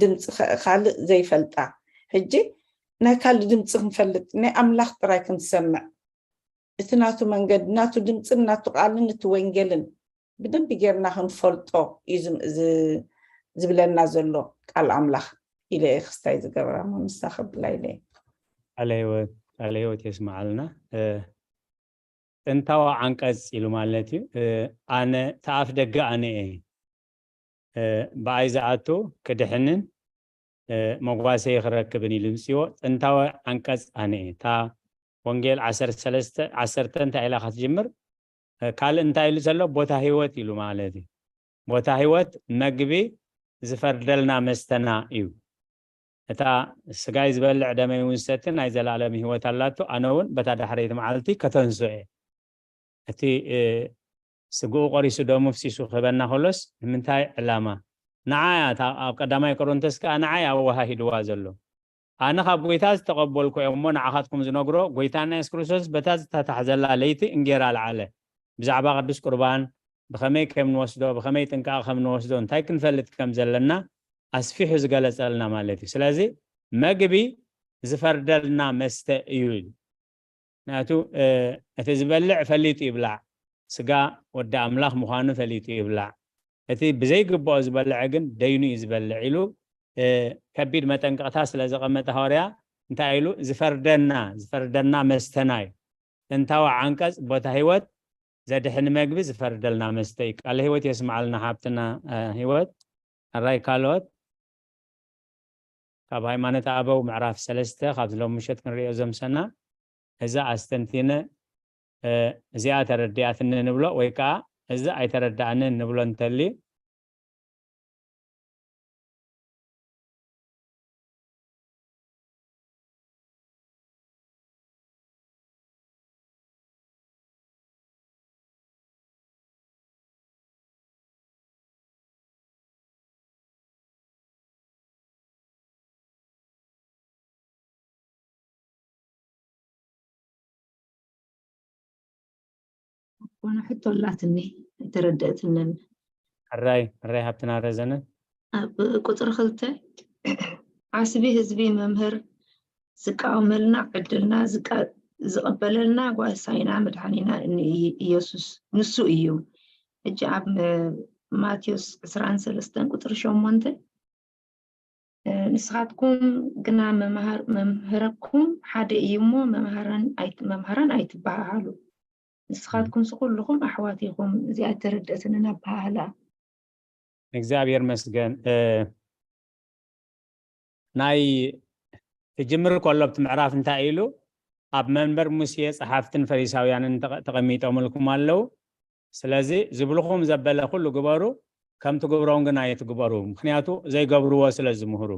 ድምፂ ካልእ ዘይፈልጣ ሕጂ ናይ ካልእ ድምፂ ክንፈልጥ ናይ ኣምላኽ ጥራይ ክንሰምዕ እቲ ናቱ መንገዲ ናቱ ድምፅን ናቱ ቃልን እቲ ወንጌልን ብደንቢ ጌርና ክንፈልጦ እዩ ዝብለና ዘሎ ቃል ኣምላኽ ኢለ እየ ክስታይ ዝገብራ። ምሳ ከብላ ኢለ እየ። ቃለ ህይወት ቃለ ህይወት የስምዓልና። ጥንታዊ ዓንቀፅ ኢሉ ማለት እዩ። ኣነ ተኣፍ ደገ ኣነ እየ፣ ብኣይ ዝኣቱ ክድሕንን መጓሰይ ክረክብን ኢሉ ዝፅዎ ጥንታዊ ዓንቀፅ ኣነ እየ። እታ ወንጌል ዓሰርተ ሰለስተ ዓሰርተ እንታይ ኢላ ክትጅምር፣ ካልእ እንታይ ኢሉ ዘሎ? ቦታ ህይወት ኢሉ ማለት እዩ። ቦታ ህይወት መግቢ ዝፈርደልና መስተና እዩ። እታ ስጋይ ዝበልዕ ደመይ እውን ዝሰቲ ናይ ዘላለም ህይወት ኣላቶ፣ ኣነ እውን በታ ዳሕረይቲ መዓልቲ ከተንስኦ እየ። እቲ ስግኡ ቆሪሱ ደሙ ፍሲሱ ክህበና ከሎስ ንምንታይ ዕላማ? ንዓ እያ እታ ኣብ ቀዳማይ ቆሮንቶስ ከኣ ንዓ እያ ኣወሃሂድዋ ዘሎ። ኣነ ካብ ጎይታ ዝተቐበልኩ እየ እሞ ንዓኻትኩም ዝነግሮ፣ ጎይታና የሱስ ክርስቶስ በታ ዝተታሕዘላ ለይቲ እንጌራ ኣልዓለ። ብዛዕባ ቅዱስ ቁርባን ብኸመይ ከም ንወስዶ፣ ብኸመይ ጥንቃቐ ከም ንወስዶ፣ እንታይ ክንፈልጥ ከም ዘለና ኣስፊሑ ዝገለጸልና ማለት እዩ። ስለዚ መግቢ ዝፈርደልና መስተ እዩ ኢሉ። ምክንያቱ እቲ ዝበልዕ ፈሊጡ ይብላዕ፣ ስጋ ወዲ ኣምላኽ ምዃኑ ፈሊጡ ይብላዕ፣ እቲ ብዘይግብኦ ዝበልዐ ግን ደይኑ እዩ ዝበልዕ ኢሉ ከቢድ መጠንቀቕታ ስለ ዘቐመጠ ሃዋርያ እንታይ ኢሉ? ዝፈርደና ዝፈርደና መስተና እዩ። ጥንታዊ ዓንቀጽ ቦታ ህይወት ዘድሕን መግቢ ዝፈርደልና መስተ እዩ። ቃለ ህይወት የስምዓልና ሓብትና ህይወት። ኣራይ ካልኦት ካብ ሃይማኖት ኣበው ምዕራፍ ሰለስተ ካብዚ ሎም ምሸት ክንሪኦ ዘምሰና እዛ ኣስተንቲነ እዚኣ ተረዲኣትኒ ንብሎ ወይ ከዓ እዚ ኣይተረዳኣንን ንብሎ እንተልዩ ኮነ ሕቶ ኣላትኒ ኣይተረደእትንን። ሕራይ ሕራይ ሃብትና ረዘነ። ኣብ ቁፅሪ ክልተ ዓስቢ ህዝቢ መምህር ዝቃወመልና ዕድልና ዝቀበለልና ጓሳይና መድሓኒና ኢየሱስ ንሱ እዩ። ሕጂ ኣብ ማቴዎስ ዕስራን ሰለስተን ቁፅሪ ሸሞንተ ንስኻትኩም ግና መምህረኩም ሓደ እዩ እሞ መምህራን ኣይትበሃሃሉ። ንስኻትኩምሲ ኩልኹም ኣሕዋት ኢኹም። እዚኣ ኣይተረደእትንን ኣበሃህላ። እግዚኣብሔር መስገን። ናይ ትጅምር ከሎ ኣብቲ ምዕራፍ እንታይ ኢሉ? ኣብ መንበር ሙሴ ጸሓፍትን ፈሪሳውያንን ተቐሚጦምልኩም ኣለዉ። ስለዚ ዝብልኹም ዘበለ ኩሉ ግበሩ፣ ከምቲ ግብሮም ግን ኣይትግበሩ፣ ምኽንያቱ ዘይገብርዎ ስለ ዝምህሩ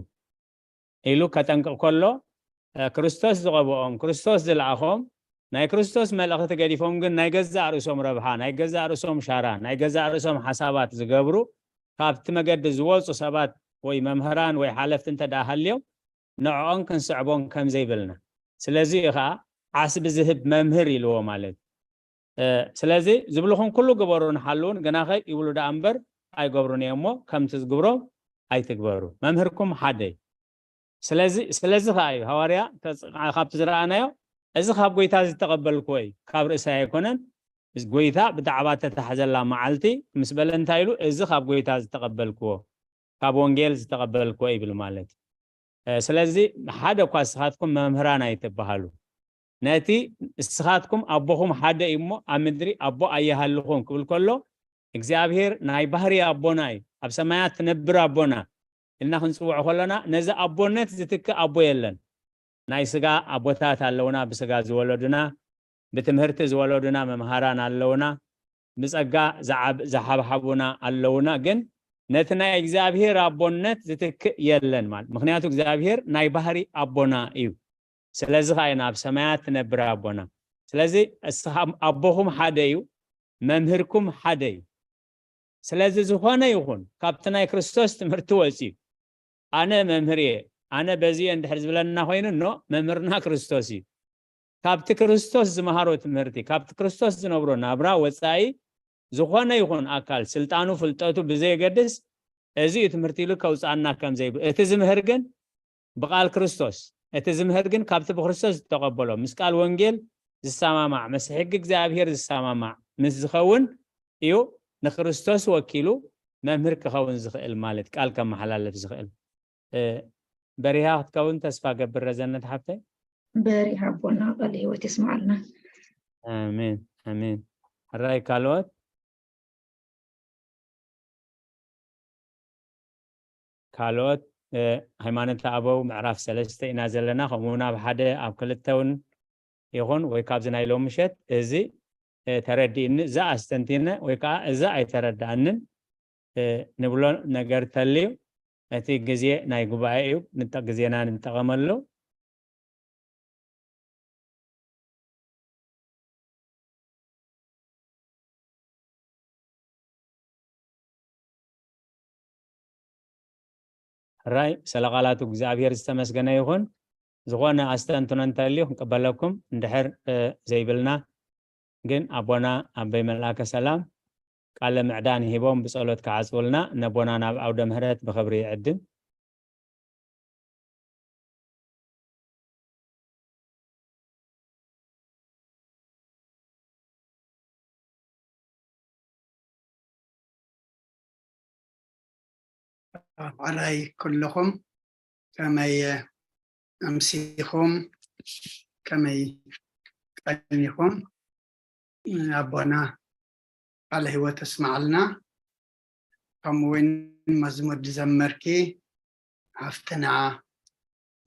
ኢሉ ከጠንቅቕ ከሎ፣ እ፣ ክርስቶስ ዝቐብኦም፣ ክርስቶስ ዝለኣኾም፣ ናይ ክርስቶስ መልእኽቲ ገዲፎም ግን ናይ ገዛእ ርእሶም ረብሓ፣ ናይ ገዛእ ርእሶም ሻራ፣ ናይ ገዛእ ርእሶም ሓሳባት ዝገብሩ፣ ካብቲ መገዲ ዝወፁ ሰባት ወይ መምህራን ወይ ሓለፍቲ እንተ ደኣ ሃልዮም፣ ንዕኦም ክንስዕቦም ከም ዘይብልና። ስለዚ እዩ ኸዓ ዓስቢ ዝህብ መምህር ኢልዎ ማለት። እ፣ ስለዚ ዝብልኹም ኩሉ ግበሩን ሓልውን፣ ግናኸ ይብሉ ደኣ እምበር ኣይገብሩን እዮም እሞ፣ ከምቲ ዝግብሮም ኣይትግበሩ። መምህርኩም ሓደ እዩ። ስለዚ፣ ስለዚ ኸዓ እዩ ሃዋርያ ተጽ-፣ ካብቲ ዝረኣናዮ፣ እዚ ካብ ጎይታ ዝተቐበልክዎ እዩ፣ ካብ ርእሰይ ኣይኮነን። እዚ ጎይታ ብዛዕባ እተታሕዘላ መዓልቲ ምስ በለ እንታይ ኢሉ? እዚ ካብ ጎይታ ዝተቐበልክዎ፣ ካብ ወንጌል ዝተቐበልክዎ ይብል ማለት እዩ። እ፣ ስለዚ ሓደ እኳ ንስኻትኩም መምህራን ኣይትበሃሉ። ነቲ ንስኻትኩም ኣቦኹም ሓደ እዩ እሞ ኣብ ምድሪ ኣቦ ኣይሃልኹም ክብል ከሎ፣ እግዚኣብሔር ናይ ባህሪ ኣቦና እዩ። ኣብ ሰማያት ትነብር ኣቦና ኢልና ክንጽውዖ ከለና፣ ነዚ ኣቦነት ዝትክእ ኣቦ የለን። ናይ ስጋ ኣቦታት ኣለውና፣ ብስጋ ዝወለዱና፣ ብትምህርቲ ዝወለዱና መምሃራን ኣለውና፣ ብጸጋ ዝዓብ-፣ ዝሓብሓቡና ኣለውና። ግን ነቲ ናይ እግዚኣብሔር ኣቦነት ዝትክእ የለን ማለት፣ ምኽንያቱ እግዚኣብሔር ናይ ባህሪ ኣቦና እዩ። ስለዚ ኸዓ ኢና ኣብ ሰማያት ትነብር ኣቦና። ስለዚ እስኻ-፣ ኣቦኹም ሓደ እዩ፣ መምህርኩም ሓደ እዩ። ስለዚ ዝኾነ ይኹን ካብቲ ናይ ክርስቶስ ትምህርቲ ወፂኡ፣ "ኣነ መምህር እየ፣ ኣነ በዚ እየ" እንድሕር ዝብለና ኮይኑ፣ ኖ፣ መምህርና ክርስቶስ እዩ። ካብቲ ክርስቶስ ዝመሃሮ ትምህርቲ፣ ካብቲ ክርስቶስ ዝነብሮ ናብራ ወፃኢ ዝኾነ ይኹን ኣካል ስልጣኑ፣ ፍልጠቱ ብዘየገድስ፣ እዚ እዩ ትምህርቲ ኢሉ ከውፅኣና ከም ዘይብ-፣ እቲ ዝምህር ግን ብቃል ክርስቶስ፣ እቲ ዝምህር ግን ካብቲ ብክርስቶስ ዝተቐበሎ፣ ምስ ቃል ወንጌል ዝሰማማዕ፣ ምስ ሕጊ እግዚኣብሔር ዝሰማማዕ ምስ ዝኸውን እዩ ንክርስቶስ ወኪሉ መምህር ክኸውን ዝኽእል፣ ማለት ቃል ከመሓላልፍ ዝኽእል። እ፣ በሪሃ ክትከውን ተስፋ ገብር፣ ረዘነት ሓፍተይ። በሪሃ ኣቦና ቃለ ህይወት የስምዓልና። ኣሜን፣ ኣሜን። ሕራይ ካልኦት? ካልኦት፣ እ፣ ሃይማኖተ ኣበው ምዕራፍ ሰለስተ ኢና ዘለና፣ ከምኡ እውን ኣብ ሓደ ኣብ ክልተ እውን ይኹን ወይ ካብዚ ናይ ሎም ምሸት እዚ፣ እ፣ ተረዲእኒ፣ እዚ ኣስተንቲነ ወይ ከዓ እዚ ኣይተረዳእንን፣ እ፣ ንብሎ ነገር ተልዩ፣ እቲ ግዜ ናይ ጉባኤ እዩ፣ ንጠ-፣ ግዜና ንጠቐመሉ። ሕራይ፣ ስለ ቃላቱ እግዚኣብሔር ዝተመስገነ ይኹን። ዝኾነ ኣስተንትኖ እንተልዩ ክንቅበለኩም፣ እንድሕር፣ እ፣ ዘይብልና ግን ኣቦና ኣበይ መልኣከ ሰላም ቃለ ምዕዳን ሂቦም ብጸሎት ክዓጽውልና፣ ነቦና ናብ ዓውደ ምህረት ብኽብሪ ይዕድም። ኣባላይ ኩልኹም ከመይ ኣምሲኹም፣ ከመይ ቀኒኹም? ኣቦና ቃለ ህይወት ኣስምዓልና። ከምኡ እውን መዝሙር ዝዘመርኪ ሓፍትና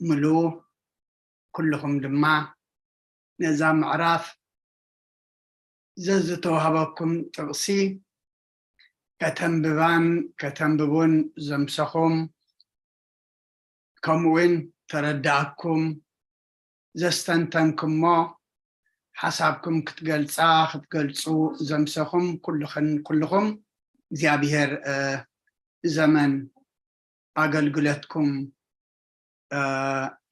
ምሉ፣ ኩልኹም ድማ ነዛ ምዕራፍ ዘዝተዋህበኩም ጥቕሲ ከተንብባን ከተንብቡን ዘምሰኹም፣ ከምኡ እውን ተረዳእኩም ዘስተንተንኩሞ ሓሳብኩም ክትገልጻ፣ ክትገልጹ ዘምሰኹም ኩልኽን ኩልኹም እግዚኣብሔር፣ እ፣ ዘመን ኣገልግሎትኩም፣ እ፣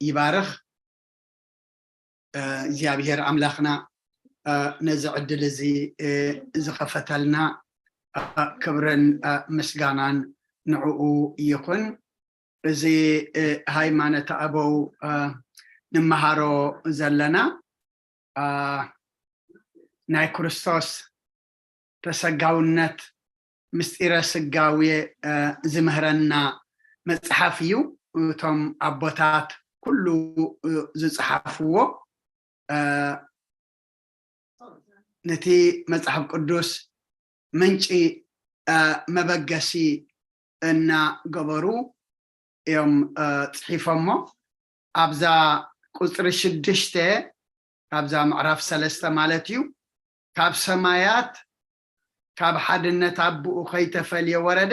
ይባርኽ። እ፣ እግዚኣብሔር ኣምላኽና፣ እ፣ ነዚ ዕድል እዚ፣ እ፣ ዝኸፈተልና፣ እ፣ ክብርን፣ እ፣ ምስጋናን ንዕኡ ይኹን። እዚ፣ እ፣ ሃይማኖተ ኣበው፣ እ፣ ንመሃሮ ዘለና፣ እ፣ ናይ ክርስቶስ ተሰጋውነት ምስጢረ ስጋዌ፣ እ፣ ዝምህረና መጽሓፍ እዩ። እቶም ኣቦታት ኩሉ፣ እ፣ ዝጸሓፍዎ፣ እ፣ ነቲ መጽሓፍ ቅዱስ ምንጪ፣ እ፣ መበገሲ እናገበሩ እዮም፣ እ፣ ጽሒፎሞ። ኣብዛ ቁጽሪ ሽዱሽተ፣ ካብዛ ምዕራፍ ሰለስተ ማለት እዩ፣ "ካብ ሰማያት፣ ካብ ሓድነት ኣቦኡ ከይተፈልየ ወረደ፣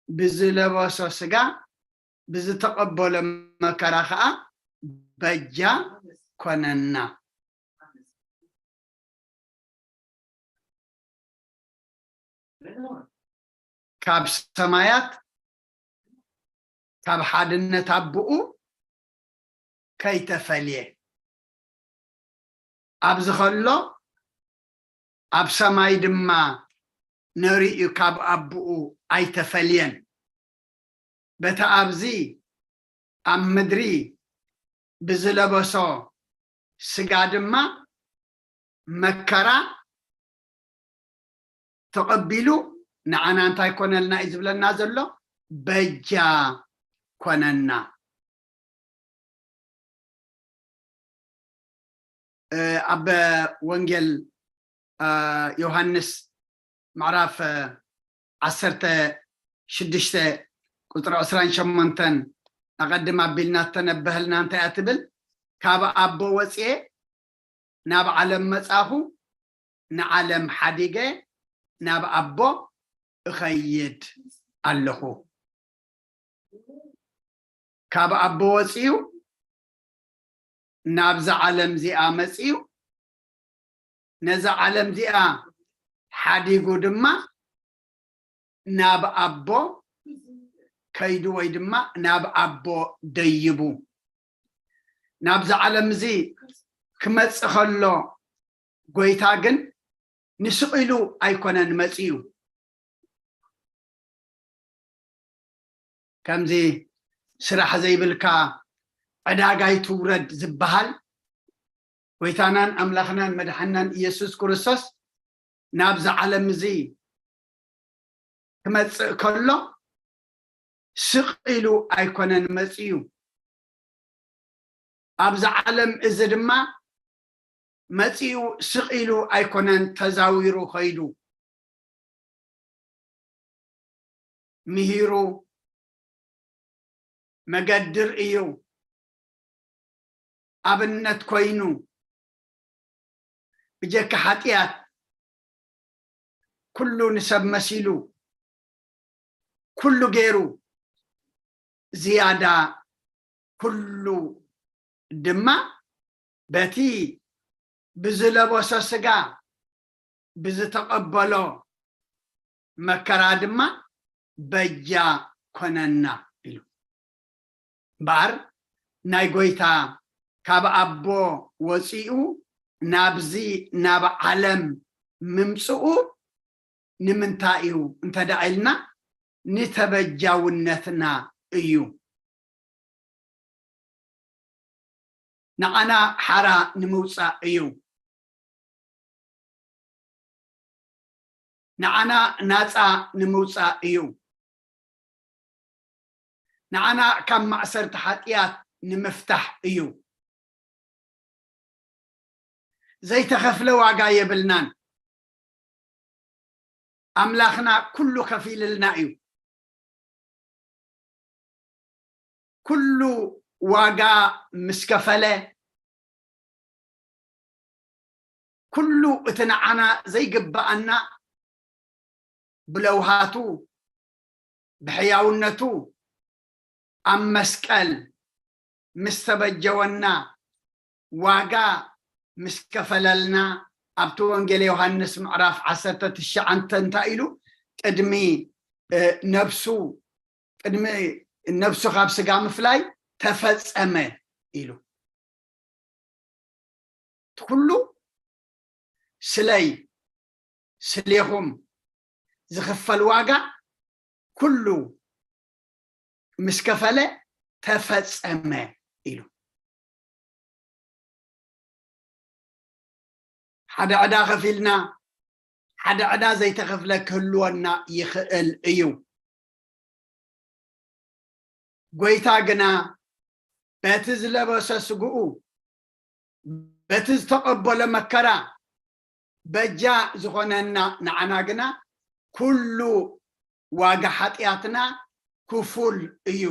ብዝለበሶ ስጋ ብዝተቐበሎ መከራ ኸዓ በጃ ኮነና። ካብ ሰማያት ካብ ሓድነት ኣቦኡ ከይተፈልየ ኣብዚ ኸሎ ኣብ ሰማይ ድማ ነሪኡ ካብ ኣቦኡ ኣይተፈልየን። በቲ ኣብዚ ኣብ ምድሪ ብዝለበሶ ስጋ ድማ መከራ ተቐቢሉ ንዓና እንታይ ኮነልና እዩ ዝብለና ዘሎ? በጃ ኮነና። ኣብ ወንጌል ዮሃንስ ምዕራፍ ዓሰርተ ሽዱሽተ ቁፅሪ ዕስራን ሸሞንተን ኣቐድም ኣቢልና እተነበህልና እንታይ እያ ትብል? ካብ ኣቦ ወፅኤ ናብ ዓለም መፃኹ፣ ንዓለም ሓዲገ ናብ ኣቦ እኸይድ ኣለኹ። ካብ ኣቦ ወፂኡ ናብዛ ዓለም እዚኣ መፂኡ፣ ነዛ ዓለም እዚኣ ሓዲጉ ድማ ናብ ኣቦ ከይዱ ወይ ድማ ናብ ኣቦ ደይቡ። ናብዚ ዓለም እዚ ክመጽእ ከሎ ጎይታ ግን ንስቕ ኢሉ ኣይኮነን መጺኡ። ከምዚ ስራሕ ዘይብልካ ዕዳጋ ኣይትውረድ ዝበሃል፣ ጎይታናን ኣምላኽናን መድሓናን ኢየሱስ ክርስቶስ ናብዚ ዓለም እዚ ክመጽእ ከሎ ስቕ ኢሉ ኣይኮነን መጺኡ። ኣብዚ ዓለም እዚ ድማ መጺኡ ስቕ ኢሉ ኣይኮነን ተዛዊሩ ኸይዱ። ምሂሩ፣ መገዲ ርእዩ፣ ኣብነት ኮይኑ፣ ብጀካ ሓጢኣት ኩሉ ንሰብ መሲሉ፣ ኩሉ ገይሩ፣ ዝያዳ ኩሉ ድማ በቲ ብዝለበሶ ስጋ ብዝተቐበሎ መከራ ድማ በጃ ኮነና ኢሉ። እምበኣር ናይ ጎይታ ካብ ኣቦ ወፂኡ ናብዚ ናብ ዓለም ምምፅኡ ንምንታይ እዩ እንተ ደኣ ኢልና፣ ንተበጃውነትና እዩ። ንዓና ሓራ ንምውፃእ እዩ። ንዓና ናፃ ንምውፃእ እዩ። ንዓና ካብ ማእሰርቲ ሓጢኣት ንምፍታሕ እዩ። ዘይተኸፍለ ዋጋ የብልናን። ኣምላኽና ኩሉ ከፊልልና እዩ። ኩሉ ዋጋ ምስ ከፈለ፣ ኩሉ እቲ ንዓና ዘይግብኣና ብለውሃቱ፣ ብሕያውነቱ ኣብ መስቀል ምስ ተበጀወና፣ ዋጋ ምስ ከፈለልና፣ ኣብቲ ወንጌል ዮሃንስ ምዕራፍ ዓሰርተ ትሽዓተ እንታይ ኢሉ? ቅድሚ፣ እ፣ ነብሱ፣ ቅድሚ ነብሱ ካብ ስጋ ምፍላይ ተፈጸመ ኢሉ። እቲ ኩሉ ስለይ፣ ስሌኹም ዝኽፈል ዋጋ ኩሉ ምስ ከፈለ ተፈጸመ ኢሉ። ሓደ ዕዳ ከፊልና፣ ሓደ ዕዳ ዘይተኸፍለ ክህልወና ይኽእል እዩ። ጎይታ ግና በቲ ዝለበሰ ስግኡ፣ በቲ ዝተቐበሎ መከራ በጃ ዝኾነና ንዓና ግና ኩሉ ዋጋ ሓጢኣትና ክፉል እዩ።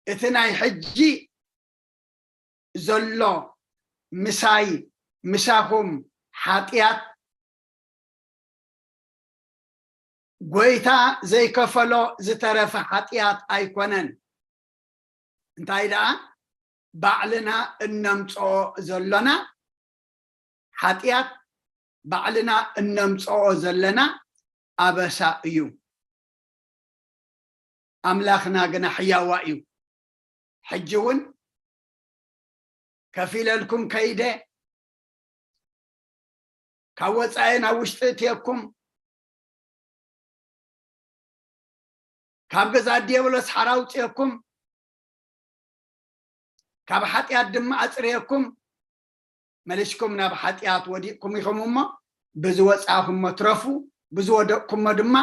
እቲ ናይ ሕጂ ዘሎ ምሳይ ምሳኹም ሓጢኣት ጎይታ ዘይከፈሎ ዝተረፈ ሓጢኣት ኣይኮነን። እንታይ ደኣ ባዕልና እነምጽኦ ዘሎና ሓጢኣት፣ ባዕልና እነምጽኦ ዘለና ኣበሳ እዩ። ኣምላኽና ግና ሕያዋ እዩ። ሕጂ እውን ከፊለልኩም ከይደ፣ ካብ ወጻኢ ናብ ውሽጢ እትየኩም፣ ካብ ገዛ ዲያብሎስ ሓራ ኣውፅየኩም፣ ካብ ሓጢኣት ድማ ኣፅርየኩም፣ መሊስኩም ናብ ሓጢኣት ወዲቕኩም ኢኹም እሞ፣ ብዝወፃእኩሞ ትረፉ፣ ብዝወደቕኩሞ ድማ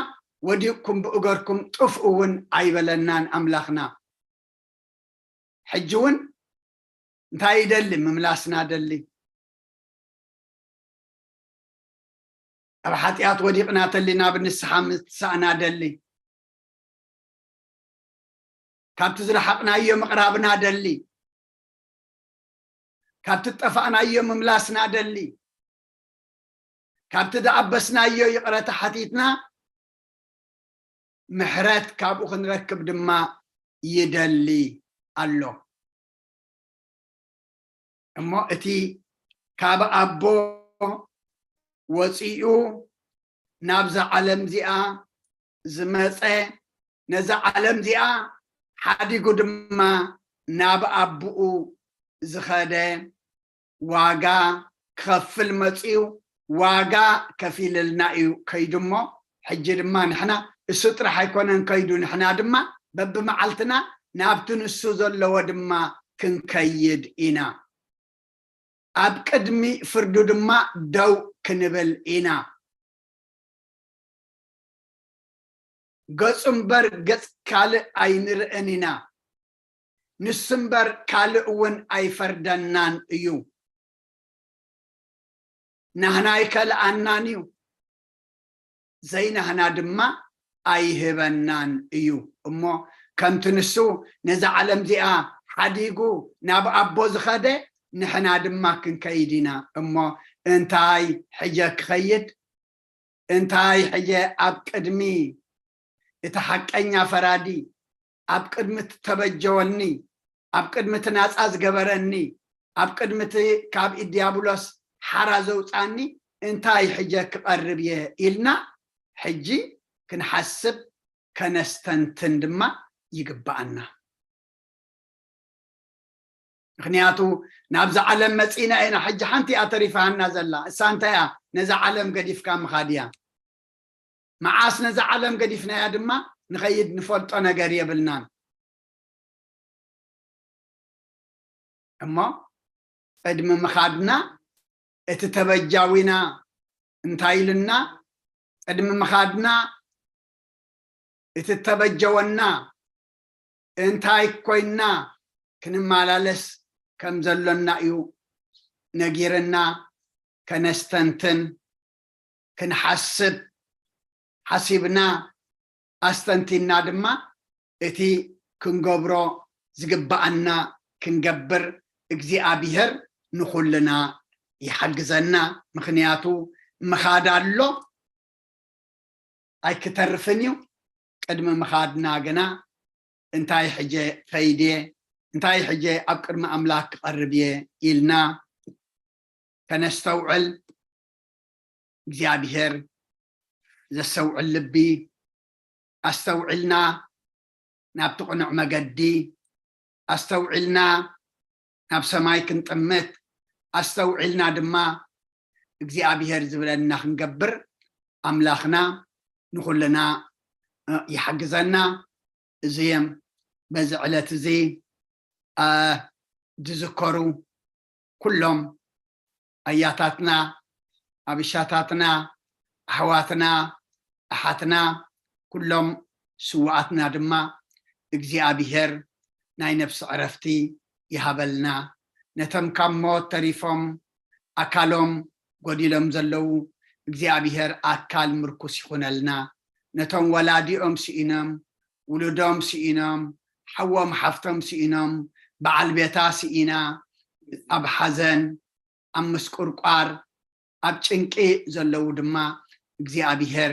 ወዲቕኩም ብእገርኩም ጥፍኡ እውን ኣይበለናን ኣምላኽና። ሕጂ እውን እንታይ ይደሊ? ምምላስና ደሊ። ኣብ ሓጢኣት ወዲቕና ተሊ ናብ ንስሓ ምትሳእና ደሊ። ካብቲ ዝረሓቕናዮ ምቕራብና ደሊ። ካብቲ ዝጠፋእናዮ ምምላስና ደሊ። ካብቲ ዝኣበስናዮ ይቕረታ ሓቲትና ምሕረት ካብኡ ክንረክብ ድማ ይደሊ ኣሎ። እሞ እቲ ካብ ኣቦ ወፂኡ ናብዛ ዓለም እዚኣ ዝመፀ፣ ነዛ ዓለም እዚኣ ሓዲጉ ድማ ናብ ኣቦኡ ዝኸደ፣ ዋጋ ክኸፍል መፂኡ፣ ዋጋ ከፊልልና እዩ ከይዱ። እሞ ሕጂ ድማ ንሕና እሱ ጥራሕ ኣይኮነን ከይዱ፣ ንሕና ድማ በብመዓልትና ናብቲ ንሱ ዘለዎ ድማ ክንከይድ ኢና። ኣብ ቅድሚ ፍርዱ ድማ ደው ክንብል ኢና። ገጹ እምበር ገጽ ካልእ ኣይንርእን ኢና። ንሱ እምበር ካልእ እውን ኣይፈርደናን እዩ። ናህና ኣይከልኣናን እዩ፣ ዘይናህና ድማ ኣይህበናን እዩ። እሞ ከምቲ ንሱ ነዛ ዓለም እዚኣ ሓዲጉ ናብ ኣቦ ዝኸደ፣ ንሕና ድማ ክንከይድ ኢና። እሞ እንታይ ሕጀ ክኸይድ? እንታይ ሕጀ ኣብ ቅድሚ እቲ ሓቀኛ ፈራዲ፣ ኣብ ቅድሚ እቲ ተበጀወኒ፣ ኣብ ቅድሚ እቲ ናጻ ዝገበረኒ፣ ኣብ ቅድሚ እቲ ካብ ኢድ ዲያብሎስ ሓራ ዘውጻኒ እንታይ ሕጀ ክቐርብ እየ ኢልና ሕጂ ክንሓስብ ከነስተንትን ድማ ይግብኣና። ምኽንያቱ ናብዛ ዓለም መጺና ኢና፣ ሕጂ ሓንቲ እያ ተሪፋና ዘላ። እሳ እንታይ እያ? ነዛ ዓለም ገዲፍካ ምኻድ እያ። መዓስ ነዛ ዓለም ገዲፍናያ ድማ ንኸይድ ንፈልጦ ነገር የብልናን። እሞ ቅድሚ ምኻድና እቲ ተበጃዊና እንታይ ኢልና? ቅድሚ ምኻድና እቲ ተበጀወና እንታይ ኮይና ክንመላለስ ከም ዘሎና እዩ ነጊርና። ከነስተንትን፣ ክንሓስብ፣ ሓሲብና ኣስተንቲና ድማ እቲ ክንገብሮ ዝግብኣና ክንገብር እግዚኣብሔር ንኹልና ይሓግዘና። ምኽንያቱ ምኻድ ኣሎ፣ ኣይክተርፍን እዩ። ቅድሚ ምኻድና ግና እንታይ ሕጀ ኸይድ እየ፣ እንታይ ሕጀ ኣብ ቅድሚ ኣምላኽ ክቐርብ እየ ኢልና ከነስተውዕል፣ እግዚኣብሔር ዘስተውዕል ልቢ፣ ኣስተውዒልና ናብቲ ቅኑዕ መገዲ፣ ኣስተውዒልና ናብ ሰማይ ክንጥምት፣ ኣስተውዒልና ድማ እግዚኣብሔር ዝብለና ክንገብር ኣምላኽና ንኹልና፣ እ፣ ይሓግዘና። እዚ በዚ ዕለት እዚ፣ እ፣ ዝዝከሩ ኩሎም ኣያታትና፣ ኣብሻታትና፣ ኣሕዋትና፣ ኣሓትና፣ ኩሎም ስዉኣትና ድማ እግዚኣብሔር ናይ ነፍሲ ዕረፍቲ ይሃበልና። ነቶም ካብ ሞት ተሪፎም ኣካሎም ጎዲሎም ዘለዉ እግዚኣብሔር ኣካል ምርኩስ ይኹነልና። ነቶም ወላዲኦም ስኢኖም፣ ውሉዶም ስኢኖም፣ ሓዎም ሓፍቶም ስኢኖም፣ በዓል ቤታ ስኢና፣ ኣብ ሓዘን፣ ኣብ ምስቁርቋር፣ ኣብ ጭንቂ ዘለዉ ድማ እግዚኣብሔር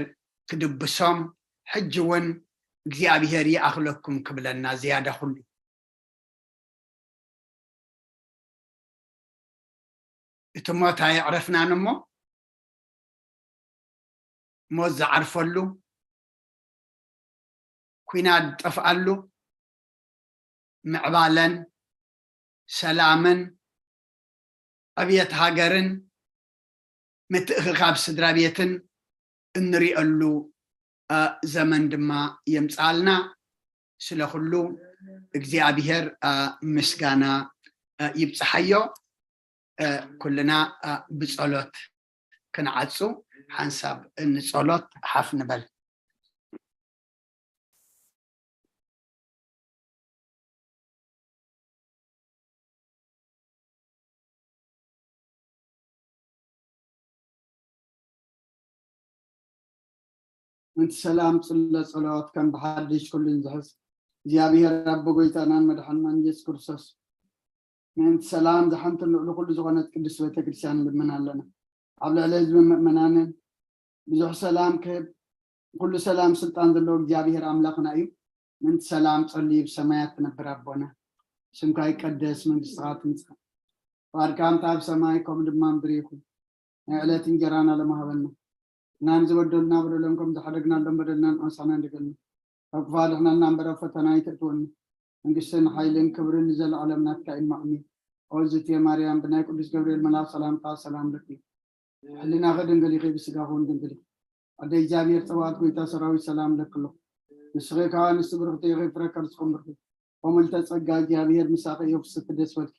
ክድብሶም፣ ሕጂ እውን እግዚኣብሔር ይኣኽለኩም ክብለና ዝያዳ ኩሉ። እቲ ሞት ኣየዕረፍናን እሞ፣ ሞት ዝዓርፈሉ፣ ኲናት ዝጠፍኣሉ፣ ምዕባለን ሰላምን ዕብየት ሃገርን ምትእኽኻብ ስድራ ቤትን እንሪኦሉ ዘመን ድማ የምፅኣልና። ስለ ኩሉ እግዚኣብሔር ምስጋና ይብፅሓዮ። ኩልና ብፀሎት ክንዓፁ ሓንሳብ ንፀሎት ሓፍ ንበል። ምእንቲ ሰላም ጽለ ጸሎት ከም ብሓድሽ ኩሉን ዝሕዝ እግዚኣብሔር ኣቦ ጎይታናን መድሓንናን ኢየሱስ ክርስቶስ ምእንቲ ሰላም ዝሓንትን ልዕሊ ኩሉ ዝኾነት ቅድስት ቤተክርስትያን ንልምን ኣለና። ኣብ ልዕሊ ህዝቢ ምእመናንን ብዙሕ ሰላም ክህብ ኩሉ ሰላም ስልጣን ዘለዎ እግዚኣብሔር ኣምላኽና እዩ። ምእንቲ ሰላም ጸልዩ ብሰማያት ትነብር ኣቦና፣ ስምካ ይቀደስ፣ መንግስትኻ ትምጻእ፣ ፍቓድካ ከምታ ኣብ ሰማይ ከምኡ ድማ ምድሪ ይኹን። ናይ ዕለት እንጀራና ሎሚ ሃበና። እና ንዝበደሉና በደሎም ከም ዝሓደግናሎም በደልና ንኣሳና ንደገልና። ካብ ክፋ ድሕነና እምበር ኣብ ፈተና ኣይተእትወና። መንግስትን ሓይልን ክብርን ንዘለዓለም ናትካ እዩ። ኣሜን። ኦ ዝትየ ማርያም ብናይ ቅዱስ ገብርኤል መልኣክ ሰላምታ ሰላም ለኪ። ሕልናኺ ድንግል ኢኺ፣ ብስጋኺ እውን ድንግል ኢኺ። ኣደ እግዚኣብሔር ጸባኦት ጎይታ ሰራዊት ሰላም ለኪ ኣለኹ። ንስኺ ከኣ ንስቲ ብርኽቲ ኢኺ፣ ፍረ ከርስኺ እውን ብርኽቲ። ከምልተ ጸጋ እግዚኣብሔር ምሳኺ እዩ፣ ፍስሕቲ ደስ በልኪ።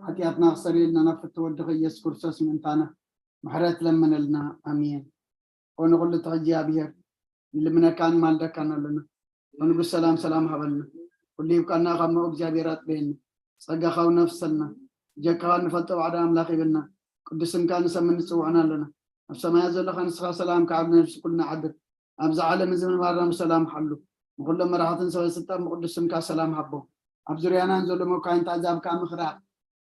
ሓጢኣትና ክሰርየልና ናብ ፍትሒ ወድኺ ኢየሱስ ክርስቶስ ምእንታና ምሕረት ለምነልና። ኣሜን። ኮነ ኩሉ እቲ እግዚኣብሔር ንልምነካን ማልደካን ኣለና። ንጉስ ሰላም ሰላም ሃበልና። ኩሉ ይብቃና ካብ መኡ እግዚኣብሔር ኣጥበየና። ጸጋኻ ኣውነፍሰልና። ጀካኻ ንፈልጦ ባዕዳ ኣምላኽ ይብልና። ቅዱስ ስምካ ንሰምን ንጽውዕን ኣለና። ኣብ ሰማያት ዘለኻ ንስኻ ሰላም ካብ ነፍሲ ኩልና ዓድር። ኣብዚ ዓለም እዚ ምንባርና ብሰላም ሓሉ። ንኹሎም መራሕትን ሰበ ስልጣን ብቅዱስ ስምካ ሰላም ሃቦም። ኣብ ዙርያናን ዘሎ መኳይንት ኣዛብካ ምኽራር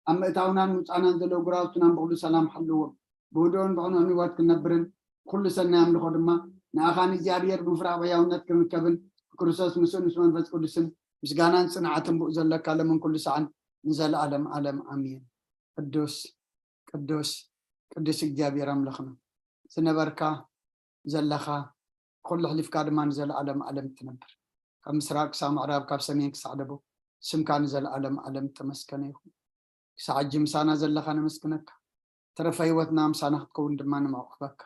ኣብ ምእታውናን ምውጻእናን ዘለዉ ጉራውትናን ብኹሉ ሰላም ሓልዎም። ብህድኦን ብቕኑዕን ህይወት ክንነብርን ኩሉ ሰናይ ኣምልኾ ድማ ንኣኻ ንእግዚኣብሔር ብምፍራሕ ብሕያውነት ክንርከብን ብክርስቶስ ምስኡ ምስ መንፈስ ቅዱስን ምስጋናን ጽንዓትን ብኡ ዘለካ ለምን ኩሉ ሰዓን ንዘለኣለም ኣለም ኣሜን። ቅዱስ ቅዱስ ቅዱስ እግዚኣብሔር ኣምላኽና ዝነበርካ ዘለኻ ኩሉ ኣሕሊፍካ ድማ ንዘለኣለም ኣለም ትነብር። ካብ ምስራቅ ክሳብ ምዕራብ ካብ ሰሜን ክሳዕ ደቡብ ስምካ ንዘለኣለም ኣለም ተመስገነ ይኹን። ክሳዕ ሕጂ ምሳና ዘለኻ ነመስግነካ። ተረፈ ህይወትና ምሳና ክትከውን ድማ ንምዕቁበካ።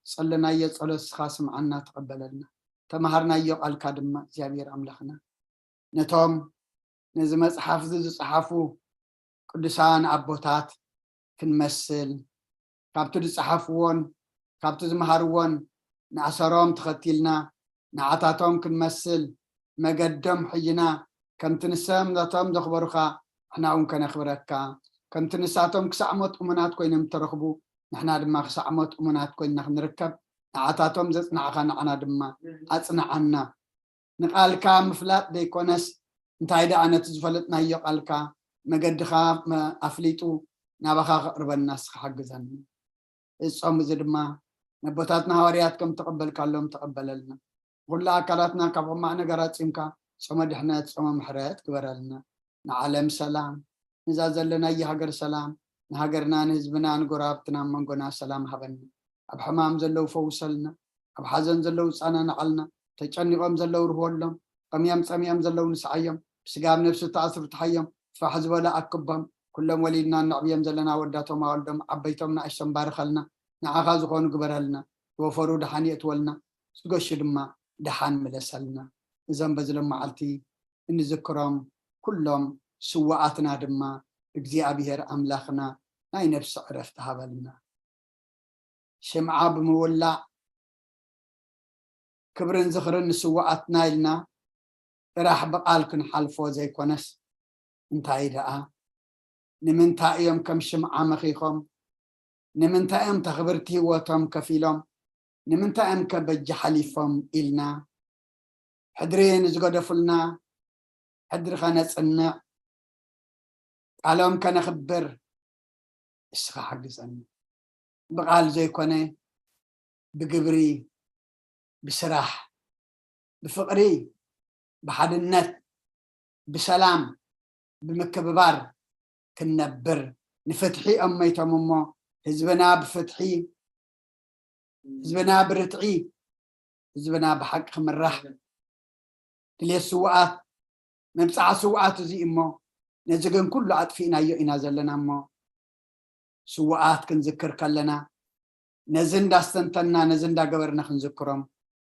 ጸለናዮ ጸሎት ንስኻ ስምዓና ተቐበለልና። ተማሃርናዮ ቃልካ ድማ እግዚኣብሔር ኣምላኽና ነቶም ነዚ መጽሓፍ እዚ ዝጸሓፉ ቅዱሳን ኣቦታት ክንመስል ካብቲ ዝጸሓፍዎን ካብቲ ዝመሃርዎን ንኣሰሮም ተኸቲልና ንዓታቶም ክንመስል መገዶም ሕይና ከምቲ ንሰምነቶም ዘኽበሩኻ ንሕና እውን ከነኽብረካ ከምቲ ንሳቶም ክሳዕ ሞት እሙናት ኮይኖም ተረኽቡ ንሕና ድማ ክሳዕ ሞት እሙናት ኮይንና ክንርከብ ንዓታቶም ዘጽናዕኻ ንዓና ድማ ኣጽንዓና ንቓልካ ምፍላጥ ዘይኮነስ እንታይ ደኣ ነቲ ዝፈለጥናዮ ቃልካ መገድኻ ኣፍሊጡ ናባኻ ከቕርበና እስኻ ሓግዘኒ። እዚ ጾም እዚ ድማ ነቦታትና ሃዋርያት ከም ተቐበልካሎም ተቐበለልና። ኩሉ ኣካላትና ካብ ሕማቕ ነገር ኣጺምካ ጾመ ድሕነት ጾመ ምሕረት ግበረልና። ንዓለም ሰላም፣ ነዛ ዘለናያ ሃገር ሰላም፣ ንሃገርና ንህዝብና ንጎረባብትና መንጎና ሰላም ሃበና። ኣብ ሕማም ዘለዉ ፈውሰልና፣ ኣብ ሓዘን ዘለዉ ጻናንዓልና፣ ተጨኒቖም ዘለዉ ርህወሎም፣ ጠምዮም ጸሚኦም ዘለዉ ንስዓዮም፣ ብስጋ ኣብ ነብሲ ተኣስሩ ትሓዮም፣ ፋሕ ዝበሉ ኣክቦም፣ ኩሎም ወሊድና እነዕብዮም ዘለና ኣወዳቶም ኣወልዶም ዓበይቶም ንኣሽቶም ባርኸልና፣ ንዓኻ ዝኾኑ ግበረልና፣ ዝወፈሩ ደሓን የእትወልና፣ ዝገሹ ድማ ደሓን ምለሰልና። እዞም በዚ ሎም መዓልቲ እንዝክሮም ኩሎም ስውኣትና ድማ እግዚኣብሔር ኣምላኽና ናይ ነፍሲ ዕረፍቲ ሃበልና። ሽምዓ ብምውላዕ ክብርን ዝኽርን ንስውኣትና ኢልና ጥራሕ ብቓል ክንሓልፎ ዘይኮነስ እንታይ ደኣ ንምንታይ እዮም ከም ሽምዓ መኺኾም? ንምንታይ እዮም ተኽብርቲ ህይወቶም ከፊሎም? ንምንታይ እዮም ከ በጃ ሓሊፎም ኢልና ሕድሪ ንዝገደፉልና ሕድሪ ከነጽንዕ ቃሎም ከነኽብር እስኻ ሓግዘኒ። ብቓል ዘይኮነ ብግብሪ ብስራሕ፣ ብፍቕሪ፣ ብሓድነት፣ ብሰላም፣ ብምክብባር ክንነብር፣ ንፍትሒ እዮም መይቶም እሞ፣ ህዝብና ብፍትሒ፣ ህዝብና ብርትዒ፣ ህዝብና ብሓቂ ክምራሕ፣ ድሌት ስውኣት፣ መብፅዓ ስውኣት እዚ እሞ፣ ነዚ ግን ኩሉ ኣጥፊእናዮ ኢና ዘለና እሞ፣ ስውኣት ክንዝክር ከለና፣ ነዚ እንዳስተንተና፣ ነዚ እንዳገበርና ክንዝክሮም።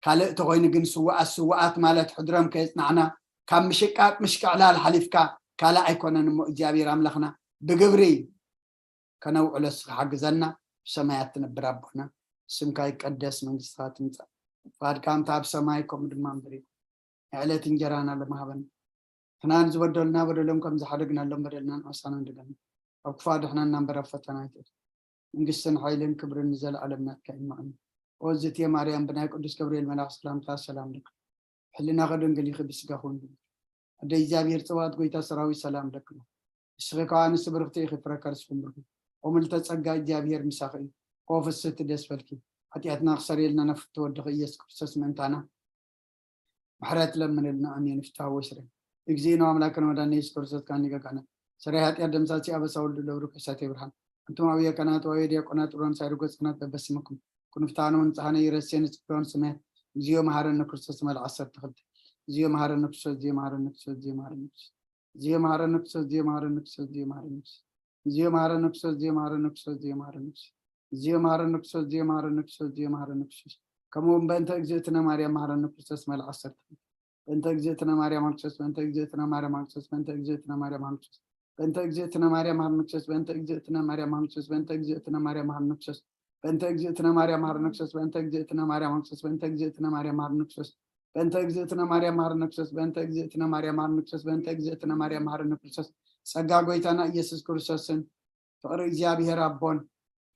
ካልእ ተኾይኑ ግን ስውኣት ስውኣት ማለት ሕድሮም ከየጽናዕና፣ ካብ ምሽቃቅ ምሽቅዕላል ሓሊፍካ ካልእ ኣይኮነን እሞ እግዚኣብሔር ኣምላኽና ብግብሪ ከነውዕሎ እስኻ ሓግዘና። ብሰማያት ትነብር ኣቦና፣ ስምካ ይቀደስ፣ መንግስትኻ ትምጻእ፣ ፍቓድካ ከምታ ኣብ ሰማይ ከምኡ ድማ ምድሪ ይኹን። ንዕለት እንጀራና ለማህበን ንሕና ንዝበደሉና በደሎም ከም ዝሓደግናሎም በደልና ንዓሳና ንደገና፣ ኣብ ክፉ ኣድሕነና እምበር ኣብ ፈተና ኣይትእቱ። መንግስትን ሓይልን ክብርን ንዘለኣለም ናትካ እዩ። እሞ ኣዝእቲ ማርያም ብናይ ቅዱስ ገብርኤል መልኣኽ ሰላምታ ሰላም ለኪ፣ ሕልናኺ ድንግል ኢኺ ብስጋኺ እውን ድንግል። ኣደ እግዚኣብሔር ጽባኦት ጎይታ ሰራዊት ሰላም ለኪ፣ ንስኺ ከኣ ንስብርኽቲ ኢኺ ፍረ ከርስኺ ብሩኽ እዩ። ኦ ምልዕተ ጸጋ እግዚኣብሔር ምሳኺ እዩ። ኦ ፍስህቲ ደስ በልኪ፣ ሓጢኣትና ክሰርየልና ናብ ፍትወ ወድኺ ኢየሱስ ክርስቶስ ምእንታና ምሕረት ለምንልና። ኣሜን። ፍትሐ ወይስረ እግዚእነ አምላክነ መድኃኒነ ኢየሱስ ክርስቶስ ካን ሊቀ ካህናት ሰራይ ኃጢአት ደምሳሲ አበሳ ወልድ ለብሩ ቅዱሳት ብርሃን። አንቱም አብየ ካህናት ወአብየ ዲያቆናት ጥሮን ሳይርጎ ጽናት በበስምኩም ኩንፍታነ ወንጽሐነ ይረሴን ጽድሮን ስሜ እግዚኦ መሐረነ ክርስቶስ መልዓ ዓሰርተ ክልተ። እግዚኦ መሐረነ ክርስቶስ፣ እግዚኦ መሐረነ ክርስቶስ፣ እግዚኦ መሐረነ ክርስቶስ። እግዚኦ መሐረነ ክርስቶስ፣ እግዚኦ መሐረነ ክርስቶስ፣ እግዚኦ መሐረነ ክርስቶስ። እግዚኦ መሐረነ ክርስቶስ፣ እግዚኦ መሐረነ ክርስቶስ፣ እግዚኦ መሐረነ ክርስቶስ። እግዚኦ መሐረነ ክርስቶስ፣ እግዚኦ መሐረነ ክርስቶስ፣ እግዚኦ መሐረነ ክርስቶስ። ከምኡ እውን በእንተ እግዝእትነ ማርያም መሐረነ ክርስቶስ መልዓ ዓሰርተ ክልተ። በእንተ እግዝእትነ ማርያም መሐረነ ክርስቶስ፣ በእንተ እግዝእትነ ማርያም መሐረነ ክርስቶስ፣ በእንተ እግዝእትነ ማርያም መሐረነ ክርስቶስ፣ በእንተ እግዝእትነ ማርያም መሐረነ ክርስቶስ፣ በእንተ እግዝእትነ ማርያም መሐረነ ክርስቶስ፣ በእንተ እግዝእትነ ማርያም መሐረነ ክርስቶስ፣ በእንተ እግዝእትነ ማርያም መሐረነ ክርስቶስ፣ በእንተ እግዝእትነ ማርያም መሐረነ ክርስቶስ፣ በእንተ እግዝእትነ ማርያም መሐረነ ክርስቶስ፣ በእንተ እግዝእትነ ማርያም መሐረነ ክርስቶስ፣ በእንተ እግዝእትነ ማርያም መሐረነ ክርስቶስ። ጸጋ ጎይታና ኢየሱስ ክርስቶስን ፍቕሪ እግዚኣብሔር ኣቦን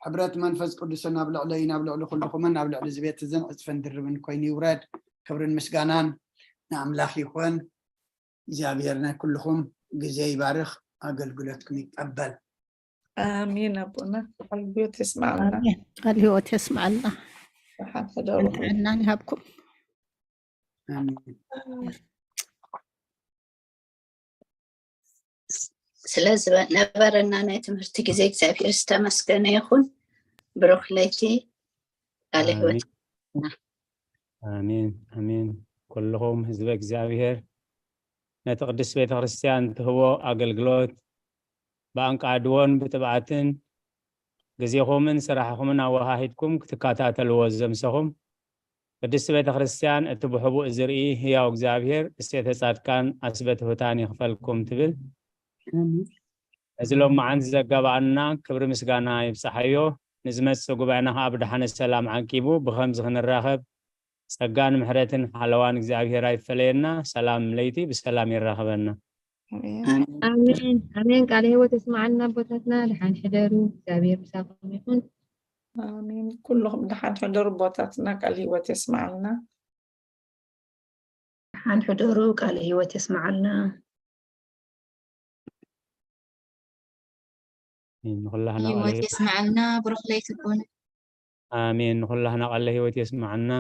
ሕብረት መንፈስ ቅዱስን ኣብ ልዕለይን ኣብ ልዕሊ ኩልኹምን ኣብ ልዕሊ እዚ ቤት እዝን ዕጽፍን ድርብን ኮይኑ ይውረድ። ክብርን ምስጋናን ንኣምላኽ ይኹን። እግዚኣብሔር ናይ ኩልኹም ግዜ ይባርኽ፣ ኣገልግሎትኩም ይቀበል። ኣሜን። ኣቦና ቃል ህይወት የስማዕና። ኣሜን። ቃል ህይወት የስማዕልና። ብሓን ሕደሩ። ጥዕናን ይሃብኩም። ኣሜን። ስለ ዝነበረና ናይ ትምህርቲ ግዜ እግዚኣብሔር ዝተመስገነ ይኹን። ብሩኽ ለይቲ። ቃለ ህይወት። ኣሜን ኣሜን። ኩልኹም ህዝበ እግዚኣብሔር ነቲ ቅድስት ቤተ ክርስቲያን ትህቦ ኣገልግሎት ብኣንቃድዎን ብትብዓትን ግዜኹምን ስራሕኹምን ኣወሃሂድኩም ክትከታተልዎ ዘምሰኹም ቅድስት ቤተ ክርስቲያን እቲ ብሕቡእ ዝርኢ ህያው እግዚኣብሔር እሴተ ጻድቃን ኣስበ ትሑታን ይኽፈልኩም ትብል። ነዚ ሎማዓንቲ ዘጋባኣና ክብሪ ምስጋና ይብጻሓዮ። ንዝመጽእ ጉባኤና ከዓ ብደሓነ ሰላም ዓቂቡ ብኸምዚ ክንራኸብ ጸጋን ምሕረትን ሓለዋን እግዚኣብሔር ኣይፈለየና። ሰላም ለይቲ ብሰላም የራኽበና። ኣሜን። ኣሜን ኣሜን። ቃለ ህይወት የስማዓልና ኣቦታትና፣ ደሓን ሕደሩ፣ እግዚኣብሔር ምሳኹም ይኹን። ኣሜን። ኩልኹም ደሓን ሕደሩ ኣቦታትና፣ ቃለ ህይወት የስማዓልና። ደሓን ሕደሩ፣ ቃለ ህይወት የስማዓልና። ኣሜን። ንኹላህና ቃለ ህይወት ህይወት የስማዓልና። ብሩኽ ለይቲ ይኹን። ኣሜን። ንኹላህና ቃለ ህይወት የስማዓልና።